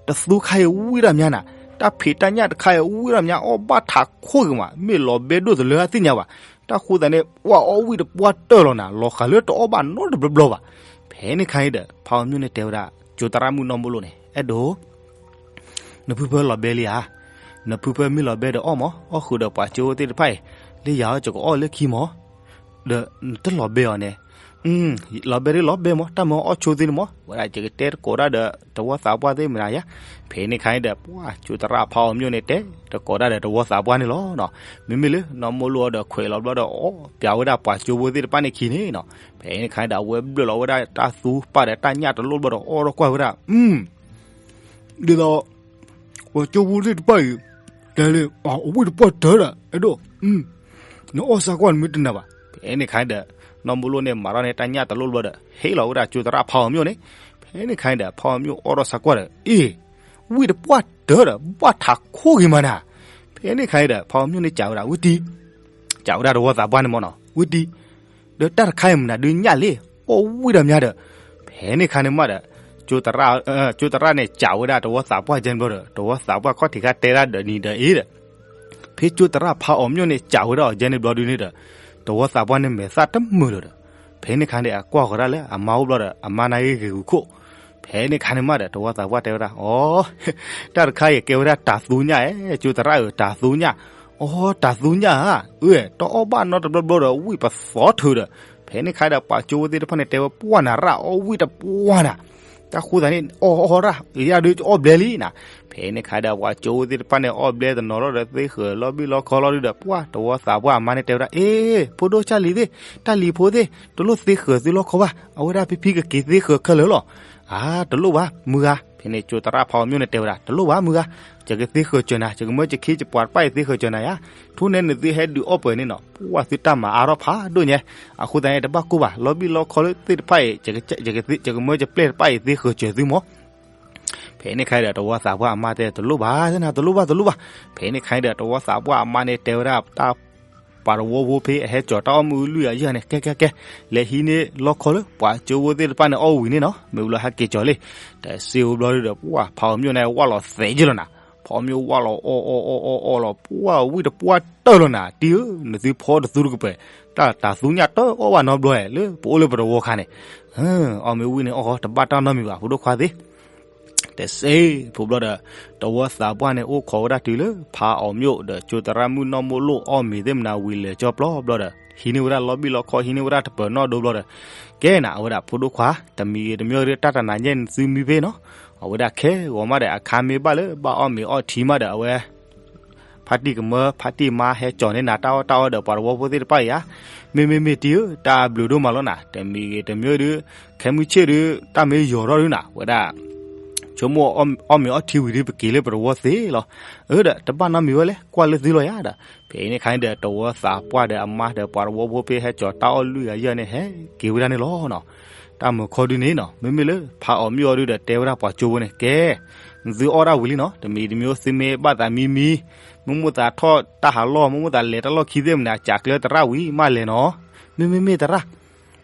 တသူခါအံၤဝံဒၣ်မးနၤ တၢ်ဖံးတၢ်ညၣ်တခါအံၤဝံဒၣ်မး အီၣ်ဘၣ်ထးခိၣ်ဂ့ၤမး မ့ၢ်လီၤဘဲဒိၣ်တလၢအသ့ၣ်ညါဘၣ်. တၢ်ဃိသတးန့ၣ် ပှၤအီၣ်ဝံၣ်တပှၢ်တၢၢ်လီၤနၤ လီၤဃာ်လၢတအီၣ်ဘၣ်နီတဘျီဘျီဘၣ်. ဖဲန့ၣ်ခါအံၤဒီး ဖးအီၤမၠိၣ်န့ၣ်တဲဝဲဒၣ် ကၠိသရၣ်မုၣ်နီၢ်မိၢ်လိၣ်န့ၣ် အဲၣ်ဒိး နဖုဖၢလီၤဘဲလံဧါ. နဖုဖၢမ့ၢ်လီၤဘဲဒီးအီၣ်မး အီၣ်ဃုာ်ဒီးပှၤကၠိဖိသ့ၣ်တဖၣ်အံၤ လၢယၤအီၣ်ကကအီၣ်လၢခံမး ဒီးနတလီၤဘဲအီၤန့ၣ် လီၤဘဲဒ်လီၤဘဲမး တၢ်မၢအီၣ်ဆိသ့န့ၣ်မး ဝဲဒၣ်ယကတဲတကိးတၢ်ဒီးတဝီသးပှၢ်သ့ၣ်မနၤယါ. ဖဲန့ၣ်ခါအံၤဒီး ပှၤကၠိသရၣ်ဖးအီၤမၠိၣ်န့ၣ်တဲတကိးတၢ်ဒီးတဝီသးပှၢ်န့ၣ်လီၤ. မ့မ့ၢ်လၢနီၢ်မိၢ်လိၣ်အီၤဒီးခွဲးလီၤဘျီဒီးအီၣ်ပျးဝဲဒၣ်ပှၤကၠိဖိသ့ၣ်တဖၣ်န့ၣ်ခံန့ၣ်နီၤ. ဖဲန့ၣ်ခါအံၤဒီး အဝဲဘျၢၣ်လီၤဝဲဒၣ်တၢ်သူပၢ်ဒီးတၢ်ညၣ်တလိၣ်ဘျီဒီးအီၣ်ထီၣ်ကွၢ်ဝဲဒၣ် ဒ်သိး ပှၤကၠိဖိသ့ၣ်တဖၣ်အံၤ တဲလၢ အဝံၣ်တပှၢ်တၢၢ်ဒီး အဲၣ်ဒိး နအီၣ်ဆါကွၢ်နမ့ၢ်တနာ်ဘၣ်. ဖဲန့ၣ်ခါအံၤဒီး နီၢ်မိၢ်လိၣ်န့ၣ် မၤထီၣ်န့ၣ်တၢ်ညၣ်တလိၣ်ဘျီဒီး ဟ့ၣ်လီၤဝဲဒၣ်ကၠိသရၣ်ဖးအီၤမၠိၣ်န့ၣ်. ဖဲန့ၣ်ခါအံၤဒီး ဖးအီၤမၠိၣ်အီၣ်ထီၣ်ဆါကွၢ်ဒီး အ့ ဝံၣ်တပှၢ်တၢၢ်ဒီး ဘၣ်ထးခိၣ်ဂ့ၤမးနၤ. ဖဲန့ၣ်ခါအံၤဒီး ဖးအီၤမၠိၣ်န့ၣ်စံးဝဲဒၣ် ဝံၣ်တံၢ် စံးဝဲဒၣ်တဝီသးပှၢ်န့ၣ်မၢ်နီၤ ဝံၣ်တံၢ် ဒီးတၢ်တခါအံၤမနုၤဒုးညၣ်လံ အီၣ်ဝံၣ်ဒီးမးဒီး ဖဲန့ၣ်ခါန့ၣ်မးဒီး ကၠိသရၣ် ကၠိသရၣ်န့ၣ်စံးဝဲဒၣ်တဝီသးပှၢ်ယဲန့ၣ်ဘျီဒီး တဝီသးပှၢ်ခီၣ်ထံးခါတဲဒၣ်ဒီးနံၤဒီးအ့ဒီး ဖဲကၠိသရၣ်ဖးအီၤမၠိၣ်န့ၣ် စံးဝဲဒၣ်အီၤယဲန့ၣ်ဘျီဒုန့ၣ်ဒီး တဝီသးပှၢ်န့ၣ်မဲာ်သၣ်တမုာ်လၢၤဒီး ဖဲန့ၣ်ခါန့ၣ် အကွၢ်ဃီၤဒၣ်လၢအမါအိၣ်ဘျီဒီး အမါန့ၣ်ဂ့ၤဂုာ်ခိၣ်. ဖဲန့ၣ်ခါန့ၣ်မးဒီး တဝီသးပှၢ်တဲဝဲဒၣ် အီ တၢ်တခါအံၤကဲဝဲဒၣ်တၤသူညၣ်ဧါ ကၠိသရၣ်ဧၢ တၤသူညၣ်. အီ တၤသူညၣ်ဧါ အၢ တအီၣ်ဘၣ်နီတဘျီဘျီဒီး ဝံၣ်ပသီထုးဒီး ဖဲန့ၣ်ခါဒီး ပှၤကၠိဖိသ့ၣ်တဖၣ်န့ၣ် တဲဝဲပှၢ်နၤရၣ်အီၣ်ဝံၣ်တပှၢ်နၤ တၢ်ဃိသးန့ၣ် အီၣ်အီၣ်ရၣ် ယဒုးအီၣ်ဘျဲလံနၤ. ဖဲန့ၣ်ခါဒီး ပှၤကၠိဖိသ့ၣ်တဖၣ်န့ၣ် အီၣ်ဘျဲတနီၤလီၤဒီး သ့ဃၢၤလီၤဘံၣ်လီၤခီလီၤဒုဒီး ပှၢ်တဝီသးပှၢ်အမါန့ၣ်တဲဝဲဒၣ် အ့ ဖိဒိၣ်ကၢ်လံၤသ့ၣ် တၢ်လံၤဖိသ့ၣ် တလိၣ်သ့ဃၢၤသုလီၤခီဘၣ် အဝဲဒၣ်ဖံဖံကက့ၤသ့ဃၢၤခဲလၢာ်လီၤ. အါ တလိၣ်ဘၣ်မုၢ်ဂၤ. ဖဲန့ၣ်ကၠိသရၣ်ဖးအီၤမၠိၣ်န့ၣ်တဲဝဲဒၣ် တလိၣ်ဘၣ်မုၢ်ဂၤ ယကသ့ဃၢၤစၢၤနၤ ယကမၢယခံယပှၤတဖၣ်အံၤသ့ဃၢၤစၢၤနၤယါ. ထူၣ်န့ၣ်နသုဟဲဒုးအီၣ်ပှဲၤန့ၣ်နီၤ ပှၢ်သုတၢ်မၤအါထီၣ်ဖးဒိၣ်ညါ. အဃိသတးန့ၣ် တဘၣ်ကိၢ်ဘၣ် လီၤဘံၣ်လီၤခီလၢသ့ၣ်တဖၣ်အံၤ ယကမၢယပျဲၢ်တဖၣ်အံၤသ့ဃၢၤစၢၤသုမး. ဖဲန့ၣ်ခါအံၤဒီး တဝီသးပှၢ်အမါတဲ တလိၣ်ဘၣ်သနာ် တလိၣ်ဘၣ် တလိၣ်ဘၣ်. ဖဲန့ၣ်ခါအံၤဒီး တဝီသးပှၢ်အမါန့ၣ်တဲဝဲဒၣ်တၢ် ပှၤတဝီဖိဖဲအဟဲကၠီၤတၢ်အီၣ်မုၢ်လွံၢ်အယဲၢ်န့ၣ် ကဲကဲကဲ လဲၤဟံးန့ၢ်လီခီလၢ ပှၤကၠိဖိသ့ၣ်တဖၣ်န့ၣ်အီၣ်ဝံၤန့ၣ်နီၤ မ့ၢ်ဝံၤလီၤဟဲက့ၤကၠီၤလံ. တစ့ဧိၤဘျီဒုဒီး ပှၢ်ဖးအီၤမၠိၣ်န့ၣ် ဝၢ်လီၤသဲးယ့ၢ်လီၤနၤ. ဖးအီၣ်မၠိၣ်ဝၣ်လီၤအီၣ်အီၣ်အီၣ်အီၣ်အီၣ်လီၤ ပှၢ်ဝံၣ်တပှၢ်တၢၢ်လီၤနၤ တံၤဧၢ, နသုဖီတသူတကပၤ, တၢ်တၤသူညၣ်တအီၣ်ဘၣ်နီတဘျီဧါ လၢပအိၣ်လၢပတဝီခါန့ၣ်, အီၣ်မ့ၢ်ဝံၣ်န့ၣ်အီၣ်ဃီ တဘၣ်တၢ်နီတမံၤဘၣ် ဖိဒိၣ်ခွါသ့ၣ် တစ့ဖိဘျီဒီး တဝီသးပှၢ်န့ၣ် အိၣ်ခိးဝဲဒၣ်တုၤလၢ ဖးအီၣ်မၠိၣ်ဒီး ကၠိသရၣ်မုၣ်နီၢ်မိၢ်လိၣ် အီၣ်မ့ၤသ့ၣ်မနၤဝံၤလၢာ်ကၠီပျီဘျီဒီး ဟံးန့ၢ်ဝဲဒၣ်လီဘံၣ်လီခီ ဟံးန့ၢ်ဝဲဒၣ်တပၢၤနီၣ်ဒိဘျီဒီး, ကဲနၤ အဝဲဒၣ်ဖိဒိၣ်ခွါ တမံၤဂ့ၤတမံၤဂ့ၤ တၢ်တနၤညါန့ၣ် သုမံဖဲနီၤ, အဝဲဒၣ်ခဲဂီၤမးဒီး အခါမ့ၢ်ဘၣ်လၢ ဘၣ်အီၣ်မ့ၤအီထံမးဒီး အဝဲ ဖါတံၢ်ကမၢ ဖါတံၢ်မါဟဲကၠီၤန့ၢ်နၤ တၢ်အီၣ်တၢ်အီဒီးပှၤတဝီဖိသ့ၣ်တဖၣ်အံၤဧါ, မ့မ့မ့ၢ်တံၤဧၢ, တၢ်ဘျုးဒိၣ်မးလီၤနၤ, တမံၤဂ့ၤတမံၤဒုး, ခဲမုၢ်ဆ့ၣ်ဒုး တၢ်မ့ၢ်ယီၤထီၣ်ဒုးနၤ ဝဲဒၣ် ဆိကမိၣ်အီၣ်မ့ၤအီထံဝံၤဒုး ပက့ၤလၢပတဝီသ့လီၤ, အၢဒီး တဘၣ်နီတမံၤဝဲလဲၣ် ကွၢ်လၢသုလီၤယၤဒီး, ဖဲအံၤန့ၣ်ခါန့ၣ်ဒီး တဝီသးပှၢ်ဒီးအမါဒီးပှၤတဝီဖိဖဲဟဲကၠီၤတၢ်အီၣ်လွံၢ်ဂၤယဲၢ်န့ၣ် ဟဲက့ၤဝဲဒၣ်န့ၣ်လီၤနီၤ, တၢ်မုာ်ခီဒုးန့ၣ်နီၤ မ့မ့ၢ်လၢ ဖးအီၣ်မၠိၣ်အီၤဒုးဒီး တဲဝဲဒၣ်ပှၤကၠိဖိန့ၣ် ကဲ နသုအီၣ်ဒၣ်ဝံၤလံနီၤ, တမံၤတမံၤအိၣ်သုမ့ၢ်ဘၣ်သးမံမံ, မ့ၢ်မိၣ်သးထီၣ်တၢ်ဟးလီၢ် မ့ၢ်မိၣ်သးလဲၤတၢ်လီၢ်ခံသ့ၣ်မနၤ ကးကျၢသရၣ်ဝံၤမးလဲၤနီၤ, မ့မ့မ့ၢ်သရၣ်,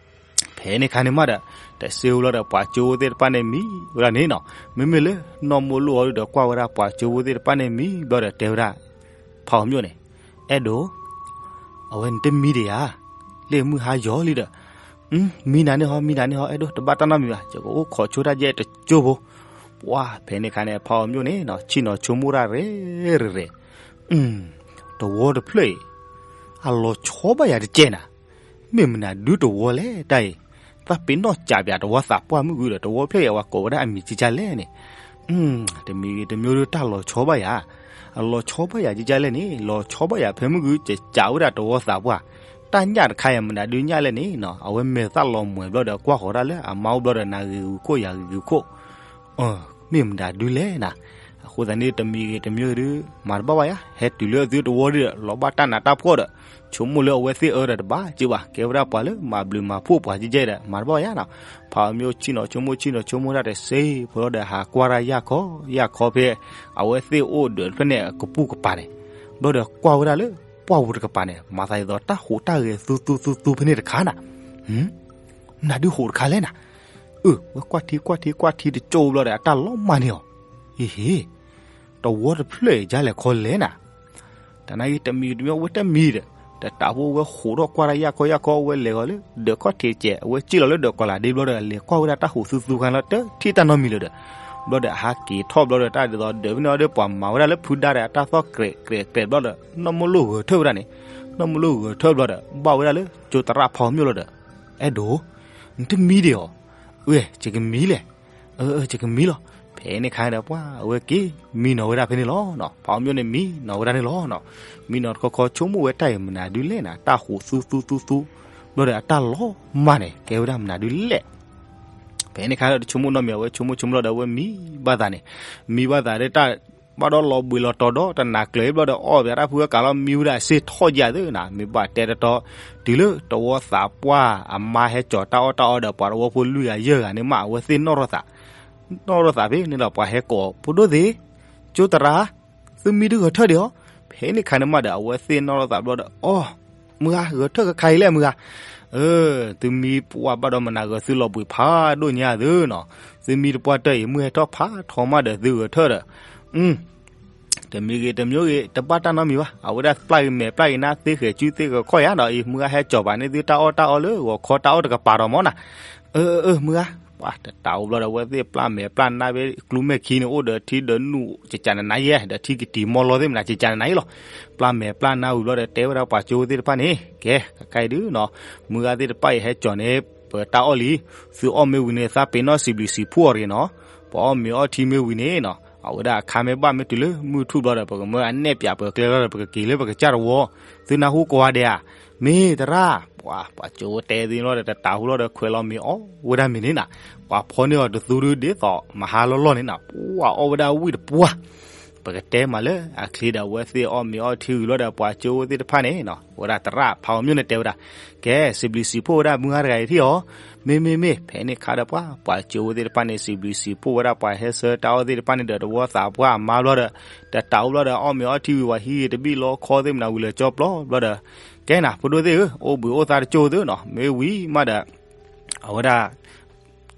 ဖဲန့ၣ်ခါန့ၣ်မးဒီး တစ့ဝဲလီၤဒီး ပှၤကၠိဖိသ့ၣ်တဖၣ်န့ၣ်မံဝဲဒၣ်န့ၣ်နီၤ, မ့မ့ၢ်လၢ နီၢ်မိၢ်လိၣ်အီၤဒုးဒီး ကွၢ်ဝဲဒၣ်ပှၤကၠိဖိသ့ၣ်တဖၣ်န့ၣ်မံဘျီဒီး တဲဝဲဒၣ် ဖးအီၣ်မၠိၣ်န့ၣ်, အဲၣ်ဒိး, အဝဲနတမံဒံးဧါ, လၢမုၢ်ဟါယီၤလံဒီး, မံနၤန့ၣ်ဟီ မံနၤန့ၣ်ဟီ အဲၣ်ဒိး တဘၣ်တၢ်နီတမံၤဘၣ် ယကအိၣ်ခိးဆိတၢ်ယဲၢ်တကၠိဖိ, ပှၢ်ဖဲန့ၣ်ခါန့ၣ် ဖးအီၣ်မၠိၣ်န့ၣ်နီၤ ဆ့ၣ်နီၤဆိကမိၣ်တၢ်ရဲၣ်ရဲၣ်, တဝီတဖျၢၣ်အံၤ အလီၤဆီဘၣ်ယၤတကဲနၤ, မ့ၢ်မနုၤဒုးတဝီလဲၣ်တၢ်အံၤ, သးပ့ၤနီၣ်ကးပၠးတဝီသးပှၢ်မုၢ်ဂုၤဒီး တဝီဖျၢၣ်အံၤ အဝဲကိးဝဲဒၣ်အမံၤကကလဲၣ်န့ၣ်, တမံၤဂ့ၤတမံၤဒုး တၢ်လီၤဆီဘၣ်ယၤ, အလီၤဆီဘၣ်ယၤကကလဲၣ်န့ၣ် လီၤဆီဘၣ်ယၤဖဲမုၢ်ဂုၤ ကကးဝဲဒၣ်တဝီသးပှၢ်, တၢ်ညၣ်တခါအံၤ မနုၤဒုးညၣ်လဲၣ်န့ၣ်နီၤ အဝဲမဲာ်သၣ်လီၤမှဲၤဘျီဒီး ကွၢ်ဃီၤဒၣ်လၢအမါအိၣ်ဘျီဒီး နၤဂ့ၤဂုာ်ခိၣ်ယၤဂ့ၤဂုာ်ခိၣ် မ့ၢ်မတၤဒုလဲၣ်နၤ, အဃိသတးန့ၣ် တမံၤဂ့ၤတမံၤဂ့ၤဒုး မၤတဘၣ်ဘၣ်ယၤ ဟဲတုၤလၢအသုတဝီဒုးဒီး လီၤဘၣ်တၢ်နးတၢ်ဖှီၣ်ဒီး ဆိကမိၣ်လၢအဝဲသ့ၣ်အၢဒီးတဘၣ်က့ဘၣ် ကဲဝဲဒၣ်ပှၤလၢမၤဘျုးမၤဖှိၣ်ပှၤကဲကဲဒီး မၤတဘၣ်ဘၣ်ယၤနီၤ, ဖးအီၣ်မၠိၣ်ဆ့ၣ်နီၤဆိကမိၣ်ဆ့ၣ်နီၤဆိကမိၣ်တၢ်တစ့ဖိလီၤဒီး ဟးကွၢ်တၢ်ယၢ်ခီယၢ်ခီဖဲ အဝဲသ့ၣ်အိၣ်ဒၢးတဖျၢၣ်န့ၣ် အကပိာ်ကပၤန့ၣ်, ဘျီဒီးကွၢ်ဝဲဒၣ်လၢ ပှၢ်ပူၤတကပၤန့ၣ် မၤသးဒ်သိးတၢ်ဟူးတၢ်ဂဲၤသူသူသူသူဖဲန့ၣ်တခါနၤ, မနုၤဒုးဟူးတခါလဲၣ်နၤ, အၢ ဝဲကွၢ်ထံကွၢ်ထံကွၢ်ထံတကၠိဘျီဒီး အတၢ်လီၤမၢ်န့ၢ်အီၤ, အ့ဟ့ တဝီတဖျၢၣ်အံၤ ကလဲၤခီလဲၣ်နၤ, တနာ်က့ တမံၤတမံၤဝဲတမံၤဒီး တတးဖိဝဲဟူးထီၣ်ကွၢ်တၢ်ယၢ်ခီယၢ်ခီ အဝဲလဲၤဂီၤလၢဒၢးခီၣ်ထံးတကဲး အဝဲစံၣ်လီၤလၢဒၢးကီၤလၤဒ့ဘျီဒီး လဲၤကွၢ်ဝဲဒၣ်တၢ်ဟူးသူသူခါလီၤ တထံၣ်တၢ်နီတမံၤလၢၤဒီး, ဘျီဒီးအဟးက့ၤထီၣ်ဘျီဒီး တၢ်ဒ်သိးဒၢးဖဲန့ၣ်အီၤဒီး ပှၤမၤဝဲဒၣ်လၢဖုဒါဒီး အတၢ်သီၣ်ကြဲးကြဲးကြဲးဘျီဒီး နီၢ်မိၢ်လိၣ်ဂဲၤထၢၣ်ဝဲဒၣ်န့ၣ်, နီၢ်မိၢ်လိၣ်ဂဲၤထၢၣ်ဘျီဒီး ဘၣ်ဝဲဒၣ်လၢကၠိသရၣ်ဖးအီၣ်မၠိၣ်လီၤဒီး, အဲၣ်ဒိး, နတမံဒံးအီၤ, အၢ ယကမံလဲၣ်, အၢ ယကမံလီၤ, ဖဲန့ၣ်ခါဒီး ပှၢ်အဝဲက့ၤ မံနီၤဝဲဒၣ်ဖဲန့ၣ်လီၤ, ဖးအီၣ်မၠိၣ်န့ၣ် မံနီၤဝဲဒၣ်န့ၣ်လီၤ, မံနီၤတခီခီ ဆိကမိၣ်ဝဲတၢ်အံၤ မနုၤဒုးလဲၣ်နၤ တၢ်ဟူးသူသူသူသူ, ဘျီဒီးအတၢ်လီၤမၢ်န့ၣ် ကဲဝဲဒၣ်မနုၤဒုးလဲၣ် ဖဲန့ၣ်ခါဒီး တဆိကမိၣ်နီတမံၤ အဝဲဆိကမိၣ်ဆိကမိၣ်လီၤဒီး အဝဲမံဘၣ်သးန့ၣ်, မံဘၣ်သးဒီးတၢ် ဘၣ်ဒီးလီၤဘှံးလီၤတီၤဒီး တနၤကျၢၤဘျီဒီး အီၣ်ဘၣ်တၢ်ဖုအကးလီၤ မံဝဲဒၣ်စ့ၢ်ထီၣ်ယၤသုနၤ, မ့ၢ်ဘၣ်တဲတတီၤ, တုၤလၢတဝီသးပှၢ်အမါဟဲကၠီၤတၢ်အီၣ်တၢ်အီဒီး ပှၤတဝီဖိလွံၢ်ဂၤယဲၢ်ဂၤန့ၣ်မး အဝဲသ့ၣ်နီၣ်ထီၣ်သး, နီၣ်ထီၣ်သးဖဲန့ၣ်ဒီး ပှၤဟဲကိး ဖိဒိၣ်သ့ၣ်, ကၠိသရၣ် သုမံတဂဲၤထၢၣ်ဒံးအီၤ, ဖဲန့ၣ်ခါန့ၣ်မးဒီး အဝဲသ့ၣ်နီၣ်ထီၣ်သးဘျီဒီး အီၣ်, မုၢ်ဂၤ ဂဲၤထၢၣ်ကခါအံၤလဲၣ် မုၢ်ဂၤ, အၢ သုမံပှၢ်ဘၣ်ဒီးမနၤဂဲၤ သုလီၤဘှံးဖးဒိၣ်ညါသုနီၤ, သုမံတပှၢ်တၢၢ်အံၤ မုၢ်ဟဲထီၣ်ဖးထီမးဒီးသုဂဲၤထၢၣ်ဒီး, တမံၤဂ့ၤတမံၤဂ့ၤ တဘၣ်တၢ်နီတမံၤဘၣ်, အဝဲဒၣ်ပျၢ်ဂ့ၤမဲာ်ပျၢ်ဂ့ၤနါ သ့ဃဲၤကုသ့ဂဲၤခီၣ်ယါဒီး အံၤမုၢ်ဂၤဟဲကၠီၤပာ်န့ၢ်သုတၢ်အီၣ်တၢ်အီလၢဂီၤခီတၢ်အီၣ်တကပၤဒီးမၢ်နၤ, အၢ အၢ မုၢ်ဂၤ, ပှၤတတးအိၣ်ဘျီဒီး အဝဲသ့ၣ်ပျၢ်မဲာ်ပျၢ်နါဖဲကျူမဲာ်ခံန့ၣ် အိၣ်ဒီးထံဒီးနူၢ် ကကးနနါယဲ ဒီးထံကတံၤမီလီသ့ၣ်မနၤ ကကးနနါယဲလီၤ, ပျၢ်မဲာ်ပျၢ်နါဝံၤဘျီဒီး တဲဝဲဒၣ်ပှၤကၠိဖိသ့ၣ်တဖၣ်န့ၣ် ကဲ ခဲအံၤဒုးနီၤ, မုၢ်ဂၤသ့ၣ်တဖၣ်အံၤဟဲကၠီၤန့ၣ် ပတၢ်အီၣ်လံ, သုအီၣ်မ့ၢ်ဝံၤန့ၣ် သးပ့ၤနီၣ်စံးဘျုးစံးဖှိၣ်အီၤတဂ့ၤနီၤ, ပှၤအီၣ်မ့ၤအီၣ်ထံမ့ၢ်ဝံၤန့ၣ်နီၤ အဝဲဒၣ်အခါမ့ၢ်ဘၣ်မ့ၢ်တုၤလၢမုၢ်ထူၣ်ဘျီဒီး ပကမၢအနဲၣ်ပၠးပကျဲလီၤဒီး ပကက့ၤလၢပကစၢ်တဝီ, သုနၢ်ဟူကိးဂၤဒဲးဧါ, မ့ၢ်သရၣ်, ပှၤ ပှၤကၠိဖိတဲသ့လီၤဒီး တတးဟူလီၤဒီး ခွဲးလီၤမ့ၤအီၣ်ဝဲဒၣ်မ့ၤန့ၣ်နၤ, ပှၤဖီန့ၢ်အီၤတသူဒုးဒ်သိးမဟါလီၢ်လီၢ်န့ၣ်နၤ, ပှၤအီၣ်ဝဲဒၣ်ဝံၣ်တပှၢ် ပကတဲမးလၢအချ့ဒီး အဝဲသ့ၣ်အီၣ်မ့ၤအီၣ်ထံဝံၤလီၤဒီး ပှၤကၠိဖိသ့ၣ်တဖၣ်န့ၣ်နီၤ အဝဲဒၣ်သရၣ်ဖးအီၣ်မၠိၣ်န့ၣ်တဲဝဲဒၣ်, ကဲ စံးဘျုးစံးဖှိၣ်ဝဲဒၣ်မုၢ်ဂၤတဂၤအံၤထံၣ်အီၤ, မ့မ့မ့ၢ် ဖဲန့ၣ်ခါဒီးပှၤ ပှၤကၠိဖိသ့ၣ်တဖၣ်န့ၣ် စံးဘျုးစံးဖှိၣ်ဝဲဒၣ်ပှၤဟဲဆှၢတၢ်အီၣ်သ့ၣ်တဖၣ်န့ၣ်ဒီး တဝီသးပှၢ်အမါဘျီဒီး တတးအိၣ်ဘျီဒီး အီၣ်မ့ၤအီၣ်ထံဝံၤ ပှၤဟံးဂ့ၤတဘ့ၣ်လီခီသ့ၣ်မနၤဝံၤလၢကၠီပျီဘျီဒီး, ကဲနၤ ဖိဒိၣ်သ့ၣ်ဧၢ, အိၣ်ဘှံးအိၣ်သါတကၠိၢ်သုနီၤ, မ့ၢ်ဝံၤမးဒီး အဝဲဒၣ်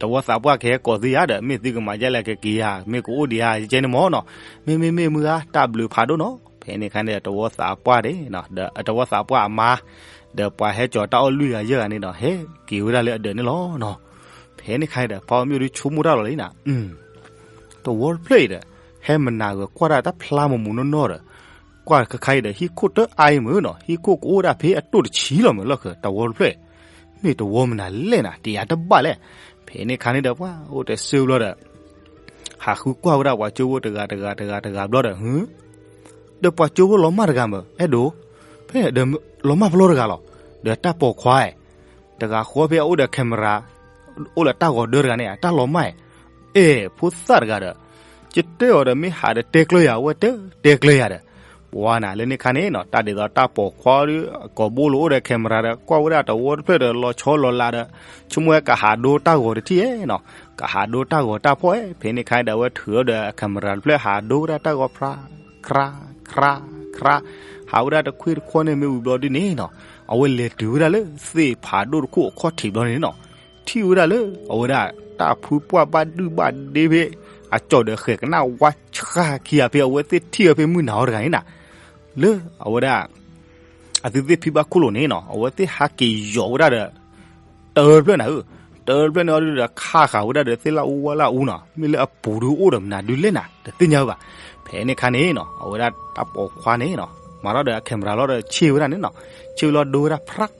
တ တဝီသးပှၢ်ကဟဲကိးသုယၤဒီး မ့ၢ်သုကမၤဒ်လဲၣ်ကက့ၤယၤ မ့ၢ်ကအိၣ်ဒံးဧါ ယကဲန့ၣ်မ့ၢ်နီၤ, မ့မ့မ့ၢ်မုၢ်ဂၤ တၢ်ဘျုးဖးဒိၣ်နီၤ. ဖဲန့ၣ်ခါန့ၣ်ဒီး တဝီသးပှၢ်န့ၣ် ဒီးတဝီသးပှၢ်အမါ ဒီးပှၤဟဲကၠီၤတၢ်အီၣ်လွံၢ်ဂၤယဲၢ်ဂၤန့ၣ်ဒီး ဟဲက့ၤဝဲဒၣ်လၢအဒၢးန့ၣ်လီၤနီၤ. ဖဲန့ၣ်ခါန့ၣ်ဒီး ဖါအီမၠိၣ်ဒုဆိကမိၣ်တၢ်လီၤလံနီၤ, တဝီတဖျၢၣ်အံၤဒီး ဟဲမနၤဂၤကွၢ်တၢ်တဖျါမူးမူးနီၢ်နီၢ်ဒီး ကွၢ်ခါခါအံၤဒီး ဟံၣ်ခိၣ်တၢ်အါအံၤမုၢ်နီၤ, ဟံၣ်ခိၣ်ကအိၣ်ဒၣ်ဖဲအတိၢ်တဆံလီၤမုၢ်လီၢ်ဃၢၤ တဝီတဖျၢၣ်, မ့ၢ်တဝီမနုၤလဲၣ်နၤ တယၤတဘၣ်လဲၣ်. ဖဲန့ၣ်ခါန့ၣ်ဒီး ပှၤအိၣ်တစဲးဘျီဒီး ဟးဃုကွၢ်ဝဲဒၣ်ပှၤကၠိဖိတဂၤတဂၤတဂၤတဂၤဘျီဒီး ဟ့ ဒီးပှၤကၠိဖိလီၤမၢ်တဂၤမုၢ် အဲၣ်ဒိး, ဖဲဒီးလီၤမၢ်ပျီတဂၤလီၤ, ဒီးတၢ်ပိာ်ခွါ တဂၤဃီဖဲအအိၣ်ဒီး camera အိၣ်လၢတၢ်ဂီၤဒၢတဂၤန့ၣ် တၢ်လီၤမၢ်, အဲၣ် ဖိသၣ်တဂၤဒီး ကတဲအီၤဒီး မ့ၢ်ဟးဒီးတဲကျၢၤယၤ အဝဲတဲတဲကျၢၤယၤဒီး ပှၤနၤလၢန့ၣ်ခါန့ၣ်နီၤ တၢ်ဒ်သိးတၢ်ပိာ်ခွါဒီး ကိာ်ဘိလိာ်အိၣ်ဒီး camera ဒီး ကွၢ်ဝဲဒၣ်တဝီတဖျၢၣ်ဒီး လီၤဆီလီၤလးဒီး ဆိကမိၣ်ဝဲကဟးဒိတၢ်ဂီၤတထံၣ်ဧဲနီၤ, ကဟးဒိတၢ်ဂီၤတၢ်ဖီၣ်ဧဲ. ဖဲန့ၣ်ခါန့ၣ်ဒီး အဝဲထုးအီၤဒီး camera တဖျၢၣ် ဟးဒိဝဲဒၣ်တၢ်ဂီၤဖြး ခရါ ခရါ ခရါ, ဟးဝဲဒၣ်တခွ့ၣ်တခွီန့ၣ်မ့ၢ်ဝံၤဘျီဒ်န့ၣ်နီၤ အဝဲလဲၤတုၤဝဲဒၣ်လၢသ့ၣ်ဖးဒိၣ်တခိၣ်အခီၣ်ထံးဘျီန့ၣ်နီၤ, ထံၣ်ဝဲဒၣ်လၢ အဝဲဒၣ် တၢ်ဖုပှၢ်ဘၣ်ဒုၣ်ဘၣ်ဒ့ဖဲ အကၠီၣ်ဒီးဃဲၤကနၣ်ဝါဆှါခံဂၤဖဲ အဝဲသ့ၣ်ထံၣ်အီၤဖဲမုၢ်နၤအီၤတဂၤန့ၣ်နီၤ, လၢအဝဲဒၣ် အသုသ့ၣ်ဖံဘၣ်ခိၣ်လိာ်န့ၣ်နီၤ အဝဲသ့ၣ်ဟးက့ၤယီၤဝဲဒၣ်ဒီး တၢတဖျၢၣ်နၤဧၢ, တၢတဖျၢၣ်န့ၣ်အီၤဒုဒီး ခးဃာ်ဝဲဒၣ်ဒီးသ့ၣ်လၢအူဝဲလၢအူနီၤ, မ့ၢ်လၢအပူၤဒုအိၣ်ဒီးမနုၤဒုလဲၣ်နၤ တသ့ၣ်ညါဝဲဘၣ်. ဖဲန့ၣ်ခါန့ၣ်နီၤ အဝဲဒၣ်တၢ်ပိာ်ခွါန့ၣ်နီၤ မၤထီၣ်ဒီးအ camera လီၤဒီးဆ့ၣ်ဝဲဒၣ်န့ၣ်နီၤ, ဆ့ၣ်ဝဲလီၤဒိဝဲဒၣ်ဖြး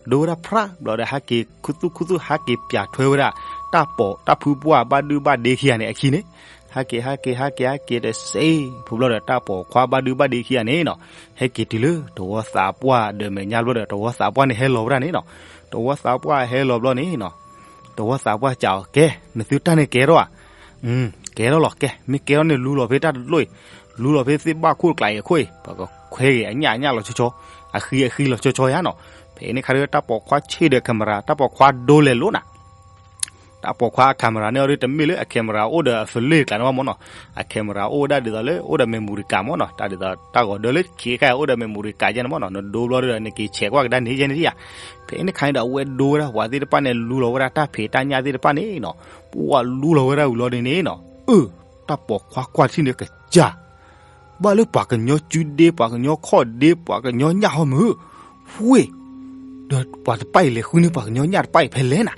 ဒိဝဲဒၣ်ဖြး ဘျီဒီးဟဲက့ၤခူသူၣ်ခူသူၣ် ဟဲက့ၤပျးထွဲဝဲဒၣ် တၢ်ပိာ် တၢ်ဖုပှၢ်ဘၣ်ဒုၣ်ဘၣ်ဒ့ခံဂၤန့ၣ်အခံန့ၣ်, ဟဲက့ၤ ဟဲက့ၤ ဟဲက့ၤ ဟဲက့ၤတစဲးဖိဘျီဒီး တၢ်ပိာ်ခွါဘၣ်ဒုၣ်ဘၣ်ဒ့ခံဂၤန့ၣ်နီၤ, ဟဲက့ၤတုၤလၢတဝီသးပှၢ်ဒီးမဲာ်ညါဘျီဒီး တဝီသးပှၢ်န့ၣ်ဟဲလီၤဝဲဒၣ်န့ၣ်နီၤ, တဝီသးပှၢ်ဟဲလီၤဘျီန့ၣ်နီၤ, တဝီသးပှၢ်စံးအီၤ ကဲ နသုတၢ်န့ၣ်ကဲထီၣ်ဧါ, ကဲထီၣ်လီၤ ကဲ မ့ၢ်ကဲထီၣ်န့ၣ် လူလီၤဖဲတၢ်တလိၣ်အံၤ, လူလီၤဖဲသ့ၣ်ဘၣ်ခိၣ်တကျးအံၤအခိၣ်အံၤ ပကခွဲက့ၤအညၣ်အညၣ်လီၤဆီဆီ, အဃံအဃံလီၤဆီဆီယါနီၤ. ဖဲန့ၣ်ခါဒီး တၢ်ပိာ်ခွါဆ့ၣ်ဒီး camera တၢ်ပိာ်ခွါဒိလဲၤလိာ်နၤ တၢ်ပိာ်ခွါအ camera န့ၣ်အီၤဒု တမ့ၢ်လၢအ camera အိၣ်ဒီးအ film တကျးန့ၣ်ဘၣ်မ့ၢ်နီၤ, အ camera အိၣ်ဝဲဒၣ်ဒ်သိးလၢ အိၣ်ဒီး memory card မ့ၢ်နီၤ, တၢ်ဒ်သိးတၢ်ဂီၤဒၢလၢခံခါအိၣ်ဒီး memory card ယဲန့ၣ်မ့ၢ်နီၤ, နဒိဘျီဒီး နက့ၤဆဲးကွၢ်ကဒါန့ၣ်ယဲန့ၣ်ဧါ. ဖဲန့ၣ်ခါန့ၣ်ဒီး အဝဲဒိဝဲဒၣ်ပှၤသ့ၣ်တဖၣ်န့ၣ် လူလီၤဝဲဒၣ်တၢ်ဖံးတၢ်ညၣ်သ့ၣ်တဖၣ်န့ၣ်နီၤ, ပှၤလူလီၤဝဲဒၣ်ဝံၤလီၤဒ်န့ၣ်နီၤ, အၢ တၢ်ပိာ်ခွါကွၢ်ထံၣ်န့ၣ်ကစၢ် ဘၣ်လၢပှၤကညီစုဒ့ ပှၤကညီခီၣ်ဒ့ ပှၤကညီညၣ်ဟီမုၢ်, ဝ့ၢ်, ဒီးပှၤတဖၣ်အံၤလဲၤဃုန့ၢ်ပှၤကညီညၣ်တဖၣ်အံၤဖဲလဲၣ်နၤ.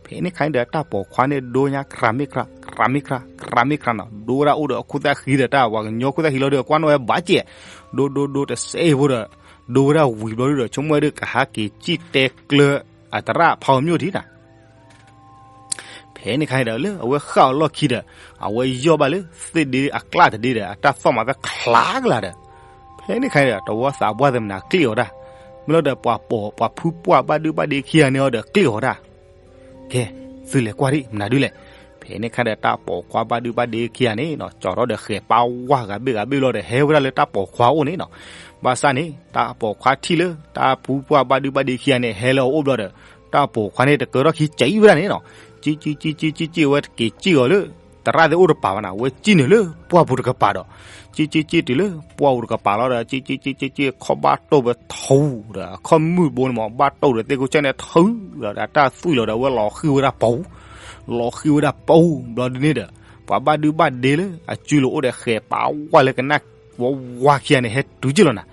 ဖဲန့ၣ်ခါန့ၣ်ဒီး တၢ်ပိာ်ခွါန့ၣ်ဒိညါ ခြးမ့ၢ်ခြး ခြးမ့ၢ်ခြး ခြးမ့ၢ်ခြးနီၤ, ဒိဝဲဒၣ်အိၣ်ဒီးအခိၣ်သၣ်ဃံဒီးတၢ် ပှၤကညီခိၣ်သၣ်ဃံလီၤဒီး ကွၢ်နီၣ်ဝဲဘၣ်စဲး, ဒိဒိဒိတစဲးဖိဒီး ဒိဝဲဒၣ်ဝံၤဘျီဒီး ဆိကမိၣ်ဝဲဒၣ်ကဟးက့ၤစံၣ်တဲကျၢအသရၣ်ဖါအီမၠိၣ်ထံၣ်နၤ ဖဲန့ၣ်ခါန့ၣ်ဒီး လၢအဝဲဃၣ်အီၤလီၢ်ခံဒီး အဝဲယီၢ်ဘၣ်လၢသ့ၣ်ဒ့အကျၣ်တဒ့ဒီး အတၢ်သီၣ်မၤသၣ်ချါကလာ်ဒီး ဖဲန့ၣ်ခါန့ၣ်ဒီး တဝီသးပှၢ်သမနၤကျ့ၣ်အီၤဒၣ်, မ့ၢ်လီၤဒီးပှၤပိာ် ပှၤဖုပှၢ်ဘၣ်ဒုၣ်ဘၣ်ဒ့ခံဂၤန့ၣ်အီၤဒီးကျ့ၣ်အီၤဒၣ်, ကဲ သုလဲၤကွၢ်ဒံး မနုၤဒုလဲၣ်. ဖဲန့ၣ်ခါဒီး တၢ်ပိာ်ခွါဘၣ်ဒုၣ်ဘၣ်ဒ့ခံဂၤန့ၣ်နီၤ ကၠီၤထီၣ်ဒီးဃဲၤပာ်ဝါဂၤဘ့ၣ်ဂၤဘ့ၣ်ဘျီဒီး ဟဲဝဲဒၣ်လၢတၢ်ပိာ်ခွါအအိၣ်န့ၣ်နီၤ. ဘၣ်ဆၣ်န့ၣ် တၢ်ပိာ်ခွါထံၣ်လၢ တၢ်ဖုပှၢ်ဘၣ်ဒုၣ်ဘၣ်ဒ့ခံဂၤန့ၣ် ဟဲလၢအအိၣ်ဘျီဒီး တၢ်ပိာ်ခွါန့ၣ် တကၢထီၣ်ခံစံၣ်ဝဲဒၣ်န့ၣ်နီၤ, စံၣ်စံၣ်စံၣ်စံၣ်စံၣ် အဝဲတက့ၤစံၣ်အီၤလၢ သရၣ်သ့ၣ်အိၣ်တပၤဘၣ်နီၤ, အဝဲစံၣ်န့ၣ်လၢပှၢ်ပူၤတကပၤဒီး စံၣ်စံၣ်စံၣ်တုၤလၢပှၢ်ပူၤတကပၤလီၤဒီး စံၣ်စံၣ်စံၣ်စံၣ်စံၣ် ခီၣ်ဘၣ်တိၢ်ဝဲထူဒီး အခီၣ်မုၢ်ဘိန့ၣ်မ့ၢ် ဘၣ်တိၢ်ဒီးသ့ၣ်ခိၣ်ဆၢန့ၣ်ထူဒီး တၢ်သွံၣ်လီၤဒီး အဝဲလီၤဃံၤဝဲဒၣ်ပူၤ, လီၤဃံၤဝဲဒၣ်ပူၤ ဘျီဒ်န့ၣ်ဒီး ပှၤဘၣ်ဒုၣ်ဘၣ်ဒ့လၢ အစုလိၤအိၣ်ဒီးဃဲၤပာ်ဝါလၢကနၣ်ဝါဝါခံဂၤန့ၣ် ဟဲတုၤက့ၢ်လီၤနၤ,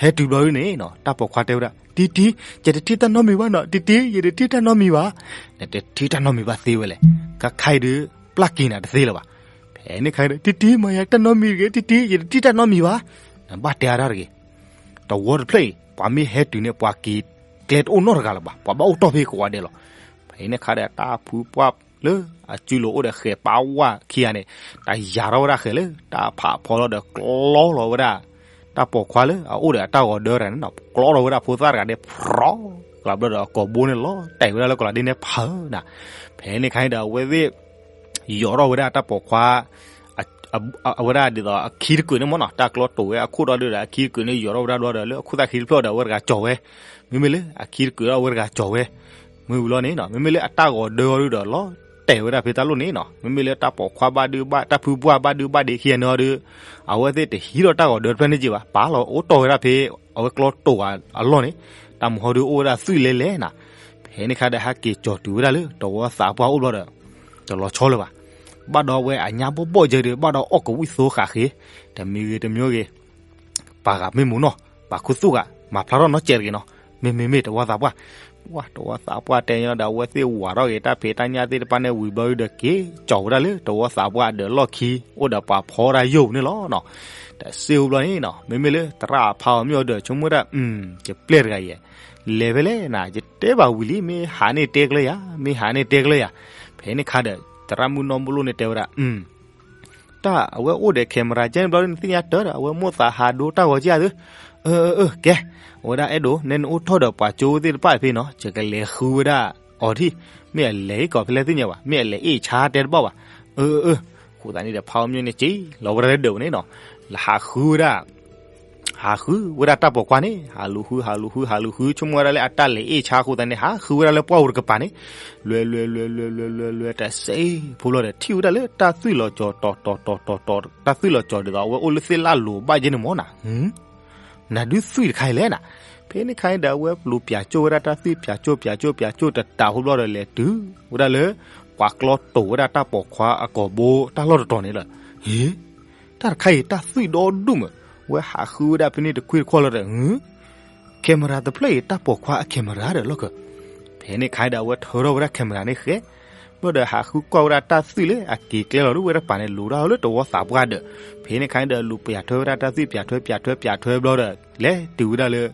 ဟဲတုၤဘျီဒ်န့ၣ်နီၤ တၢ်ပိာ်ခွါတဲဝဲဒၣ် တံတံ ယတထံၣ်တၢ်နီတမံၤဘၣ်နီၤ တံတံ ယတထံၣ်တၢ်နီတမံၤဘၣ်, နတထံၣ်တၢ်နီတမံၤဘၣ်သ့ဝဲလဲၣ်, ကခါအံၤဒုး ပျၢ်က့ၤနၤတသ့လၢၤဘၣ်. ဖဲန့ၣ်ခါဒီး တံတံ မၤယၤတၢ်နီတမံၤတဂ့ၤ တံတံ ယတထံၣ်တၢ်နီတမံၤဘၣ်, နဘၣ်တဲအါဒၣ်တဂ့ၤ, တဝီတဖျၢၣ်အံၤ ပှၤမ့ၢ်ဟဲတုၤန့ၣ် ပှၤက့ၤကျဲတအိၣ်နီတဂၤလၢၤဘၣ်, ပှၤဘၣ်အိၣ်တီၢ်ဖဲကိးဂၤဒဲးလီၤ. ဖဲန့ၣ်ခါဒီး တၢ်ဖုပှၢ်လၢအစုလိၤအိၣ်ဒီးဃဲၤပာ်ဝါခံဂၤန့ၣ် တၢ်ယၤထီၣ်ဝဲဒၣ်ဃဲၤလၢတၢ်ဖးဖီလီၤဒီး ကျီလီၤဝဲဒၣ် တၢ်ပိာ်ခွါလၢအအိၣ်ဒီးအတၢ်ဂီၤဒၢတဂၤန့ၣ်နီၤ, ကျီထီၣ်ဝဲဒၣ်ဖိသၣ်တဂၤဒဲး ဖြီ, ကလးဘျီဒီးအကိာ်ဘိန့ၣ်လီၤတဲာ်ဝဲဒၣ်လၢကလးဒ့န့ၣ်ဖးနၤ. ဖဲန့ၣ်ခါန့ၣ်ဒီး အဝဲသ့ၣ် ယီၤထီၣ်ဝဲဒၣ်တၢ်ပိာ်ခွါ အဝဲဒၣ်ဒ်သိးအခံတကုာ်န့ၣ်မ့ၢ်နီၤ, တၢ်ကျီတိာ်ဝဲအခိၣ်ဒီးဒုဒီးအခံတကုာ်န့ၣ် ယီၤထီၣ်ဝဲဒၣ်ဘျီဒီး လၢအခိၣ်သၣ်ခံတဖျၢၣ်ဒီး အဝဲတဂၤကၠီၤဝဲ, မ့မ့ၢ်လၢအခံတကုာ်ဒီးအဝဲတဂၤကၠီၤဝဲ, မ့ၢ်ဝံၤလီၤန့ၣ်နီၤ, မ့မ့ၢ်လၢအတၢ်ဂီၤဒၢအီၤဒုဒီး လီၤတဲာ်ဝဲဒၣ်ဖဲတၢ်လိၣ်န့ၣ်နီၤ, မ့မ့ၢ်လၢတၢ်ပိာ်ခွါဘၣ်ဒုဘၣ် တၢ်ဖုပှၢ်ဘၣ်ဒုဘၣ်ဒ့ခံဂၤန့ၣ်အီၤဒု အဝဲသ့ၣ်တဟံးထီၣ်တၢ်ဂီၤဒၢတဖျၢၣ်န့ၣ်က့ဘၣ်, ပာ်လီၤအိၣ်တီၢ်ဝဲဒၣ်ဖဲ အဝဲကျီတိာ်အလီၢ်န့ၣ်, တၢ်မုၢ်ဟီဒုအိၣ်ဝဲဒၣ်သွံၣ်လဲလဲနၤ. ဖဲန့ၣ်ခါဒီးဟဲက့ၤကၠီၤတုၤဝဲဒၣ်လၢတဝီသးပှၢ်အိၣ်ဘျီဒီး တလီၤဆီလၢၤဘၣ်. ဘၣ်ဒီးအဝဲအညါဘီၣ်ဘီၣ်ယဲဒုး ဘၣ်ဒီးအီၣ်ကဝံၣ်သိဃာ်ဃ့, တမံၤဂ့ၤတမံၤဂ့ၤ ပာ်ဂၤမ့ၢ်မူနီၢ်, ပာ်ခူသူၣ်ဂၤ, မၤဖျါထီၣ်နီတစဲးတဂ့ၤနီၤ. မ့မ့မ့ၢ်တဝီသးပှၢ်, ဝဲတဝီသးပှၢ်တဲညီဒီး အဝဲသ့ၣ်ဝးထီၣ်က့ၤတၢ်ဖံးတၢ်ညၣ်သ့ၣ်တဖၣ်န့ၣ်ဝံၤဘျီဒီး က့ၤကၠီၤဝဲဒၣ်လၢတဝီသးပှၢ်အဒၢးလီၢ်ခံ အိၣ်ဒီးပှၤဖီဒၣ်ယိာ်န့ၣ်လီၤနီၤ. တစ့ၢ်ဖိဘျီန့ၣ်နီၤ မ့မ့ၢ်လၢသရၣ်ဖးအီၤမ့ၢ်အီၤဒီး ဆိကမိၣ်ဒၣ် ယပျဲၢ်တဂၤအံၤ လဲၤဖဲလဲၣ်နၤ, ယတဲဘၣ်ဝံၤလံ မ့ၢ်ဟးန့ၢ်တဲကျၢၤယၤ, မ့ၢ်ဟးန့ၢ်တဲကျၢၤယၤ. ဖဲန့ၣ်ခါဒီး သရၣ်မုၣ်နီၢ်မိၢ်လိၣ်န့ၣ်တဲဝဲဒၣ် တၢ်အဝဲအိၣ်ဒီး camera ကဲန့ၣ်ဘျီ နသ့ၣ်ညါတၢ်ဒီး အဝဲမိၢ်သးဟးဒိတၢ်ဂီၤက့ၤဧါသ့. အၢ အၢ အၢ ကဲ, အဝဲဒၣ်အဲၣ်ဒိး နဲနအိၣ်ထီၣ်ဒီးပှၤကၠိသ့ၣ်တဖၣ်ဖဲနီၤ ယကလဲၤဃုဝဲဒၣ်အီၤထံၣ်, မ့ၢ်အလဲၤအ့ၣ်ကီးဖဲလဲၣ်သ့ၣ်ညါဘၣ်, မ့ၢ်အလဲၤအ့ၣ်ဆါတဲတဘၣ်ဘၣ်. အၢ အၢ အၢ အဃိသတးန့ၣ်ဒီး ဖးအီၤမ့ၢ်န့ၣ်က့ၤလီၤဝဲဒၣ်လၢဒၢးပူၤန့ၣ်နီၤ, လၢဟးဃုဝဲဒၣ် ဟးဃုဝဲဒၣ်တၢ်ပိာ်ခွါန့ၣ် ဟးလူၤဃု ဟးလူၤဃု ဟးလူၤဃု ဆိကမိၣ်ဝဲဒၣ်လၢအတၢ်လဲၤအ့ၣ်ဆါအဃိသတးန့ၣ် ဟးဃုဝဲဒၣ်လၢပှၢ်ပူၤတကပၤန့ၣ်, လွဲ လွဲ လွဲ လွဲ လွဲ လွဲ တစ့ၢ်ဖိလီၤဒီး ထံၣ်ဝဲဒၣ်လၢတၢ်သွံၣ်လီၤကၠီၤတီၤတီၤတီၤတီၤတီၤ တၢ်သွံၣ်လီၤကၠီၤဒ်သိး အဝဲအိၣ်လၢသ့ၣ်လၣ်လိၤဘၣ်ယဲန့ၣ်မ့ၢ်နၤ နဒုးသွံၣ်တခါအံၤလဲၣ်နၤ. ဖဲန့ၣ်ခါအံၤဒီး အဝဲလူၤပၠးကၠိၣ်ဝဲဒၣ်တၢ်သွံၣ် ပၠးကၠိၣ် ပၠးကၠိၣ် ပၠးကၠိၣ်တတးဖိဘျီဒီး လဲၤတုၤဝဲဒၣ်လၢ ပှၤကျီတိာ်ဝဲဒၣ်တၢ်ပိာ်ခွါအကိာ်ဘိတၢ်လီၢ်တတီၤန့ၣ်လီၤ. ဟ့, တၢ်တခါအံၤ တၢ်သွံၣ်ဒီဒူၣ်မး, ဝဲဟးဃုဝဲဒၣ်ဖဲန့ၣ်တခွံတခွီလီၤဒီး camera တဖျၢၣ်အံၤ တၢ်ပိာ်ခွါအ camera ဒီးလီၢ်ကၢၢ်. ဖဲန့ၣ်ခါအံၤဒီး အဝဲထၢထီၣ်ဝဲဒၣ် camera န့ၣ်ဃဲ ဘျီဒီးဟးဃုကွၢ်ဝဲဒၣ်တၢ်သွံၣ်လၢအက့ၤကျဲလီၤဒ်ဝဲတပၤန့ၣ် လူၤတၢ်လၢတဝီသးပှၢ်ဒီး, ဖဲန့ၣ်ခါအံၤဒီး လူၤပၠးထွဲဝဲဒၣ်တၢ်သွံၣ် ပၠးထွဲ ပၠးထွဲ ပၠးထွဲဘျီဒီး လဲၤတုၤဝဲဒၣ်လၢ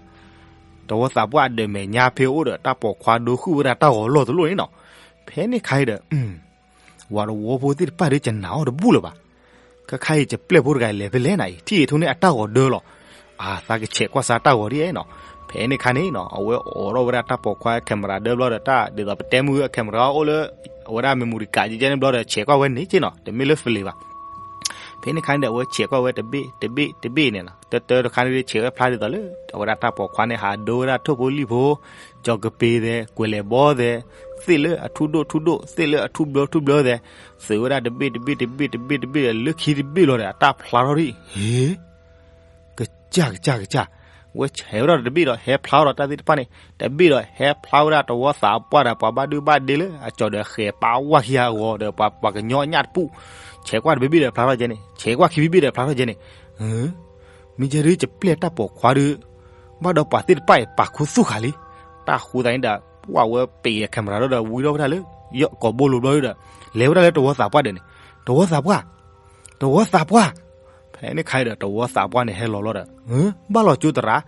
တဝီသးပှၢ်အဒၢးမဲာ်ညါဖဲအိၣ်ဒီး တၢ်ပိာ်ခွါဒိဃုာ်ဝဲဒၣ်တၢ်ဂီၤလီၢ်တလီၢ်န့ၣ်နီၤ. ဖဲန့ၣ်ခါအံၤဒီး ဝၤတဝီဖိသ့ၣ်တဖၣ်ဒီး ကနာ်အီၤတဘူၣ်လၢၤဘၣ်. ခဲခါအံၤ ယပျဲၢ်ဖိတဂၤအံၤလဲၤဖဲလဲၣ်နၤအံၤ ထံၣ်အံၤထိန့ၣ်အတၢ်ဂီၤဒၢလီၤ. အသးကဆဲးကွၢ်စါတၢ်ဂီၤဒ်အံၤနီၤ. ဖဲန့ၣ်ခါန့ၣ်နီၤ အဝဲအိးထီၣ်ဝဲဒၣ်တၢ်ပိာ်ခွါ camera ဒၢဘျီဒီး တၢ်ဒ်သိးပတဲမုၢ် camera အိၣ်လၢ အဝဲဒၣ် memory card ကဲန့ၣ်ဘျီဒီး ဆဲးကွၢ်ဝဲန့ၣ်က့နီၤ တမ့ၢ်လၢ film ဘၣ်. ဖဲန့ၣ်ခါန့ၣ်ဒီး အဝဲဆဲးကွၢ်ဝဲတဘ့ၣ်တဘ့ၣ်တဘ့ၣ်န့ၣ်နီၤ တၢတၢတခါန့ၣ်ဒီး ဆဲးဝဲဖျါဒ်သိးလၢ အဝဲဒၣ်တၢ်ပိာ်ခွါန့ၣ် ဟးဒိဝဲဒၣ်ထိၣ်ဖိလံၣ်ဖိ ကၠီၤကပ့ၤသဲး ကွဲးလဲၤဘီသဲး သ့ၣ်လၢအထူၣ်ဒိၣ်ထူၣ်ဒိၣ် သ့ၣ်လၢအထူၣ်ဘျၢထူၣ်ဘျၢသဲး သုးဝဲဒၣ်တဘ့ၣ်တဘ့ၣ်တဘ့ၣ်တဘ့ၣ်တဘ့ၣ်ဒီး လၢခံတဘ့ၣ်လီၤဒီး အတၢ်ဖျါထီၣ်ဒ်အံၤ ဟ့ ကစၢ်ကစၢ်ကစၢ်, ဝဲဆဲးဝဲဒၣ်တဘ့ၣ်ဒီး ဟဲဖျါထီၣ်ဒီးတၢ်သ့ၣ်တဖၣ်န့ၣ် တဘ့ၣ်ဒီး ဟဲဖျါဝဲဒၣ်တဝီသးပှၢ်ဒီး ပှၤဘၣ်ဒုဘၣ်ဒ့လၢအကၠီၤဒီးဃဲၤပာ်ဝၢ်ခံဂၤအဂီၤဒီး ပှၤပှၤကညီအညၣ်တပူၤ, ဆဲးကွၢ်တဘ့ၣ်ဘ့ၣ်ဒီးဖျါထီၣ်ကဲန့ၣ် ဆဲးကွၢ်ခံဘ့ၣ်ဘ့ၣ်ဒီးဖျါထီၣ်ကဲန့ၣ်, မ့ၢ်ကဲဒုး ယပျဲၢ်တၢ်ပိာ်ခွါဒုး ဘၣ်ဒီးပှၤသ့ၣ်တဖၣ်အံၤပာ်ခူသူၣ်ဃာ်လံ, တၢ်ဃိသးန့ၣ်ဒီး ပှၢ်ဝဲပ့ၤ camera ဒီးဝံထီၣ်ဝဲဒၣ်လၢ ယကိာ်ဘိလိၤဘျီဒီး လဲၤဝဲဒၣ်လၢတဝီသးပှၢ်ဒၢးန့ၣ်, တဝီသးပှၢ် တဝီသးပှၢ်, ဖဲန့ၣ်ခါအံၤဒီး တဝီသးပှၢ်န့ၣ် ဟဲလီၤလီၤဒီး ဘၣ်လီၤကၠိသရၣ်,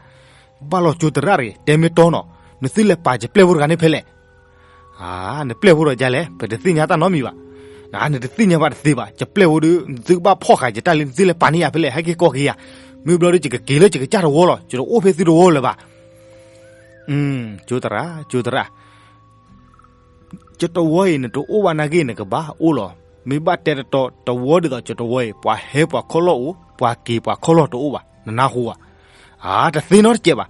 ဘၣ်လီၤကၠိသရၣ်တဂ့ၤ, တဲမ့ၢ်တီနီၤ, နသုလဲၤပာ်ယပျဲၢ်ဖိတဂၤန့ၣ်ဖဲလဲၣ်. နပျဲၢ်ဖိဒီးဒ်လဲၣ် ပတသ့ၣ်ညါတၢ်နီတမံၤဘၣ်. နတသ့ၣ်ညါဘၣ်တသ့ဘၣ်, ယပျဲၢ်ဖိဒီး နသုကဘၣ်ဖီၣ်ဃာ်ယတၢ်လံ နသုလဲၤပာ်န့ၢ်ယၤဖဲလဲၣ် ဟဲက့ၤကိးက့ၤယၤ, မ့ၢ်ဘျီဒီး ယကက့ၤလၢယကစၢ်တဝီလီၤ, ယတအိၣ်ဖဲသုတဝီလၢၤဘၣ်. ကၠိသရၣ် ကၠိသရၣ် ယတဝီအံၤ နတအိၣ်ဘၣ်နာ်က့ နကဘၣ်အိၣ်လီၤ. မ့ၢ်ဘၣ်တဲတတီ တဝီဒ်သိးယတဝီအံၤ ပှၤဟဲပှၤခီၣ်လီၢ်အိၣ် ပှၤက့ၤပှၤခီၣ်လီၢ်တအိၣ်ဘၣ်, နနၢ်ဟူဧါ. အါ တသ့နီတစဲးဘၣ်.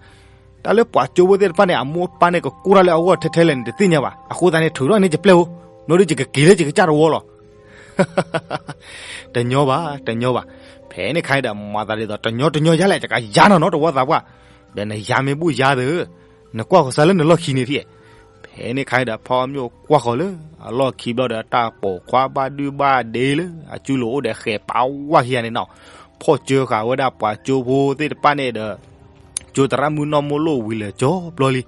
တၢ်လၢပှၤကၠိဖိသ့ၣ်တဖၣ်န့ၣ် အမိၢ်အပၢ်န့ၣ် ကကိၢ်တၢ်လၢအဂီၢ်ထဲထဲလဲၣ် နတသ့ၣ်ညါဘၣ်. အဃိသတးန့ၣ် ထုးထီၣ်န့ၢ်ယပျဲၢ်ဖိ, ဘျီဒီးယကက့ၤလၢယကစၢ်တဝီလီၤ. တညီဘၣ် တညီဘၣ်. ဖဲန့ၣ်ခါအံၤဒီး မၤသးဒ်သိး တညီတညီယါလဲၣ် ယကယါနီၤနီၤ တဝီသးပှၢ်, ဒီးနယါမ့ၢ်ဘူၣ်ယါသ့ၣ်ဧၢ, နကွၢ်ဃီၤစၢ်လၢနလီၢ်ခံန့ၣ်ထံၣ်. ဖဲန့ၣ်ခါအံၤဒီး ဖးအီၣ်မၠိၣ်ကွၢ်ဃီၤလၢအလီၢ်ခံဘျီဒီး တၢ်ပိာ်ခွါဘၣ်ဒုဘၣ်ဒ့လၢ အစုလိၤအိၣ်ဒီးဃဲၤပာ်ဝၢ်ခံဂၤန့ၣ်နီၤ, ဖီၣ်စၢဃာ်ဝဲဒၣ်ပှၤကၠိဖိသ့ၣ်တဖၣ်န့ၣ်ဒီး ကၠိသရၣ်မုၣ်နီၢ်မိၢ်လိၣ်ဝံၤလၢာ်ကၠီဘျီလံ.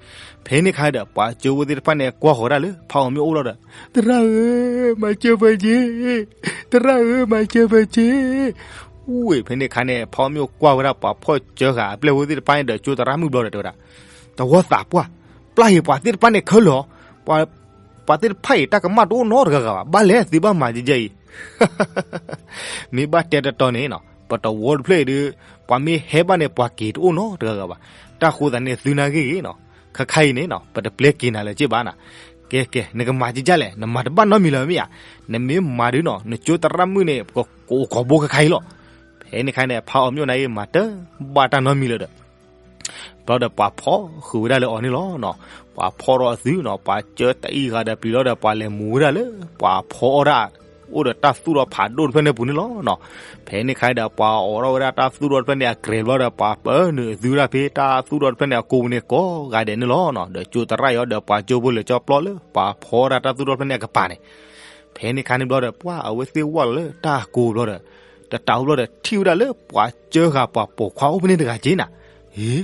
ဖဲန့ၣ်ခါအံၤဒီး ပှၤကၠိဖိသ့ၣ်တဖၣ်န့ၣ် ကွၢ်ဃီၤဒၣ်လၢ ဖးအီၣ်မၠိၣ်အိၣ်လီၤဒီး သရၣ်ဧၢ, မၤစၢၤပှၤက့ၤ, သရၣ်ဧၢ, မၤစၢၤပှၤက့ၤ. ဝ့ၢ် ဖဲန့ၣ်ခါန့ၣ် ဖးအီၣ်မၠိၣ်ကွၢ်ဝဲဒၣ်ပှၤဖီၣ်စၢဃာ်အပျဲၢ်ဖိသ့ၣ်တဖၣ်န့ၣ်ဒီး ကၠိသရၣ်မုၣ်ဘျီဒီး တဲဝဲဒၣ်, တဝီသးပှၢ်, ပျၢ်ဟ့ၣ်ပှၤသ့ၣ်တဖၣ်န့ၣ်ခဲလၢာ်, ပှၤသ့ၣ်တဖၣ်အံၤ တၢ်ကမၣ်တအိၣ်နီတဂၤဂၤဘၣ်. ဘၣ်လဲၣ် သုဘၣ်မၤကကဲအံၤ. မ့ၢ်ဘၣ်တဲတတီန့ၣ်နီၤ ပတဝီတဖျၢၣ်အံၤဒီး ပှၤမ့ၢ်ဟဲဘၣ်န့ၣ် ပှၤက့ၤတအိၣ်နီတဂၤဂၤဘၣ်. တၢ်ဃိသတးန့ၣ် သုနာ်ဂ့ၢ်ဂ့ၢ်နီၤ, ခဲခါအံၤန့ၣ်နီၤ ပတပျဲက့ၤနၤလၢၤက့ဘၣ်နၤ. ကဲ ကဲ နကမၤကကဲလဲၣ်, နမၤတဘၣ်နီတမံၤလၢၤမ့ၢ်ဧါ. နမ့ၢ်မၤဒုးနီၤ နကၠိသရၣ်မုၣ်န့ၣ် ကအိၣ်ကိာ်ဘိခဲခါအံၤလီၤ. ဖဲန့ၣ်ခါန့ၣ် ဖးအီၣ်မၠိၣ်နာ်ဂ့ၢ် မၤတဘၣ်တၢ်နီတမံၤလၢၤဒီး ဘျီဒီးပှၤဖီၣ်ဃုာ်ဝဲဒၣ်လၢအီၤန့ၣ်လီၤနီၤ. ပှၤဖီၣ်ဒီးအသုနီၤ ပှၤကၢတအံၣ်ဂၤဒီးပျံၤလီၤဒီး ပှၤလဲၤမူဝဲဒၣ်လၢ ပှၤဖီအီၣ်ဒၣ် အိၣ်ဒီးတၢ်သူၣ်ထီၣ်ဖးဒိၣ်တဖျၢၣ်န့ၣ်ပူၤန့ၣ်လီၤနီၤ. ဖဲန့ၣ်ခါအံၤဒီး ပှၤအိးထီၣ်ဝဲဒၣ်တၢ်သူၣ်ထီၣ်တဖျၢၣ်န့ၣ် အကြဲးဘျီဒီး ပှၤပၢနုာ်အသုဝဲဒၣ်ဖဲတၢ်သူၣ်ထီၣ်တဖျၢၣ်န့ၣ် အကိာ်ပူၤန့ၣ်ကိးဂၤဒဲးန့ၣ်လီၤနီၤ. ဒီးကၠိသရၣ်အံၤဒီးပှၤကၠိဖိလၢာ်ကၠီပျီလၢ ပှၤဖီအီၣ်ဒၣ်တၢ်သူၣ်ထီၣ်တဖျၢၣ်န့ၣ်အကပၤန့ၣ် ဖဲန့ၣ်ခါန့ၣ်ဘျီဒီး ပှၢ်အဝဲသ့ၣ်ဝဲလီၤလၢတၢ်ကိၢ်ဘျီဒီး တတးအိၣ်ဘျီဒီး ထံၣ်ဝဲဒၣ်လၢပှၤစၢဃာ်ပှၤပိာ်ခွါအိၣ်ဖဲန့ၣ်တဂၤက့နၤ. ဟ့,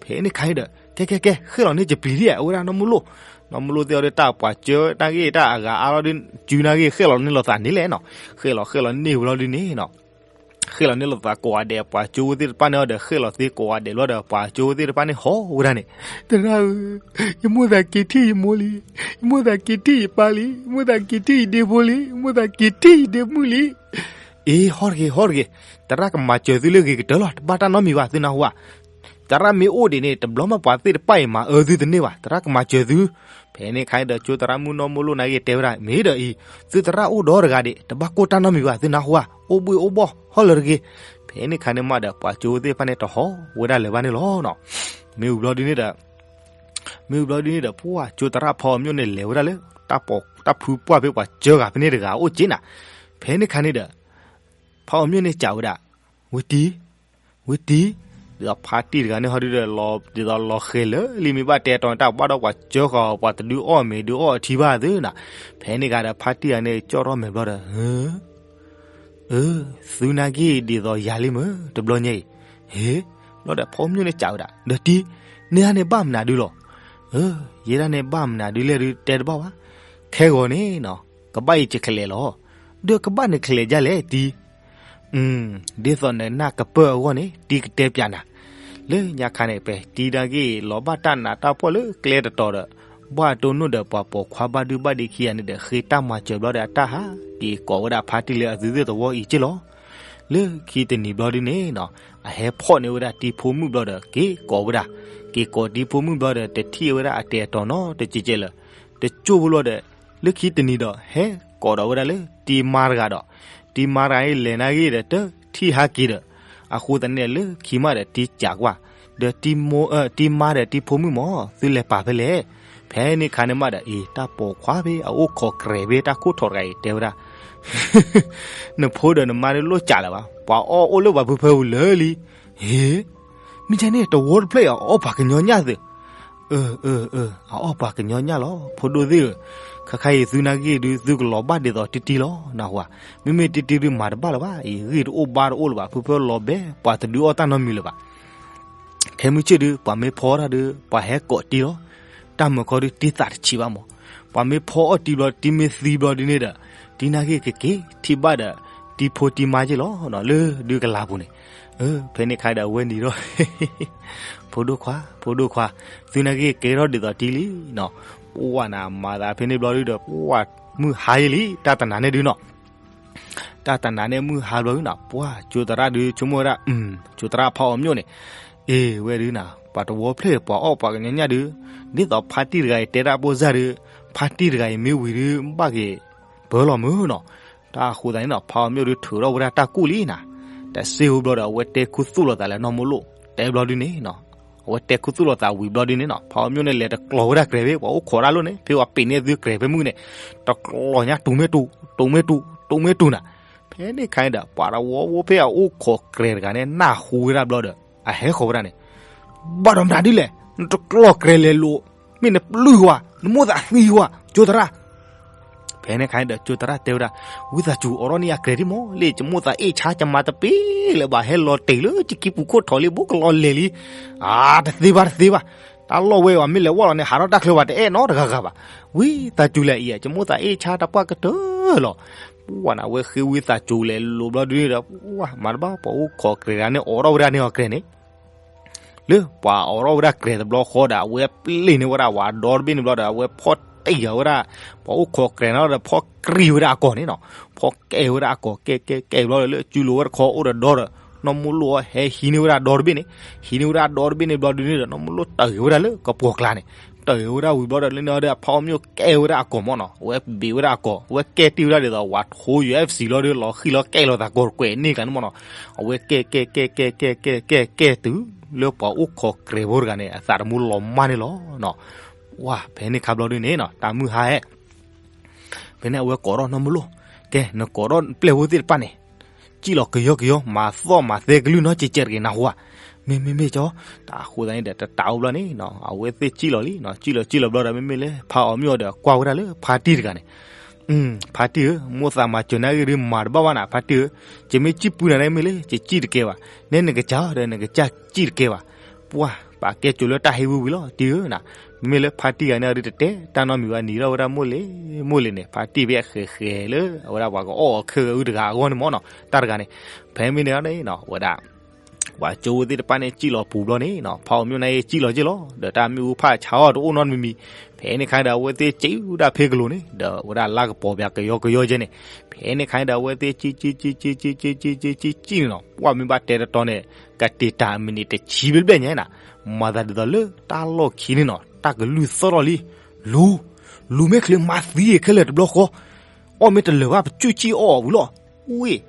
ဖဲန့ၣ်ခါန့ၣ်ဒီး ကဲကဲကဲ ဃဲၣ်လီၤန့ၢ်ယပျံၤလံ အဝဲဒၣ်နီၢ်မုၢ်လိၣ်, နီၢ်မုၢ်လိၣ်သ့ၣ်အီၤဒီး တၢ်ပှၤစၢတၢ်ဂ့ၢ်တၢ်အဂၤအါလီၤဒီး စုနာ်ဂ့ၢ် ဃဲၣ်လီၤန့ၢ်လိာ်သးန့ၣ်လဲၣ်နီၤ. ဃဲၣ်လီၤဃဲၣ်လီၤန့ၢ်ဝဲလီၤဒုန့ၣ်နီၤ ဃဲၣ်လီၤန့ၢ်လိာ်သးကိးဂၤဒဲး ပှၤကၠိဖိသ့ၣ်တဖၣ်န့ၣ်ဒီး ဃဲၣ်လီၤသ့ကိးဂၤဒဲးလီၤဒီး ပှၤကၠိဖိသ့ၣ်တဖၣ်န့ၣ်ဟီၣ်ဝဲဒၣ်န့ၣ်, သရၣ်ဧၢ, ယမိၣ်သးက့ၤထံၣ်ယမိၢ်လံ, ယမိၣ်သးက့ၤထံၣ်ယပၢ်လံ, ယမိၣ်သးက့ၤထံၣ်ယဒ့ဖိလံ, ယမိၣ်သးက့ၤထံၣ်ယဒ့မုၣ်လံ. အ့ ဟီၣ်တဂ့ၤ ဟီၣ်တဂ့ၤ, သရၣ်ကမၤစၢၤသုလၢဂ့ၤကတၢၢ်လီၤ, တဘၣ်တၢ်နီတမံၤဘၣ် သုနၢ်ဟူဧါ. သရၣ်မ့ၢ်အိၣ်ဒံးန့ၣ် တဘျီမးပှၤသ့ၣ်တဖၣ်အံၤမၤအၢသုတန့ၢ်ဘၣ်, သရၣ်ကမၤစၢၤသု. ဖဲန့ၣ်ခါန့ၣ်ဒီး ကၠိသရၣ်မုၣ်နီၢ်မုၢ်လိၣ်နာ်ဂ့ၢ်တဲဝဲဒၣ် မ့ၢ်ဒီးအံၤ, သုသရၣ်အိၣ်ဒီးတဂၤဒံး တဘၣ်ကိၢ်တၢ်နီတမံၤဘၣ် သုနၢ်ဟူဧါ, အိၣ်ဘှ့ၣ်အိၣ်ဘှီၣ်ဟီၣ်လၢတဂ့ၤ. ဖဲန့ၣ်ခါန့ၣ်မးဒီး ပှၤကၠိဖိသ့ၣ်တဖၣ်န့ၣ်တဟီၣ်ဝဲဒၣ်လၢၤဘၣ်န့ၣ်လီၤနီၤ. မ့ၢ်ဝံၤဘျီဒုန့ၣ်ဒီး မ့ၢ်ဝံၤဘျီဒုန့ၣ်ဒီး ပှၢ်ကၠိသရၣ်ဖးအီၤမျိၣ်န့ၣ် လဲၤဝဲဒၣ်လၢ တၢ်ဖုပှၢ်ဖဲပှၤစၢဃာ်ဖဲန့ၣ်တဂၤအိၣ်က့နၤ. ဖဲန့ၣ်ခါန့ၣ်ဒီး ဖးအီၤမျိၣ်န့ၣ်စံးဝဲဒၣ်, ဝံတံၤ, ဝံတံၤ, ဒ်သိးဖါတံၢ်တဂၤန့ၣ်ဟီဒုဒီး ဒ်သိးလီၤဃဲၤလၢလံမ့ၢ်ဘၣ်တဲတီၤန့ၣ် တၢ်ဘၣ်ဒီးပှၤစၢဃာ်အီၤ ပှၤတဒုးအီၣ်မ့ၤဒုးအီၣ်အထံဘၣ်သုနၤ. ဖဲန့ၣ်ဂၤဒီးဖါတံၢ်ဂၤန့ၣ် ကၠီၣ်ထီၣ်မဲာ်ဘျီဒီး အၢ, အၢ, သုနာ်က့ဒ်သိးယၤလံမ့ၢ် တဘျီညါအံၤ, ဟ့ၣ်, ဘျီဒီးဖးအီၤမျိၣ်န့ၣ်စံးဝဲဒၣ် ဒီးတံၤ, နဟါန့ၣ်ဘၣ်မနုၤဒုလီၤ. အၢ, ယဲဒၣ်န့ၣ်ဘၣ်မနုၤဒုလဲၣ်ဒုတဲတဘၣ်ဘၣ်. ခဲဂီၤန့ၣ်နီၤ ကဘၣ်ယကလဲၤလီၤ. ဒီးကဘၣ်နကလဲၤဒ်လဲၣ်တံၤ ဒ်သိးနနၢ်ကပၢၢ်အဂီၢ်န့ၣ် တံၤကတဲပျးနၤ. လၢညါခါန့ၣ် ပတံၤနာ်က့လီၤဘၣ်တၢ်နးတၢ်ဖှီၣ်လၢကျဲတတီၤဒီး ဘၣ်တိၢ်နီၣ်ဒီးပှၤပိာ်ခွါဘၣ်ဒုဘၣ်ဒံးခံဂၤန့ၣ်ဒီး ဃ့တၢ်မၤစၢၤဘျီဒီးအတၢ်ဟးက့ၤကိးဝဲဒၣ်ဖါတံၢ်လၢအသုသ့ၣ်သဝီအံၤက့လီၤ. လၢခံတနံၤဘျီဒုန့ၣ်နီၤ အဟဲဖီၣ်န့ၢ်ဝဲဒၣ်တံၤဖိမုၣ်ဘျီဒီး က့ၤကိးဝဲဒၣ်, က့ၤကိးတံၤဖိမုၣ်ဘျီဒီး တထံၣ်ဝဲဒၣ်အတဲာ်အတီၤနီတကဲးကဲးလၢၤ. တကၠိဖိဘျီဒီး လၢခံတနံၤဒီး ဟဲကိးဒီးဝဲဒၣ်လၢတံၤမါတဂၤဒီး တံၤမါတဂၤအံၤလဲၤနာ်ဂ့ၤဒီး တထံၣ်ဟးက့ၤဒီး အဃိသတးန့ၣ် လၢခံမးဒီးတံၤစံးကွၢ်, ဒီး တံၤမါဒီးတံၤဖိမုၣ်မး သုလဲၤပာ်ဖဲလဲၣ်. ဖဲန့ၣ်ခါန့ၣ်မးဒီး အ့ တၢ်ပိာ်ခွါဖဲအအိၣ်ခိးကြဲးဖဲတၢ်ခိၣ်ထီၣ်တဂၤအံၤတဲဝဲဒၣ် နဖိဒီးနမါန့ၣ်လိၣ်စံးလၢၤဘၣ်, ပှၤအီၣ်အိၣ်လၢပှၤဖုဖၢပူၤလၢာ်လံ. ဟ့ၣ်, မ့ၢ်ကဲန့ၣ် တဝီတဖျၢၣ်အံၤ အအီၣ်ပှၤကညီညၣ်သုး. အၢ အၢ အၢ အအီၣ်ပှၤကညီညၣ်လီၤ ဖိဒိၣ်သ့ၣ်ဧၢ, ခါခါအံၤသုနာ်က့ဒု သုကလီၤဘၣ်ဒ်သိးတံၤတံၤလီၤ နၢ်ဟူဧါ. မ့မ့ၢ်တံၤတံၤဒုမၤတဘၣ်လၢၤဘၣ်, အံၤဂံၢ်တအိၣ်ဘါတအိၣ်လၢၤဘၣ်, ဖုဖၢလီၤဘဲ ပှၤတဒုးအီၣ်တၢ်နီတမံၤလၢၤဘၣ်. ခဲမုၢ်ဆ့ၣ်ဒု ပှၤမ့ၢ်ဖီတၢ်ဒု ပှၤဟဲကိးတံၤလီၤ. တၢ်မုာ်ခီဒု တံၤသးတဆံးဘၣ်မး, ပှၤမ့ၢ်ဖီအီၣ်တံၤဘျီ တံၤမ့ၢ်သံဘျီဒုန့ၣ်ဒီး တံၤနာ်က့ကက့ၤထံၣ်ဘၣ်ဒီး တံၤဖိတံၤမါက့လီၤ လၢဒုကလၤပူၤန့ၣ်. အၢ ဖဲန့ၣ်ခါဒီးအဝဲနံၤဒီး ဖိဒိၣ်ခွါ ဖိဒိၣ်ခွါ, သုနာ်က့ကဲထီၣ်ဒ်သိးတံၤလံနီၤ. ပှၢ်နၤမၤသးဖဲန့ၣ်ဘျီဒုဒီး ပှၢ်မုၢ်ဟါယဲလံ တၢ်တနၤန့ၣ်ဒုနီၤ. တၢ်တနၤန့ၣ်မုၢ်ဟါဘျီဒုနီၤ ပှၢ်ကၠိသရၣ်ဒု ဆိကမိၣ်ဝဲဒၣ် ကၠိသရၣ်ဖးအီၤမျိၣ်န့ၣ်, အ့ ဝဲဒုနီၤ ပှၤတဝီဖျၢၣ်ပှၤအီၣ်ပှၤကညီညၣ်ဒု, ဒ်သိးဖါတံၢ်တဂၤအံၤတဲတၢ်ဘိၣ်စၢ်ဒု, ဖါတံၢ်တဂၤအံၤမ့ၢ်ဝံၤဒု ဘၣ်က့ၤပၢလီၤမုၢ်နီၤ. တၢ်အဃိသတးန့ၣ်နီၤ ဖးအီၤမျိၣ်ဒုထုးထီၣ်ဝဲဒၣ်တၢ်ကူၣ်လံနီၤ. တစ့ဝံၤဘျီဒီး အဝဲတဲခူသူၣ်လိာ်သးလၢနီၢ်မိၢ်လိၣ် တဲဘျီဒုန့ၣ်နီၤ, အဝဲတဲခူသူၣ်လိာ်သးဝံၤဘျီဒုန့ၣ်နီၤ ဖးအီၤမျိၣ်န့ၣ် လဲၤတကျီၤဝဲဒၣ်ကြဲးဖဲ ပှၤအိၣ်ခိးတၢ်လိၣ်န့ၣ် ဖဲပှၤပ့ၤန့ၢ်သုကြဲးဖဲမုၢ်န့ၣ် တကျီၤညါတူၤမ့ၢ်တူၤ တူၤမ့ၢ်တူၤ တူၤမ့ၢ်တူၤနီၤ. ဖဲန့ၣ်ခါန့ၣ်ဒီး ပှၤတဝီဖိဖဲအအိၣ်ခိးကြဲးတဂၤန့ၣ် နၢ်ဟူဝဲဒၣ်ဘျီဒီး အဟဲဃီၤဝဲဒၣ်န့ၣ် ဘၣ်ဒီးမနုၤဒ်လဲၣ်, နတကျီၤကြဲးလဲၤလိာ်, မ့ၢ်နပျုၢ်ဝဲ, နမိၣ်သးသံဝဲ, ကၠိသရၣ်. ဖဲန့ၣ်ခါန့ၣ်ဒီး ကၠိသရၣ်တဲဝဲဒၣ်, ဝံသးစူၤ အိးထီၣ်န့ၢ်ယၤကြဲးဒံးမး, လၢယမိၣ်သးအ့ၣ်ဆါ ယမၤတပ့ၤလၢၤဘၣ်, ဟဲလီၤတဲာ်လၢယကံပူၤခိၣ်ထီၣ်လံ ဘူးကလီၤလဲၤလံ. အါ တသ့ဘၣ် တသ့ဘၣ်, တၢ်လီၢ်ဝဲအံၤ မ့ၢ်လဲၤဝဲလီၤန့ၣ် ဟးထီၣ်တၢ်ချၢဘၣ် တအဲၣ်နီတဂၤဂၤဘၣ်. ဝံသးစူၤလဲၣ်အံၤ ယမိၣ်သးအ့ၣ်ဆါတပှၢ်ကတၢၢ်လီၤ. ပှၢ်န့ၣ် အဝဲဃ့ဝံသးစူၤလဲၤလိာ်ဘျီဒုန့ၣ်ဒီး ပှၢ်မၤတဘၣ် ပှၤအိၣ်ခိးကြဲးတဂၤန့ၣ် အိးထီၣ်ဝဲဒၣ်န့ၢ်အီၤကြဲးန့ၣ် လၢပှၤအိးထီၣ်ဝဲဒၣ်ကြဲးတဘျီဃီဒီး အဝဲပျ့ၤန့ၢ်ဝဲဒၣ်ဝဲဒီတဘ့ၣ်န့ၣ်ဘျီဒီး အဝဲဖီၣ်တံၢ်ဃာ်ဝဲဒၣ် ပှၤအိၣ်ခိးကြဲးန့ၣ်ဒီး ဖီၣ်ကြံၢ်ဝဲဒၣ်အကိာ်န့ၣ်နီၤ. ဖီၣ်ကဲဝဲဒၣ်အကိာ် ကဲ ကဲ ကဲဘျီဒီး လၢအစုလိၤဝဲတခီအိၣ်ဒီးဒီဒီး နီၢ်မိၢ်လိၣ်ဟဲဟံးန့ၢ်ဝဲဒၣ်ဒီတဘ့ၣ်န့ၣ်, ဟံးန့ၢ်ဝဲဒၣ်ဒီတဘ့ၣ်န့ၣ်ဘျီဒုန့ၣ်ဒီး နီၢ်မိၢ်လိၣ်တၢၢ်ဂ့ၤဝဲဒၣ်လၢကပှီၤကျါန့ၣ်, တၢၢ်ဂ့ၤဝဲဒၣ်ဝံၤဘျီဒီး လၢန့ၣ်ဒီး ဖီၣ်အီၤမျိၣ်ကဲဝဲဒၣ်အကိာ်မးနီၤ. အဝဲဘ့ၣ်ဝဲဒၣ်အကိာ် အဝဲကဲတံၢ်ဝဲဒၣ်ဒ်သိး ဝၤထိ ယူၤအ့ၣ်ဖ်စံၣ် လီၤဒီး လီၤဃံၣ်လီၤကဲလီၤသးကိးကွဲးန့ၢ်ကန့ၣ်မးနီၤ. အဝဲကဲ ကဲ ကဲ ကဲ ကဲ ကဲ ကဲ တုၤလၢပှၤအိၣ်ခိးကြဲးဖိတဂၤန့ၣ် အသးတမူလီၤမၢ်န့ၣ်လီၤ. ဝါ ဖဲန့ၣ်ခါဘျီဒုန့ၣ်နီၤ တၢ်မုၢ်ဟါဟဲ ဖဲန့ၣ်အဝဲကိးထီၣ်နီၢ်မိၢ်လိၣ်, ကဲ နကိးထီၣ်ပျဲၢ်ဖိသ့ၣ်တဖၣ်န့ၣ် စံၣ်လီၤကယီကယီ မၤသီၣ်မၤသဲကလုၢ်နီတကဲးကဲးတဂ့ၤ နၢ်ဟူဧါ. မ့မ့မ့ၢ်ကၠီ, တၢ်အဃိသတးန့ၣ်ဒီး တတးအိၣ်ဘျီန့ၣ်နီၤ အဝဲသ့ၣ်စံၣ်လီၤလံနီၤ. စံၣ်လီၤစံၣ်လီၤဘျီဒီး မ့မ့ၢ်လၢဖးအီၤမျိၣ်ဒီး ကွၢ်ဝဲဒၣ်လၢဖါတံၢ်တဂၤန့ၣ် ဖါတံၢ်ဧၢ, မိၣ်သးမၤစၢၤနၤဂ့ၢ်ဒုးမၤတဘၣ်ဘၣ်နၤ ဖါတံၢ်ဧၢ, ယမ့ၢ်စံၣ်ပူနၤန့ၣ်မ့ၢ်လၢ ယစံၣ်တကဲဘၣ်, နဲနကစၢ်ဒီးနကစၢ်စံၣ်တကဲဘၣ်, ပှၢ် ပာ်ကဲစိၤလၢတၢ်ဟ့ၣ်ဝံၤဝံၤလီၤ တံၢ်ဧၢနၤ, မ့မ့ၢ်လၢဖါတံၢ်ဂၤန့ၣ်အီၤဒုးတတဲတၢ်နီတမံၤဘၣ် နံၤထီၣ်ဝဲဒၣ်မိၢ်လ့ၤမိၢ်လ့ၤန့ၣ် ဖါတံၢ်ဖဲအဃဲၤဃဲၤလၢ အဝဲဒၣ်ပှၤကအီၣ်အီၤခဲဂၤအုၣ်တဂၤအဂီၢ်န့ၣ်မ့ၢ်နီၤ တၢ်တဂၤန့ၣ်, ဖဲမ့ၢ်န့ၣ်န့ၣ်နီၤ ဝဲဒၣ် ပှၤကၠိဖိသ့ၣ်တဖၣ်န့ၣ် စံၣ်လီၤပူၤဘျီန့ၣ်နီၤ ဖါအီၤမျိၣ်န့ၣ်စံၣ်လီၤက့ၢ်လီၤ ဒီးတၢ်မ့ၣ်အူဖးဆါအီၤတအိၣ်နီတမံၤမံၤ, ဖဲန့ၣ်ခါဒီး အဝဲသ့ၣ်စံၣ်ဝဲဒၣ်ဖဲကလိၤန့ၣ် ဒီးဝဲဒၣ်လါကပီၤပၠးကယီကယီကဲန့ၣ်, ဖဲန့ၣ်ခါဒီး အဝဲသ့ၣ်စံၣ်စံၣ်စံၣ်စံၣ်စံၣ်စံၣ်စံၣ်စံၣ်စံၣ်စံၣ်န့ၣ်နီၤ ပှၢ်မ့ၢ်ဘၣ်တဲတတီၤန့ၣ် ကတ့ၤတၢ်အမံးနံးတဆံဘျဲၣ်ဘျဲၣ်ညါနၤ, မၤသးဒ်သိးလၢတၢ်လီၢ်ခံန့ၣ်နီၤ တၢ်ကလုၢ်သီၣ်ထီၣ်လံ, လူၤ လူၤမ့ၢ်ချုးမၤသံခဲလၢာ်တဘျီဃီ အီၣ်မ့ၢ်တလၢာ်ဘၣ် ပကၠူၣ်စံၣ်အီၣ်အီၤဝံၤလီၤ, ဝ့ၢ်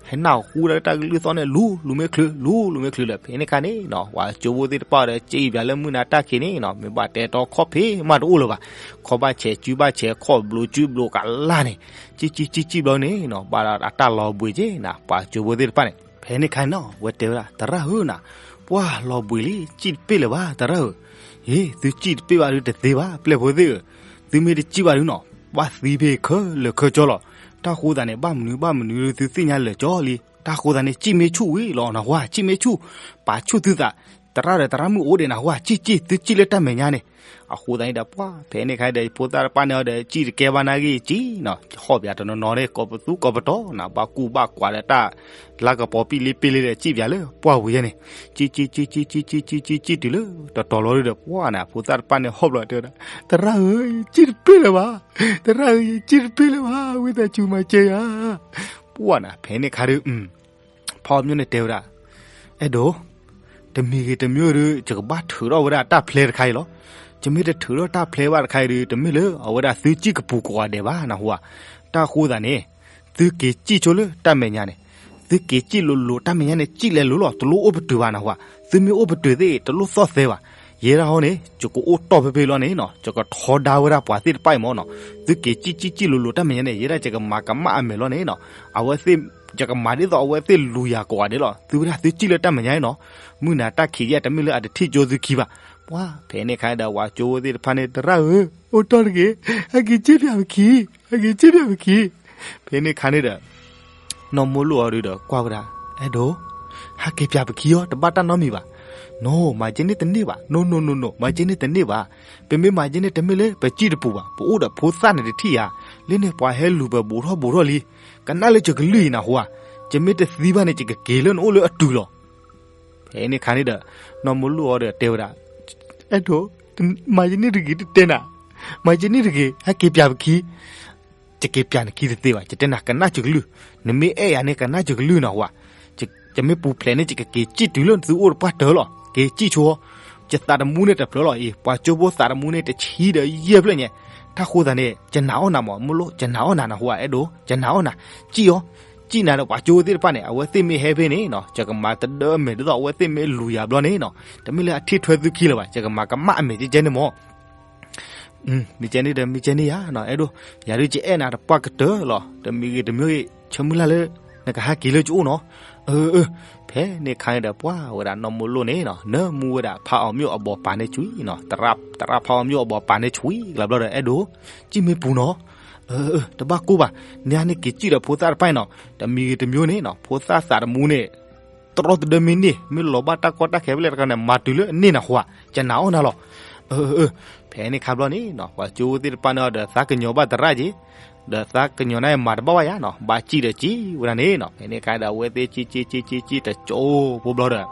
ဟဲနၢ်ဟူဒၣ်တၢ်ကလုၢ်သီၣ်န့ၣ် လူၤ လူၤမ့ၢ်ချုး လူၤ လူၤမ့ၢ်ချုးလၢ ဖဲန့ၣ်ခါန့ၣ်နီၤ ပှၤကၠိဖိသ့ၣ်တဖၣ်ဒီး စံၣ်ပၠးလၢမုၢ်နၤတၢ်ခံးန့ၣ်နီၤ မ့ၢ်ဘၣ်တဲတီခီၣ်ဖံးမးတအိၣ်လၢၤဘၣ်, ခီၣ်ဘၣ်ဆဲး စုဘၣ်ဆဲး ခီၣ်ဘျိးစုဘျိးကလၢ်န့ၣ်, စံၣ်စံၣ်စံၣ်စံၣ်ဘျီန့ၣ်နီၤ ဘၣ်ဒီးအတၢ်လီၤဘှံးက့ၤနၤ ပှၤကၠိဖိသ့ၣ်တဖၣ်န့ၣ်, ဖဲန့ၣ်ခါန့ၣ်နီၤ ဝဲတဲဝဲဒၣ် သရၣ်ဧၢနၤ, ပှၢ်လီၤဘှံးလံ စံၣ်တပ့ၢ်လၢၤဘၣ် သရၣ်ဧၢ, ဟ့ၣ် သုစံၣ်တပ့ၢ်ဘၣ်ဒုးတသ့ဘၣ် ပျဲၢ်ဖိသ့ၣ်ဧၢ, သုမ့ၢ်တစံၣ်ဘၣ်ဒုးနီၤ ဘၣ်သံဖဲခဲလၢာ်ခဲကၠီလီၤ, တၢ်ဃိသးန့ၣ် ဘၣ်မနုၤဘၣ်မနုၤဒုးသုသ့ၣ်ညါလၢာ်ကၠီလံ, တၢ်ဃိသးန့ၣ် စံၣ်မ့ၢ်ဆူၣ်ဝံၤလီၤနဟူဧါ စံၣ်မ့ၢ်ဆူၣ်, ပာ်ဆူၣ်သုသး, သရၣ်ဒီးသရၣ်မုၣ်အိၣ်ဒံးနဟူဧါ စံၣ်စံၣ် သုစံၣ်လၢတၢ်မဲာ်ညါန့ၣ်, အဃိသတးန့ၣ်ဒီး ပှၢ် ဖဲန့ၣ်ခါဒီး ဖိသၣ်တဖၣ်န့ၣ်အီၤဒီး စံၣ်တကဲဘၣ်နာ်ဂ့ၢ်စံၣ်နီၤ ဟီၣ်ပၠးတနီၤနီၤန့ၣ် ကိးပသူကိးပတီၤနီၤ ဘၣ်ကူၣ်ဘၣ်ကွၢ်ဒီးတၢ် လါကပီၤပံၣ်လံပ့ၢ်လံဒီး စံၣ်ပၠးလၢပှၢ်ဝံၤယဲန့ၣ်, စံၣ်စံၣ်စံၣ်စံၣ်စံၣ်စံၣ်စံၣ်စံၣ်စံၣ်တုၤလၢ တတီၤလီၤဒုဒီး ပှၢ်နၤ ဖိသၣ်တဖၣ်န့ၣ် ဟီၣ်ဘျီတဲဝဲဒၣ်, သရၣ်ဧၢ, ယစံၣ်တပ့ၢ်လၢၤဘၣ်, သရၣ်ဧၢ, ယစံၣ်တပ့ၢ်လၢၤဘၣ်, ဝံသးစူၤမၤစၢၤယၤ, ပှၢ်နၤ ဖဲန့ၣ်ခါဒီး ဖါအီၤမျိၣ်န့ၣ်တဲဝဲဒၣ်, အဲၣ်ဒိး, တမံၤဂ့ၤတမံၤဒုး ယကဘၣ်ထုးထီၣ်ဝဲဒၣ်တၢ်ဖျဲတခါအံၤလီၤ, ယမ့ၢ်တထုးထီၣ်တၢ်ဖျဲဘၣ်တခါအံၤဒုး တမ့ၢ်လၢအဝဲဒၣ်သုစံၣ်ကပူၤကိးဂၤဒဲးဘၣ်နဟူဧါ, တၢ်ဃိသးန့ၣ် သုက့ၤစံၣ်ဆိလၢတၢ်မဲာ်ညါန့ၣ်, သုက့ၤစံၣ်လိၤလိၤတၢ်မဲာ်ညါန့ၣ် စံၣ်လဲၤလိၤလီၤ တလိၣ်အိၣ်ပတုာ်ဘၣ်နဟူဧါ, သုမ့ၢ်အိၣ်ပတုာ်သ့ၣ် တလိၣ်သီၣ်သဲဘၣ်, ယဲဒၣ်ဟီန့ၣ် ယကအိၣ်တီၢ်ဖဲဖဲလီၤန့ၣ်နီၤ ယကထီဒါဝဲဒၣ်ပှၤသ့ၣ်တဖၣ်အံၤမ့ၢ်နီၤ, သုက့ၤစံၣ်စံၣ်စံၣ်လိၤလိၤတၢ်မဲာ်ညါန့ၣ် ယဲဒၣ်ယကမၤကမၣ်အမဲာ်လီၤန့ၣ်နီၤ, အဝဲသ့ၣ် ယကမၤဒ်သိးအဝဲသ့ၣ်လူၤယၤကိးဂၤဒဲးလီၤ, သုဝဲဒၣ်သုစံၣ်လၢတၢ်မဲာ်ညါန့ၣ်နီၤ, မုၢ်နၤတၢ်ခံးယဲၢ် တမ့ၢ်လၢအတထံၣ်ကၠိသုခံဘၣ်, ပှၢ် ဖဲန့ၣ်ခါဒီး ပှၤကၠိဖိသ့ၣ်တဖၣ်န့ၣ် သရၣ်ဧၢ, အိၣ်တီၢ်တဂ့ၤ, ဟဲက့ၤစံၣ်ပၠးပခံ, ဟဲက့ၤစံၣ်ပၠးပခံ, ဖဲန့ၣ်ခါန့ၣ်ဒီး နီၢ်မိၢ်လိၣ်အီၤဒုဒီးကွၢ်ဝဲဒၣ်, အဲၣ်ဒိး, ဟဲက့ၤပၠးပခံအီၤ တဘၣ်တၢ်နီတမံၤဘၣ်, နီၢ် မၤကဲန့ၣ်တန့ၢ်ဘၣ်, နီၢ် နီၢ် နီၢ် နီၢ် မၤကဲန့ၣ်တန့ၢ်ဘၣ်, ပမ့ၢ်မၤကဲန့ၣ် တမ့ၢ်လၢပစံၣ်တပူၤဘၣ်, ပအိၣ်ဒီးဖိသၣ်န့ၣ်တထံၣ်ဧါ, လၢန့ၣ်ပှၤဟဲလူၤပဘူးထီၣ်ဘူးထီၣ်လံ, ကနၣ်လၢယကလုၢ်အံၤနဟူဧါ, ယမ့ၢ်တသံဘၣ်န့ၣ် ယကက့ၤလၢနအိၣ်လၢအတုၤလီၤ. ဖဲန့ၣ်ခါန့ၣ်ဒီး နီၢ်မိၢ်လိၣ်အီၤဒီးတဲဝဲဒၣ်, အဲၣ်ဒိး, မၤယန့ၢ်တဂ့ၤတတဲနၤ, မၤယန့ၢ်တဂ့ၤ ဟဲက့ၤပၠးပခံ, ယက့ၤပၠးနခံတသ့ဘၣ်, ယတဲနၤကနၣ်ယကလုၢ်, နမ့ၢ်အဲၣ်ယၤန့ၣ် ကနၣ်ယကလုၢ်နဟူဧါ, ယမ့ၢ်ပူၤဖျဲးန့ၣ် ယကက့ၤစံၣ်တုၤလၢသုအိၣ်တပှၢ်တၢၢ်လီၤ, က့ၤစံၣ်ဆိ, ယသးတမူန့ၣ်တဖျၢၣ်လီၤအံၤ, ပှၤကၠိဖိသးတမူန့ၣ် တဆံဒီးယဲၢ်ဖျၢၣ်ညါ, တၢ်ဃိသးန့ၣ် ယနာ်အီၣ်နၤမး မိၢ်လိၣ် ယနာ်အီၣ်နၤနဟူဧါ, အဲၣ်ဒိး ယနာ်အီၣ်နၤ, စံၣ်အီၤ, စံၣ်နၤဒီးပှၤကၠိဖိသ့ၣ်တဖၣ်န့ၣ် အဝဲသ့ၣ်မ့ၢ်ဟဲဖဲန့ၣ်နီၤ ယကမၤတဒၢအမဲာ်ဒ်သိးအဝဲသ့ၣ်မ့ၢ်လူၤယၤဘျီန့ၣ်နီၤ တမ့ၢ်လၢအထံၣ်ထွဲသုခံလၢၤဘၣ် ယကမၤကမၣ်အမဲာ်ကဲကဲန့ၣ်မး မ့ၢ်ကဲန့ၣ်ဒီး မ့ၢ်ကဲန့ၣ်ယါနီၤ အဲၣ်ဒိး, ယၤဒုးယအဲၣ်နၤတပှၢ်ကတၢၢ်လီၤ တမံၤဂ့ၤတမံၤဂ့ၤ ဆၢမုၢ်လၢ်လၢ နကဟဲက့ၤလၢယအိၣ်နီၤ, အၢ အၢ ဖဲန့ၣ်ခါန့ၣ်ဒီး ပှၤဝဲဒၣ်နီၢ်မိၢ်လိၣ်န့ၣ်နီၤ နၢမူဝဲဒၣ်ဖးအီၤမျိၣ်အဘီၣ်ပာ်န့ၢ်ဆွံနီၤ သရၣ်ဖးအီၤမျိၣ်အဘီၣ်ပာ်န့ၢ်ဆွံလီၤဘျီဒီး အဲၣ်ဒိး, စံၣ်မ့ၢ်ပူၤနီၤ, အၢ အၢ တဘၣ်ကိၢ်ဘၣ်, နဟဲန့ၣ်က့ၤစံၣ်ဒီးဖိသၣ်တဖၣ်အံၤနီၤ တမံၤဂ့ၤတမံၤန့ၣ်နီၤ ဖိသၣ်သးတမူန့ၣ် တြီတဒၢမ့ၢ်န့ၢ် မ့ၢ်လီၤဘၣ်တၢ်ကီတၢ်ခဲဖဲလဲၣ်တခါန့ၣ် မၤတုၤလၢအန့ၢ်နၤဃိဧါ, ယနာ်အီၣ်နၤလီၤ. အၢ အၢ ဖဲန့ၣ်ခါဘျီန့ၣ်နီၤ ပှၤကၠိဖိသ့ၣ်တဖၣ်န့ၣ်ဒီး သးကညီၤဘၣ်သရၣ်က့ၤ, ဒီးသးကညီၤန့ၣ်မၤတဘၣ်ဘၣ်ယါနီၤ ဘၣ်စံၣ်ဒီးစံၣ်ဝဲဒၣ်န့ၣ်နီၤ ဖဲန့ၣ်ခါဒီး အဝဲသ့ၣ်စံၣ်စံၣ်စံၣ်စံၣ်စံၣ်တကၠိဖိဘျီဒီး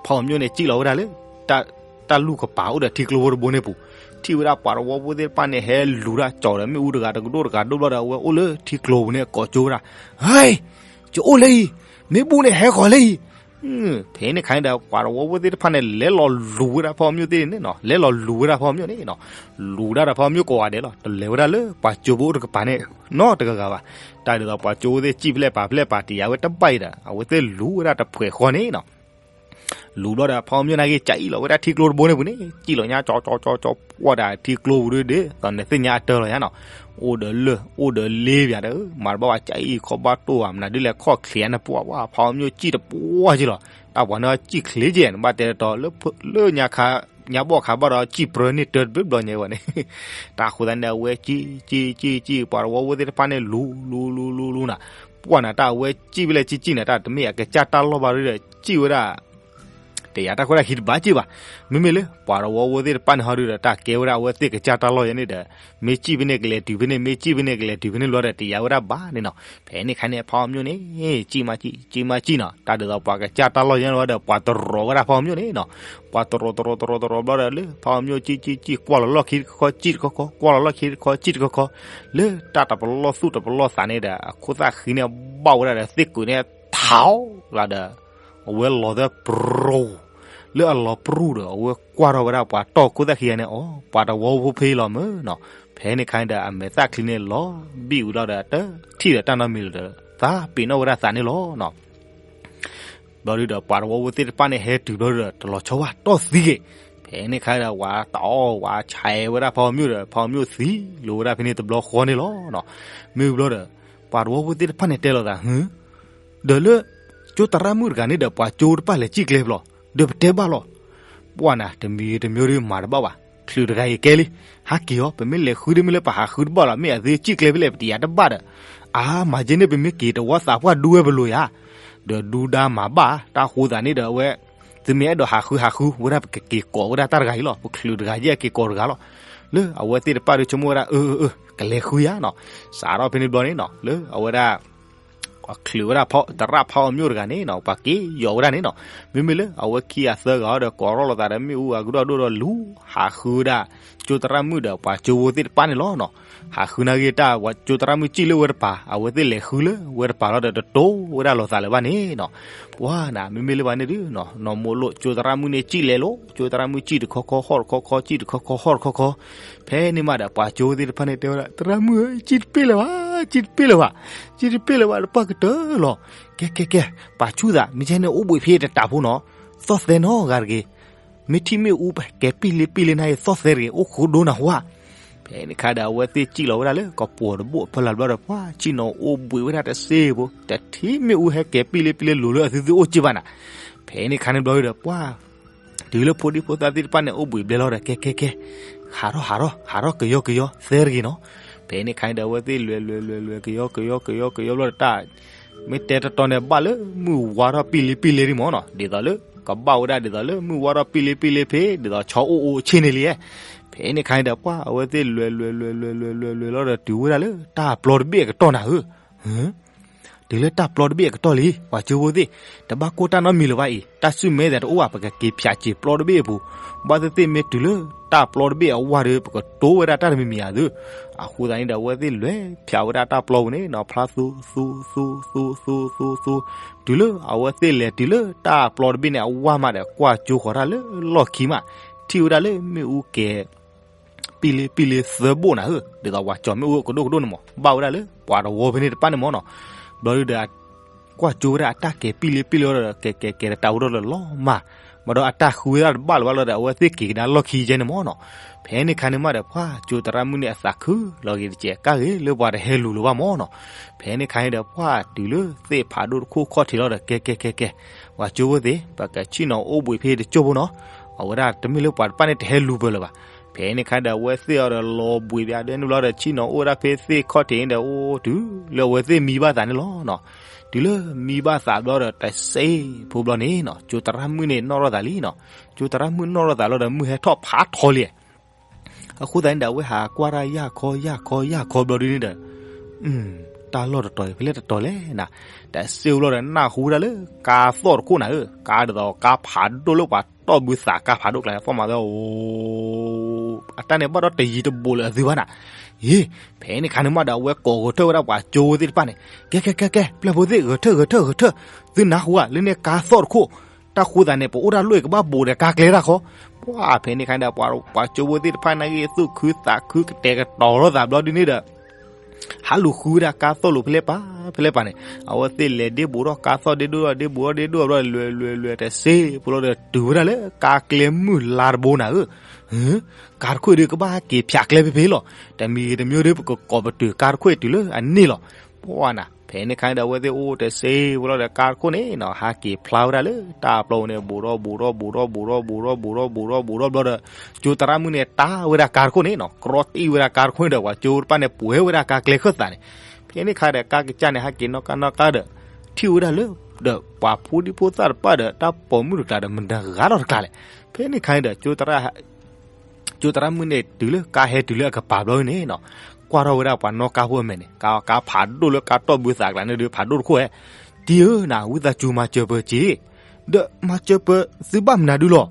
ဖးအီၤမျိၣ်န့ၣ် စံၣ်လီၤဝဲဒၣ်လၢ တၢ်လူၢ်ကပၤအိၣ်ဒီးထံကျိဖိတဘိန့ၣ်ပူၤ, ထံၣ်ဝဲဒၣ်ပှၤသဝီဖိသ့ၣ်တဖၣ်န့ၣ် ဟဲလူၤတၢ်ကၠီၤဒီးမ့ၣ်အူတဂၤတကဒိၣ်တဂၤဒိၣ်ဘျီဒီး အဝဲအိၣ်လၢထံကျိပူၤန့ၣ် ကိးကၠိဝဲဒၣ်, ဟဲ, ယအိၣ်လၢအံၤ, မ့ၢ်ဘူၣ်န့ၣ်ဟဲဃီၤလၢအံၤ. ဖဲန့ၣ်ခါန့ၣ်ဒီး ပှၤသဝီဖိသ့ၣ်တဖၣ်န့ၣ် လဲၤလီၤလူၤဝဲဒၣ်ဖးအီၤမျိၣ်သ့ၣ်န့ၣ်နီၤ လဲၤလီၤလူၤဝဲဒၣ်ဖးအီၤမျိၣ်န့ၣ်နီၤ လူၤဒၣ်ဒီးဖးအီၤမျိၣ်ကိးဂၤဒဲးလီၤ တလဲၤဝဲဒၣ်လၢပှၤကၠိဖိအိၣ်တကပၤန့ၣ် နီတဂၤဂၤဘၣ်. တၢ်ဒ်သိးပှၤကၠိဖိသ့ၣ်စံၣ်ဖျဲၣ်ပာ်ဖျဲၣ်ပာ်တံာ်ယၤဝဲတဘၣ်အံၤဒီး အဝဲသ့ၣ်လူၤဝဲဒၣ်တဖှဲးဃီန့ၣ်နီၤ လူၤဘျီဒီး ဖးအီၤမျိၣ်န့ၣ်က့ၤ ကၠံၣ်လီၤဝဲဒၣ်ထံကျိတဘိန့ၣ်ပူၤန့ၣ် ကၠံၣ်လီၤညါ ကၠီကၠီကၠီကၠီ ပှၢ်ဒၣ်ထံကျိပူၤဒ်ဒ်သိးန့ၣ် သ့ၣ်ညါအတၢ်လီၤညါနီၤ အိၣ်ဒီးလၢၢ် အိၣ်ဒီးလ့ပၠးဒီး မၤတဘၣ်ဝဲ ကၠံၣ်ခီဘၣ်တိၢ်ဘၣ် မနုၤဒ်လဲၣ် ခီၣ်ချံးန့ၣ်ပှၢ်ဝဲ ဖးအီၤမျိၣ်ကၠံၣ်တပှၢ်က့ၤလီၤ တၢ်ပှၤန့ၣ်ကၠံၣ်ချ့က့ၤ နဘၣ်တဲတတီၤ လၢညါခါ ညါဘီၣ်ခးဘၣ်ဒီး စံၣ်ပြၢန့ၢ်တၢတဘျီဘျီညါဝဲန့ၣ်, တၢ်ဃိသတးန့ၣ် အဝဲစံၣ် စံၣ် စံၣ် စံၣ် ပှၤတဝီဖိသ့ၣ်တဖၣ်န့ၣ် လူၤ လူၤ လူၤ လူၤ လူၤနၤ, ပှၢ်နၤ တၢ်အဝဲစံၣ်ဖဲလဲၣ်စံၣ်စံၣ်နၤ တၢ်တမ့ၢ်အကစၢ်တၢ်လီၢ်ဘၣ်ဒီး စံၣ်ဝဲဒၣ် တယာ်တၢ်ခွဲးတၢ်ယာ်တဘၣ်စ့ၢ်ဘၣ်. မ့မ့ၢ်လၢ ပှၤတဝီဖိသ့ၣ်တဖၣ်န့ၣ်ဟီဒုဒီး တၢ်ကဲဝဲဒၣ်အဝဲသ့ၣ်ကစၢ်တၢ်လီၢ်ယဲန့ၣ်ဒီး မ့ၢ်စံၣ်ဖဲန့ၣ် ကလဲၤတုၤဖဲန့ၣ်, မ့ၢ်စံၣ်ဖဲန့ၣ် ကလဲၤတုၤဖဲန့ၣ်ဘျီဒီး တယာ်ဝဲဒၣ်ဘၣ်န့ၣ်နီၤ. ဖဲန့ၣ်ခါန့ၣ် ဖါအီၤမျိၣ်န့ၣ် စံၣ်မးစံၣ် စံၣ်မးစံၣ်နီၤ, တၢ်ဒ်သိးပှၤကစၢ်တၢ်လီၢ်ယဲန့ၣ်ဝဲဒီး ပှၤတရီၤဝဲဒၣ်ဖါအီၤမျိၣ်န့ၣ်နီၤ. ပှၤတရီၤတရီၤတရီၤတရီၤဘျီဒီး လၢဖါအီၤမျိၣ်စံၣ် စံၣ် စံၣ် ကွၢ်လီၤလီၢ်ခံတခီခီ စံၣ်တခီခီ, ကွၢ်လီၤလီၢ်ခံတခီခီ စံၣ်တခီခီ, လၢတၢ်တပလီၢ်သူၣ်တပလီၢ်သးန့ၣ်ဒီး အခိၣ်သၣ်ဃံန့ၣ် ဘၣ်ဝဲဒၣ်ဒီး သ့ၣ်ကုာ်န့ၣ် ထးလီၤဒီး အဝဲလီၤသၢပရူၤ, လၢအလီၤပရူၤဒီး အဝဲကွၢ်ထီၣ်ဝဲဒၣ်ပှၤတီၢ်ခိၣ်သၣ်ခံဂၤန့ၣ် အိ ပှၤတဝီဖိဖဲအံၤလီၤမ့ၢ်နီၤ. ဖဲန့ၣ်ခါန့ၣ်ဒီး အမဲာ်သၣ်ချံန့ၣ်လီၤဘံၣ်ဝံၤလီၤဒီး တထံၣ်ဒီးတၢ်နီတမံၤလၢၤဒီး သးပ့ၤနီၣ်ဝဲဒၣ်သးန့ၣ်လီၤနီၤ. ဘျီဒုဒီး ပှၤတဝီဖိသ့ၣ်တဖၣ်န့ၣ် ဟဲတုၤဘျီဒီး တလီၤဆီဘၣ် တီၢ်သံဂ့ၤ. ဖဲန့ၣ်ခါဒီး ဝဲတအီၣ်ဝဲဆဲးဝဲဒၣ်ဖါအီၤမျိၣ်ဒီး ဖါအီၤမျိၣ်သံလိာ်ဝဲဒၣ်ဖဲန့ၣ်တဘျီဃီန့ၣ်လီၤနီၤ. မ့ၢ်ဘျီဒီး ပှၤတဝီဖိသ့ၣ်တဖၣ်န့ၣ်တဲလိာ်သး ဟၢ ဒီးလၢကၠိသရၣ်မုၣ်တဂၤန့ၣ်ဒီး ပှၤကၠိတဖၣ်လဲၤစံၣ်ကျဲဘျီ, ဒီးပတဲဘၣ်လီၤ. ပှၢ်နၤ တမံၤတမံၤဒုးမၤတဘၣ်ဘၣ်, ချုးတဂၤအံၤကဲလံ, ဟးက့ၤအီၤ, ပမ့ၢ်လဲၤဃုဒ်မ့ၢ်လၢပဟးဃုတဘၣ်လီၤ, မ့ၢ်အသုစံၣ်ကျဲဖဲလဲၣ် ပတယာ်တဘၣ်ဒီး, အါ မၤက့န့ၣ် ပမ့ၢ်က့ၤတဝီသးပှၢ်ဒူဝဲပလိာ်ယၤ, ဒီးဒူဒါမၤဘၣ်, တၢ်ဃိသးန့ၣ်ဒီးအဝဲ သုမ့ၢ်အဲၣ်ဒိးဟးဃုဟးဃုဝဲဒၣ် ပကက့ၤကိးဝဲဒၣ်တၢ်တဂၤအံၤလီၤ, ပချုးတဂၤယဲၢ်က့ၤကိးတဂၤလီၤ. လၢအဝဲသ့ၣ်တဖၣ်ဒုးဆိကမိၣ်ဝဲဒၣ် အၢ အၢ အၢ ကလဲၤဃုယၤနီၤ, စးထီၣ်ဖဲန့ၣ်ဘျီန့ၣ်နီၤ လၢအဝဲဒၣ် ပှၤချုးဝဲဒၣ်သရၣ်ဖါအီၤမျိၣ်တဂၤန့ၣ်နီၤ ပှၤက့ၤယီၤဝဲဒၣ်န့ၣ်နီၤ, မ့မ့ၢ်လၢအဝဲခံဂၤသၢဂၤဒီး ကိးထီၣ်လိာ်သးဒီးမ့ၣ်အူအကဒိၣ်ဒိၣ်ဒီးလူၤဟးဃုဝဲဒၣ် ကၠိသရၣ်မုၣ်ဒီးပှၤကၠိဖိသ့ၣ်တဖၣ်န့ၣ်လီၤနီၤ. ဟးဃုနာ်က့ၤတၢ် ကၠိသရၣ်မုၣ်စံၣ်လၢဝဲတပၤ အဝဲသ့ၣ်လဲၤဃုလၢဝဲတပၤလီၤဒီး တတိၤဝဲဒၣ်လိာ်သးလၢၤဘၣ်န့ၣ်နီၤ. ပှၢ်နၤ မ့မ့ၢ်လၢပှၤန့ၣ်ဒုး နီၢ်မိၢ်လိၣ် ကၠိသရၣ်မုၣ်န့ၣ်စံၣ်လဲၤလိၤ ကၠိသရၣ်မုၣ်စံၣ်တခီခီဟီၣ်တခီခီ စံၣ်တခီခီဟီၣ်တခီခီ, ဖဲန့ၣ်မးဒီး ပှၤကၠိဖိသ့ၣ်တဖၣ်န့ၣ်တဲဝဲဒၣ် သရၣ်မုၣ်ဧၢ စံၣ်တပ့ၢ်လၢၤဘၣ် စံၣ်တပ့ၢ်လၢၤဘၣ် စံၣ်တပ့ၢ်လၢၤဘၣ် တပၢ်ကတၢၢ်လီၤ. ကဲ ကဲ ကဲ ပာ်ဆူၣ်သး မ့ၢ်ကဲန့ၣ်အိၣ်ဘှံးဖဲတတးဖိနီၤ, သီၣ်သဲနီတဂၤတဂ့ၤ, မ့ၢ်ထံၣ်မ့ၣ်အူကဲၤပံၣ်လ့ပံၣ်လ့နၤအံၤ သီၣ်သဲတဂ့ၤ အိၣ်ဃိဒိနၢ်ဟူဧါ. ဖဲန့ၣ်ခါဒီး အဝဲသ့ၣ်စံၣ်လီၤဝဲဒၣ်လၢကပိာ်တဘိၣ်ဖဲလၢ်ဘျီဒီး ပှၢ်ဆ့ၣ်နီၤအိၣ်ဘှံးဝဲဒၣ်တစ့ဖိ, တထံၣ်မ့ၣ်အူဟဲကဲၤပံၣ်လ့ပံၣ်လ့လိၤလၢအသုသုအိၣ်စ့ၢ်ဘၣ်နၤ. ဖဲန့ၣ်ခါန့ၣ်ဘျီဒီး ပှၢ် တုၤလၢဖိဒံဖိသၣ်သ့ၣ်တဖၣ်န့ၣ် အိၣ်ဘှံးဘျဲလီၤဒီး ကဲ ကဲ ကဲ ဟးထီၣ် ဟးထီၣ် ဟးထီၣ်ကယီကယီ သဲတဂ့ၤနီၤ. ဖဲန့ၣ်ခါန့ၣ်ဒီး အဝဲသ့ၣ်လဲၤ လဲၤ လဲၤ လဲၤ ကယီကယီ ကယီကယီဘျီဒီး တၢ် မ့ၢ်တဲတတီၤန့ၣ် ဘၣ်လၢမုၢ်ဝါထီၣ်ပံၣ်လ့ပံၣ်လ့ဒံးမ့ၢ်နီၤ, ဒ်သိးလၢ ကဘၣ်ဝဲဒၣ်ဒ်သိးလၢမုၢ်ဝါထီၣ်ပံၣ်လ့ပံၣ်လ့ဖဲ ဒ်သိးဆီအိၣ်အိၣ်ဆ့ၣ်န့ၣ်လံ. ဖဲန့ၣ်ခါန့ၣ်ဒီး ပှၢ် အဝဲသ့ၣ်လဲၤ လဲၤ လဲၤ လဲၤ လဲၤ လဲၤ လဲၤလီၤဒီး တုၤဝဲဒၣ်လၢတၢ်ပျီတဘ့ၣ်အကတီၢ်နၤဧၢ. တုၤလၢတၢ်ပျီတဘ့ၣ်အကတီၢ်လံ, ပှၤကၠိဖိသ့ၣ် တဘၣ်ကိၢ်တၢ်နီတမံၤလၢၤဘၣ်အံၤ, တၢ်ဆူၣ်မဲသးတအိၣ်ဘၣ်, ပကက့ၤဖျးစ့ၤပျီတဘ့ၣ်အပူၤ, ဘၣ်သ့ၣ်သ့ၣ်မ့ၢ်တုၤလၢတၢ်ပျီတဘ့ၣ်အဝၢ်ဒီး ပကတိၤဝဲဒၣ်တၢ်တမံၤမံၤဧါသု. အဃိသတးန့ၣ်ဒီး အဝဲသ့ၣ်လဲၤဖျးဝဲဒၣ်တၢ်ပျီပူၤန့ၣ်နီၤ, ဖျါသူ သူ သူ သူ သူ သူ တုၤလၢအဝဲသ့ၣ်လဲၤတုၤလၢတၢ်ပျီတဘ့ၣ်န့ၣ်အဝၢ်မးဒီး ကွၢ်ကၠိဃီၤတၢ်လၢလီၢ်ခံမး, ထံၣ်ဝဲဒၣ်လၢမ့ၣ်အူကဲၤ ပံၣ်လ့ပံၣ်လ့သၢဘိၣ်နၤဧၢ, ဒ်သိးပှၤကၠီၤမ့ၣ်အူကဒိၣ်ကဒိၣ်န့ၣ်မး, ဘၣ်ဝဲဒၣ်လၢပှၤတဝီဖဲန့ၣ်တဖၣ်န့ၣ်မ့ၢ်နီၤ. ဘျီဒုဒီး ကွၢ်ကၠိဝဲဒၣ်အတၢ်ကဲၤပံၣ်လ့ပံၣ်လ့ဒီး ကဲကဲကဲၤတတးဝဲဒီးလီၤမး, ဘၣ်ဒီးအတၢ်ဃုဝဲဒၣ်တဘၣ်လၢၤဘၣ်လီၤဒီး အဝဲသ့ၣ်က့ၤကဒါလီၢ်ခံကဲန့ၣ်မ့ၢ်နီၤ. ဖဲန့ၣ်ခါန့ၣ်မးဒီး ပှၢ်ကၠိသရၣ်မုၣ်န့ၣ်အသးခုလီၤဂ့ၤတကဲး ကၢ်ဂ့ၤလၢပှၤတဟဲလူၤလၢၤဘၣ်မ့ၢ်နီၤ. ဖဲန့ၣ်ခါန့ၣ်ဒီး ပှၢ်တုၤလၢသ့ၣ်ဖးဒိၣ်တခိၣ်ခီၣ်ထံးလီၤဒီး ကဲကဲကဲကဲ, ပှၤကၠိဖိသ့ၣ် ပကဆ့ၣ်နီၤအိၣ်ဘှံးဖဲတကၠိၢ်ဖိနီၤ, အဝဲဒၣ်တမ့ၢ်လၢပှၤတဖၣ်န့ၣ်တဟဲလူၤပၢၢ်လၢၤဘၣ်. ဖဲန့ၣ်ခါဒီး အဝဲသ့ၣ်အီၤဒီးလီၤဘှံးဘၣ်ဒဲန့ၣ်ဘျီဒီး ဆ့ၣ်နီၤအိၣ်ဝဲဒၣ်ဖဲသ့ၣ်ခီၣ်ထံးန့ၣ်ဒီး အိၣ်တုၤလၢအဝဲသ့ၣ်မံဘၣ်သးန့ၣ်လီၤနီၤ. တုၤလၢမံဘၣ်သးဘျီဒီး တစဲးဖိဘျီန့ၣ်နီၤ ကၠိသရၣ်မုၣ်န့ၣ်နီၣ်ထီၣ်သးလံနီၤ. ကၠိသရၣ်မုၣ်နီၣ်ထီၣ်သးလီၤဒီး မုၢ်ဟဲထီၣ်ဖးထီလံ. အဃိသတးန့ၣ်ဒီး အဝဲဟးကွၢ်တၢ်ယၢ်ခီယၢ်ခီယၢ်ခီဘျီဒုန့ၣ်ဒီး တၢ်လီၢ်တတီၤအံၤ ဖဲလဲၣ်တတီၤလဲၣ်နၤ, တစဲးဖိဘျီဒီး နၢ်ဟူဝဲဒၣ်လၢကါသီၣ်တခိၣ်နၤဧၢ, ကါဒ်သိးကါဖးဒိၣ်လၢပှၤတီၢ်ဘုသးကါဖးဒိၣ်ကျါန့ၣ် သီၣ်မးသီၣ် အတၢ်န့ၣ်ဘၣ်ဒီးတယံၤတဘူးလၢၤအသုဘၣ်နၤ. အ့ ဖဲန့ၣ်ခါန့ၣ်မးဒီး အဝဲကိးဂဲၤထၢၣ်ဝဲဒၣ်ပှၤကၠိဖိသ့ၣ်တဖၣ်န့ၣ် ကဲကဲကဲကဲ ပျဲၢ်ဖိသ့ၣ် ဂဲၤထၢၣ်ဂဲၤထၢၣ်ဂဲၤထၢၣ်, သုနၢ်ဟူဧါ လၢန့ၣ်ကါသီၣ်တခိၣ်, တၢ်ဃိသးန့ၣ် ပအိၣ်တၢ်လီၢ်အံၤကဘၣ်ဘူးဒီးကါကျဲတၢ်ခီ. ပှၢ်ဖဲန့ၣ်ခါန့ၣ်ဒီး ပှၤကၠိဖိသ့ၣ်တဖၣ်န့ၣ်ဂ့ၤ သူၣ်ခုသးခုကတဲာ်ကတီၤထီၣ်သးဘျီဒုန့ၣ်ဒီး ဟးလူၤဃုဝဲဒၣ်ကါသီၣ်လိၤဖဲလဲၣ်ပၤ ဖဲလဲၣ်ပၤန့ၣ် အဝဲသ့ၣ်လဲၤဒ့ဘူးထီၣ်ကါသီၣ်ဒ့ဒိၣ်ထီၣ်ဒ့ဘူးထီၣ်ဒ့ဒိၣ်ဘျီ လဲၤလဲၤလဲၤတစဲးဖိလီၤဒီး တုၤဝဲဒၣ်လၢကါကျဲမုၢ်လါတဘိနၤဧၢ. ကါတခိၣ်ဒီးကဘၣ်က့ၤဖၠးကျဲဖဲဖဲလီၤ. တမံၤဂ့ၤတမံၤဒီး ပကကိးပတုာ်ကါတခိၣ်တုၤလၢအန့ၣ်လီၤ. ပှၢ်နၤ ဖဲန့ၣ်ခါန့ၣ်ဒီး အဝဲသ့ၣ်အိၣ်တစ့ဝဲလီၤဒီး ကါတခိၣ်န့ၣ်နီၤ ဟးက့ၤဖျါဝဲဒၣ်လၢတၢ်အပျီပူၤန့ၣ် ဘူးဒီးဘူးဒီးဘူးဒီးဘူးဒီးဘူးဒီးဘူးဒီးဘူးဒီးဘူးဒီးဘူးဒီးဘျီဒီး ကၠိသရၣ်မုၣ်န့ၣ် တၢ်ဝဲဒၣ်ကါတခိၣ်န့ၣ်နီၤ ကြီတံၢ်ဝဲဒၣ်ကါတခိၣ်န့ၣ်ဒီး ပှၤကၠိတဖၣ်န့ၣ် ပှဲၤဝဲဒၣ်ကါကျဲခၢၣ်သးန့ၣ်. ဖဲန့ၣ်ခါဒီး ကါကစၢ်န့ၣ် ဟးက့ၤနီၣ်ကါနီၣ်ကါဒီး ထံၣ်ဝဲဒၣ်လၢ ဒီးပှၤဖိဒံဖိသၣ်တဖၣ်ဒီး တၢ်ပိာ်မုၣ်တကျါဒီး မတၤဂၤဒီးတကျါလဲၣ်. ဖဲန့ၣ်ခါန့ၣ်ဒီး ကၠိသရၣ်မုၣ်န့ၣ် တုၤလၢကါဟဲတုၤလၢအကပၤဘျီန့ၣ်နီၤ ကွၢ်ထီၣ်ဝဲဒၣ်ပှၤနီၣ်ကါဖိအမဲာ်န့ၣ် ကါဖးဒိၣ်လၢကါတီၢ်ဘုသးကျါန့ၣ်ဒီး ဖးဒိၣ်တခိၣ်ဧဲ. တံၢ်ဧၢ နဝံသးစူၤမၤစၢၤပၢၤက့ၤ, ဒီးမၤစၢၤပၢၤသုဘၣ်မနုၤဒုလီၤ.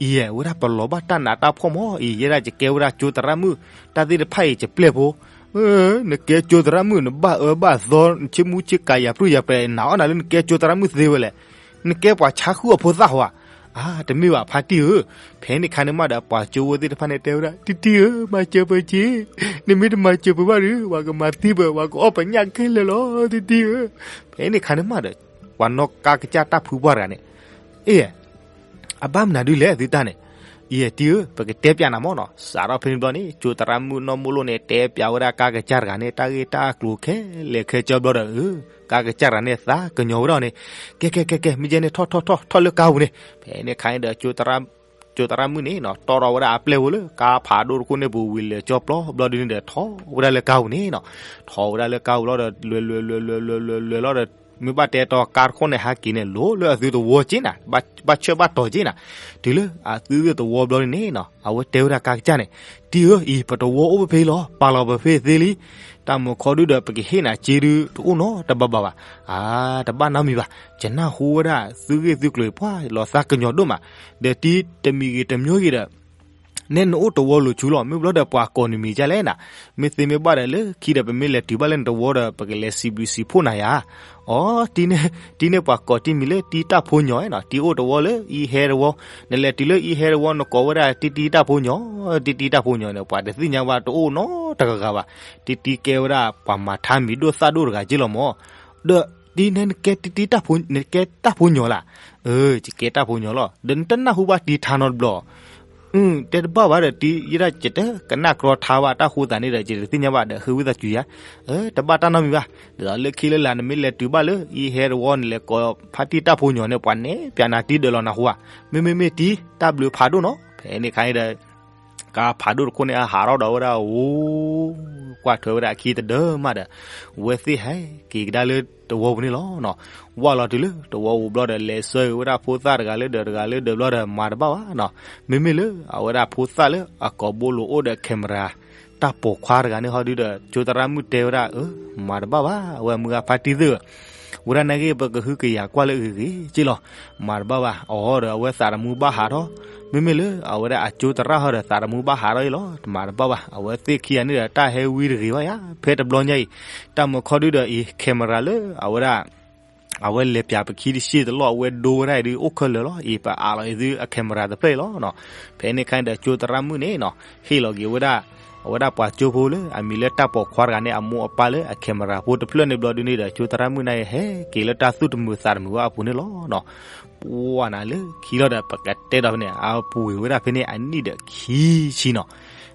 အံၤ ဝဲဒၣ်ပလီၤဘၣ်တၢ်နးတၢ်ဖှီၣ်မး အံၤ ယဲဒၣ်ယကဲဝဲဒၣ်ကၠိသရၣ်မုၣ် တၢ်သ့ၣ်တဖၣ်အံၤ ယပျဲၢ်ဖိ နကဲကၠိသရၣ်မုၣ် နဘၣ်အၢဘၣ်သီ နဆ့မူဆ့ကၤ ယၤပြူၢ်ယၤပြဲး နၤအီၣ်နၤလၢနကဲကၠိသရၣ်မုၣ်သ့ဝဲလဲၣ်. နကဲပှၤဆါဃုာ်အဖိသၣ်ဟီဧါ. အါ တမ့ၢ်ဘၣ်ဖါတံၢ်ဧၢ. ဖဲန့ၣ်ခါန့ၣ်မးဒီး ပှၤကၠိဖိသ့ၣ်တဖၣ်န့ၣ်တဲဝဲဒၣ် တံၢ်တံၢ်ဧၢ မၤစၢၤပၢၤက့ၤ, နမ့ၢ်တမၤစၢၤပၢၤဘၣ်ဒီး ပှၤကမၤသံပၢၤ ပှၤကအီၣ်ပညၣ်ခဲလၢာ်လီၤ တံၢ်တံၢ်ဧၢ. ဖဲန့ၣ်ခါန့ၣ်မးဒီး ပှၤနီၣ်ကါကစၢ်တၢ်ဖုပှၢ်တဂၤန့ၣ် အ့ၣ် အဘၣ်မနုၤဒုလဲၣ်သုတၢ်န့ၣ်. အံၤ တံၢ်ဧၢ ပကတဲပျးနၤမးနီၤ. စးထီၣ်ဖဲန့ၣ်ဘျီန့ၣ် ကၠိသရၣ်မုၣ်နီၢ်မိၢ်လိၣ်န့ၣ် တဲပျးဝဲဒၣ်ကါကစၢ်တဂၤန့ၣ် တၢ်ဂ့ၢ်တၢ်ကျိၤခဲလၢာ်ခဲဆ့ဘျီဒီး ကါကစၢ်တဂၤန့ၣ် သးကညီၤဝဲဒၣ်န့ၣ် ကဲကဲကဲကဲ မ့ၢ်ကဲန့ၣ် ထီၣ်ထီၣ်ထီၣ် ထီၣ်လၢကါပူၤန့ၣ်. ဖဲန့ၣ်ခါန့ၣ်ဒီး ကၠိသရၣ်မုၣ်န့ၣ်နီၤ တီၢ်ထီၣ်ဝဲဒၣ်အပျဲၢ်ဖိလၢ ကါဖးဒိၣ်တခိၣ်န့ၣ်ပူၤ ဝံၤလဲၤကၠီပျီဘျီဒုန့ၣ်ဒီး ထီၣ်ဝဲဒၣ်လၢကါပူၤန့ၣ်နီၤ. ထီၣ်ဝဲဒၣ်လၢကါပူၤလီၤဒီး လဲၤလဲၤလဲၤလဲၤလဲၤလဲၤလဲၤလီၤဒီး မ့ၢ်ဘၣ်တဲတီကါတခိၣ်န့ၣ် ဟးက့ၤန့ၣ် လိၤလၢအသုသဝီက့နၤ, ဘၣ်ဆၢဘၣ်တီၤက့နၤ. တုၤလၢအသုသဝီဘျီန့ၣ်နီၤ အဝဲတဲဝဲဒၣ်ကါကစၢ်န့ၣ် တံၢ်ဧၢ အံၤ ပတဝီအိၣ်ဖဲဖဲလီၤ, ပာ်လီၤပဖဲသ့လံ. တၢ်မုၢ်ခီဒုဒီး ပကဟ့ၣ်နၤစ့ဒု တအိၣ်နီတဘၣ်ဘၣ်ဘၣ်. အါ တဘၣ်နီတမံၤဘၣ်. ယနၢ်ဟူဝဲဒၣ်သုဂ့ၢ်သုကျိၤ ပှၤလီၤသးကညီၤဒိၣ်မး. ဒီးတံၢ်တမံၤဂ့ၤတမံၤဂ့ၤဒီး နဲနအိၣ်တဝီလိၤဆူလီၤ. မ့ၢ်ဘျီဒီးပှၤကိးနမံၤဒ်လဲၣ်နၤ. မ့ၢ်သ့မ့ၢ်ဘၣ်ဒီး လၢခံဒီး ပမ့ၢ်လဲၤတုၤဘၣ်လၢနတဝီဒီး ပကလဲၤစံးဘျုးစံးဖှိၣ်နၤယၤ. အီ တံၢ်န့ၣ်ပှၤကိးတံၢ်မံၤလၢတံၢ်တၢ်ဖိညီဧါနီၤ. တံၢ်အိၣ်တဝီလၢအံၤဟဲတဝီ, နလဲၤတုၤလၢအံၤဟဲတဝီ နကိးဝဲဒၣ်တံၢ်တံၢ်တၢ်ဖိညီ, တံၢ်တံၢ်တၢ်ဖိညီန့ၣ် ပှၤတသ့ၣ်ညါဘၣ်တအိၣ်နီတဂၤဂၤဘၣ်. တံၢ်တံၢ်ကဲဝဲဒၣ်ပှၤမၤထါမံၤဒိၣ်သၣ်ဒိၣ်တဂၤက့လီၤမး. ဒီးတံၢ်န့ၣ် နကဲတံၢ်တံၢ်တၢ်ဖိ, နကဲတၢ်ဖိညီလၢ အၢ ယကဲတၢ်ဖိညီလီၤ. ဒီးနတနၢ်ဟူဘၣ်တံၢ်ထါနီတဘျီ. တဲတဘၣ်ဘၣ်ဒီးတံၢ် ယဲဒၣ်ယတကနၣ်ကြီထါဘၣ်တၢ်ဃိသးန့ၣ်ဒီး ယတသ့ၣ်ညါဘၣ်ဒီး ဃ့ဝံသးစူၤယၤ. တဘၣ်တၢ်နီတမံၤဘၣ်. ဒ်သိးလၢခံလၢလာ် နမ့ၢ်လဲၤတုၤဘၣ်လၢအံၤဟဲတဝီ နလဲၤကိးဖါတံၢ်တၢ်ဖိညီန့ၣ် ပှၤနဲၣ်ပၠးနၤတံၢ်ဒၢးလီၤနၢ်ဟူဧါ. မ့မ့ၢ်မ့ၢ်တံၢ် တၢ်ဘျုးဖးဒိၣ်နီၤ. ဖဲန့ၣ်ခါန့ၣ်ဒီး ကါဖးဒိၣ်တခိၣ်န့ၣ် အဟးထီၣ်ဒီးဝဲဒၣ်အိၣ်, ကွၢ်ထွဲဝဲဒၣ်အခံတဒၢမးဒီး အဝဲသ့ၣ်ဟဲက့ၤကဒါလၢတဝီပူၤန့ၣ်လီၤ. ဝၢ်လီၤတုၤလၢတဝီပူၤဘျီဒီး လဲၤဆှၢက့ၤဝဲဒၣ်ဖိသၣ်တဂၤလၢဒီးတဂၤလၢဒီးဘျီဒီး မၤတဘၣ်ဘၣ်နီၤ. မ့မ့ၢ်လၢအဝဲဒၣ်ဖိသၣ်လၢအကိာ်ဘိလိာ်အိၣ်ဒီး camera တၢ်ပိာ်ခွါတဂၤန့ၣ်ဟီဒုဒီး ကၠိသရၣ်မုၣ်တဲဝဲဒၣ် အၢ မၤတဘၣ်ဘၣ် အဝဲမုၢ်ဂၤဖါတံၢ်သ့ၣ်ဧၢ ဝဲဒၣ်နာ်က့ ပကဟုကယာ်ကွၢ်လၢအဂ့ၤဂ့ၤက့လီၤ. မၤတဘၣ်ဘၣ် အီၤဒီးအဝဲသးတမူဘၣ်ဟးထီၣ်, မ့မ့ၢ်လၢအဝဲဒၣ်အကၠိသရၣ်ဟီဒီး သးတမူဘၣ်ဟးထီၣ်အံၤလီၤ. တမၤတဘၣ်ဘၣ် အဝဲသ့ၣ်ခံဂၤန့ၣ်ဒီး တၢ်ဟဲဝံတဂ့ၤဘၣ်ယါ ဖဲတဘျီညါအံၤ. တၢ်မုၢ်ခီဒုဒီးအံၤ camera လၢအဝဲဒၣ် အဝဲလဲၤပၠးပခံတစ့ၢ်တလီၢ် အဝဲဒိဝဲဒၣ်အံၤဒုးအိၣ်ခဲလၢာ်လီၤ. အံၤပအးလီၤအံၤသုအ camera တဖျၢၣ်အံၤလီၤ. ဖဲန့ၣ်ခါန့ၣ်ဒီး ကၠိသရၣ်မုၣ်န့ၣ်နီၤ ဟ့ၣ်လီၤက့ၤဝဲဒၣ် အဝဲဒၣ်ပှၤကၠိဖိလၢအမံၤလၢတၢ်ပိာ်ခွါတဂၤန့ၣ် အမိၢ်အပၢ်လၢအ camera ဖိတဖျၢၣ်န့ၣ်ဘျီဒုန့ၣ်ဒီး ကၠိသရၣ်မုၣ်န့ၣ် ဟဲက့ၤလၢတၢ်သူၣ်တမုာ်သးတမုာ်ဝဲအပူၤန့ၣ်လီၤ. ပှၢ်နၤလၢခံလီၤဒီး ပကတဲဒီးဖဲန့ၣ် အပူၤကွံာ်ဝဲဒၣ်ဖဲန့ၣ် အနံၣ်ဒီးခံဆံနီၤ.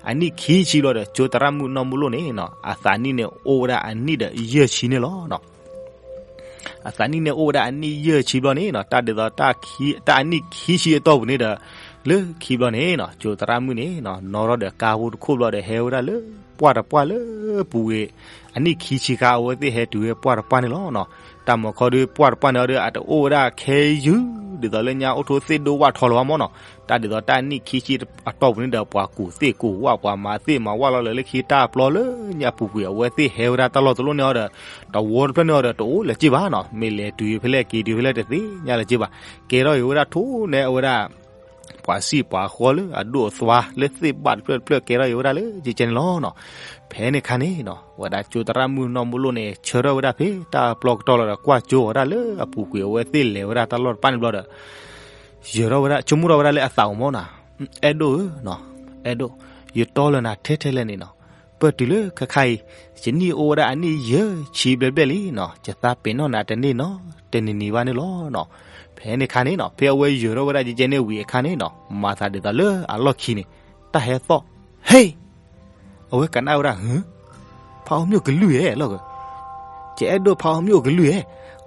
အနံၣ်ခံဆံဘျီဒီး ကၠိသရၣ်မုၣ်နီၢ်မုၢ်လိၣ်န့ၣ်နီၤ အသးနံၣ်န့ၣ်အိၣ်ဝဲဒၣ်အနံၣ်ဒီးယဲၢ်ဆံန့ၣ်လီၤ. အသးနံၣ်န့ၣ်အိၣ်ဝဲဒၣ်အနံၣ်ယဲၢ်ဆံဘျီန့ၣ်နီၤ တၢ်ဒ်သိး တၢ်အနံၣ်ခံဆံအတီၢ်ပူၤန့ၣ်ဒီး လၢခံဘျီန့ၣ်နီၤ ကၠိသရၣ်မုၣ်န့ၣ်နီၤ နီၣ်ထီၣ်ဒီးကါဖိတခိၣ်ဘျီဒီး ဟဲဝဲဒၣ်လၢပှၢ်တပှၢ်လၢပူၤဝဲ အနံၣ်ခံဆံခါ အဝဲသ့ၣ်ဟဲတုၤဝဲပှၢ်တပှၢ်န့ၣ်လီၤ. တၢ်မုၢ်ခီဒုပှၢ်တပှၢ်န့ၣ်ဒီး အတအိၣ်ဝဲဒၣ်ခဲယုၢ် ဒ်သိးလၢညါအိၣ်ထိၣ်သ့ၣ်ဒိၣ်ဝၣ်ထီလီၤဘၣ်မးနီၤ. တၢ်ဒ်သိးတၢ်အနံၣ်ခံဆံအတီၢ်ပူၤန့ၣ်ဒီး ပှၤကူၣ်သ့ၣ်ကူၣ်ဝၣ် ပှၤမၤသ့ၣ်မၤဝၣ်လီၤလၢခံတၢ်ပျီလၢညါပူၤကွံာ် အဝဲသ့ၣ်ဟဲဝဲဒၣ်တၢ်လီၢ်တလီၢ်န့ၣ်ဒီး တဝီတဖျၢၣ်န့ၣ်ဒီး တအိၣ်လၢၤက့ဘၣ်နီၤ. မ့ၢ်လဲၤတုၤဖဲလဲၣ်က့ၤတုၤဖဲလဲၣ်တသ့ၣ်ညါလၢၤက့ဘၣ်. ကဲထီၣ်အံၤဝဲဒၣ်ထိၣ်နဲအဝဲဒၣ် ပှၤစံၣ်ပှၤဃီလၢအဒိၣ်အသွါလၢသ့ၣ်ဘၣ်တဖျၢၣ်တဖျၢၣ် ကဲထီၣ်အံၤဝဲဒၣ်လၢကဲကဲန့ၣ်လီၤနီၤ. ဖဲန့ၣ်ခါန့ၣ်နီၤ ဝဲဒၣ်ကၠိသရၣ်မုၣ်နီၢ်မုၢ်လိၣ်န့ၣ် ဆၢထၢၣ်ဝဲဒၣ်ဖဲတၢ်ပျီကတီၢ်လီၤဒီး ကွၢ်ကၠိဝဲဒၣ်လၢအပူၤကွံာ် အဝဲသ့ၣ်လဲၤဝဲဒၣ်တၢ်လီၢ်တပၢ်န့ၣ်ဘျီဒီး ယၢၤထီၣ်ဝဲဒၣ် ဆိကမိၣ်ထီၣ်ဝဲဒၣ်လၢအသးအိၣ်မးနီၤ. အဲၣ်ဒိၣ်ဧၢ, အဲၣ်ဒိၣ်, ယတီလၢနၤထဲထဲလဲၣ်န့ၣ်နီၤ. ပၢၢ်တုၤလၢခဲခါအံၤ ယနံၣ်အိၣ်ဝဲဒၣ်အနံၣ်ယဲၢ်ဆံဘျဲၣ်ဘျဲၣ်လံနီၤ. ယသးပ့ၤနီၣ်နၤတန့ၢ်နီတနံၤနံၤဘၣ်န့ၣ်လီၤနီၤ. ဖဲန့ၣ်ခါန့ၣ်နီၤ ဖဲအဝဲယၢၤထီၣ်ဝဲဒၣ်ကဲကဲန့ၣ်ဝံၤအခါန့ၣ်နီၤ မၤသးဒ်သိးလၢအလီၢ်ခံန့ၣ် တၢ်ဟဲသီၣ် ဟ့ၣ် အဝဲကနၣ်ဝဲဒၣ် ဟၢ ဖးအီၣ်မ့ၢ်ကလုၢ်ဧဲလီၤ. ကအဲၣ်ဒိးဖးအီၣ်မ့ၣ်အူကလုၢ်ဧဲ.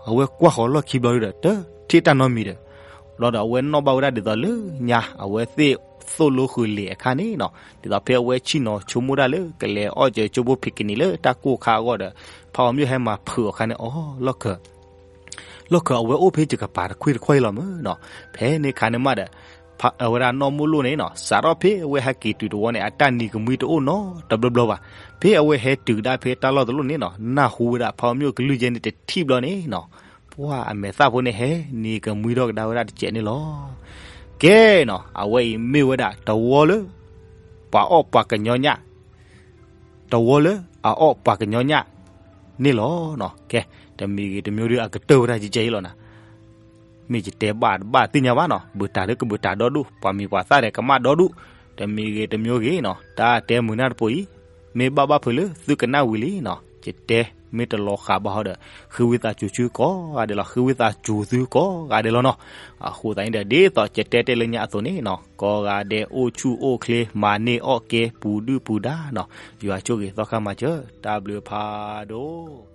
အဝဲကွၢ်ဃီၤလီၢ်ခံဘျီဒီး တထံၣ်တၢ်နီတမံၤဒီး ဘျီဒီးအဝဲနီၣ်ဘၣ်ဝဲဒၣ်ဒ်သိးလၢညါ အဝဲသ့ၣ်သိၣ်လိဃုာ်လံာ်အခါန့ၣ်နီၤ, ဒ်သိးဖဲအဝဲဆ့ၣ်နီၤဆိကမိၣ်တၢ်လၢကလဲၤအီၣ်ကၠိဖိဖံးကနံၤလၢတၢ်ကိၢ်ခါအဂီၢ်ဒီး ဖးအီၣ်မ့ၣ်ဟဲမၤဖုးအီၤအခါန့ၣ် အိ လီၢ်ခၢၣ် လီၢ်ခၢၣ်အဝဲအိၣ်ဖဲယကပၤတခွံတခွံလီၤမ့ၢ်နီၤ. ဖဲန့ၣ်အခါန့ၣ်မးဒီး အဝဲဒၣ်နီၢ်မိၢ်လိၣ်န့ၣ်နီၤ စးထီၣ်ဖဲအဝဲဟဲက့ၤတုၤတဝီန့ၣ် အတၢ်နံၤကမှံတအိၣ်နီတဘျီဘျီဘၣ်. ဖဲအဝဲဟဲတုၤကဒါဖဲတၢ်လီၢ်တလီၢ်န့ၣ်နီၤ နၢ်ဟူဝဲဒၣ်ဖးအီၣ်မ့ၣ်အူကလုၢ်ယဲန့ၣ်တထံၣ်ဘျီန့ၣ်နီၤ ပှၢ်အမဲာ်သၣ်ဖိန့ၣ်ဟဲနံၤကမှံထီၣ်ကဒါဝဲဒၣ်တစဲးန့ၣ်လီၤ. ကဲနီၤ အဝဲအံၤမ့ၢ်ဝဲဒၣ်တဝီလၢ ပှၤအီၣ်ပှၤကညီညၣ် တဝီလၢအအီၣ်ပှၤကညီညၣ်န့ၣ်လီၤ. ကဲ တမံၤဂ့ၤတမံၤဒုးအကတၢၢ်ဝဲဒၣ်ကဲကဲအံၤလီၤနၤ. မ့ၢ်ယတဲဘၣ်တဘၣ်သ့ၣ်ညါဘၣ်နီၤ ဘုတၢ်ဒီးကဘုတၢ်ဒီဒူၣ် ပှၤမံၤပှၤသၣ်ဒီးကမၣ်ဒီဒူၣ်. တမံၤဂ့ၤတမံၤဂ့ၤနီၤ တၢ်တဲမုာ်နၢ်တပိၤအံၤ မ့ၢ်ဘၣ်ဘၣ်ဖုးလၢသုကနၣ်ဝံၤလံနီၤ ယတဲမ့ၢ်တလီၤဃာ်ဘၣ်ဟီဒီး ဃ့ဝံသးစူၤသုကိးဂၤဒဲးလီၤ ဃ့ဝံသးစူၤသုကိးဂၤဒဲးလီၤနီၤ. အဃိသတးန့ၣ်ဒီး ဒ်သိးယတဲတဲလၢညါအသိးန့ၣ်နီၤ ကိးဂၤဒဲးအိၣ်ဆူၣ်အိၣ်ချ့ မၤန့ၢ်အီၣ်ကဲ ပူၤဒုၣ်ပူၤဒါနီၤ. ယွၤဆိၣ်ဂ့ၤသီခါမၤစၢၤ တၢ်ဘျုးဖးဒိၣ်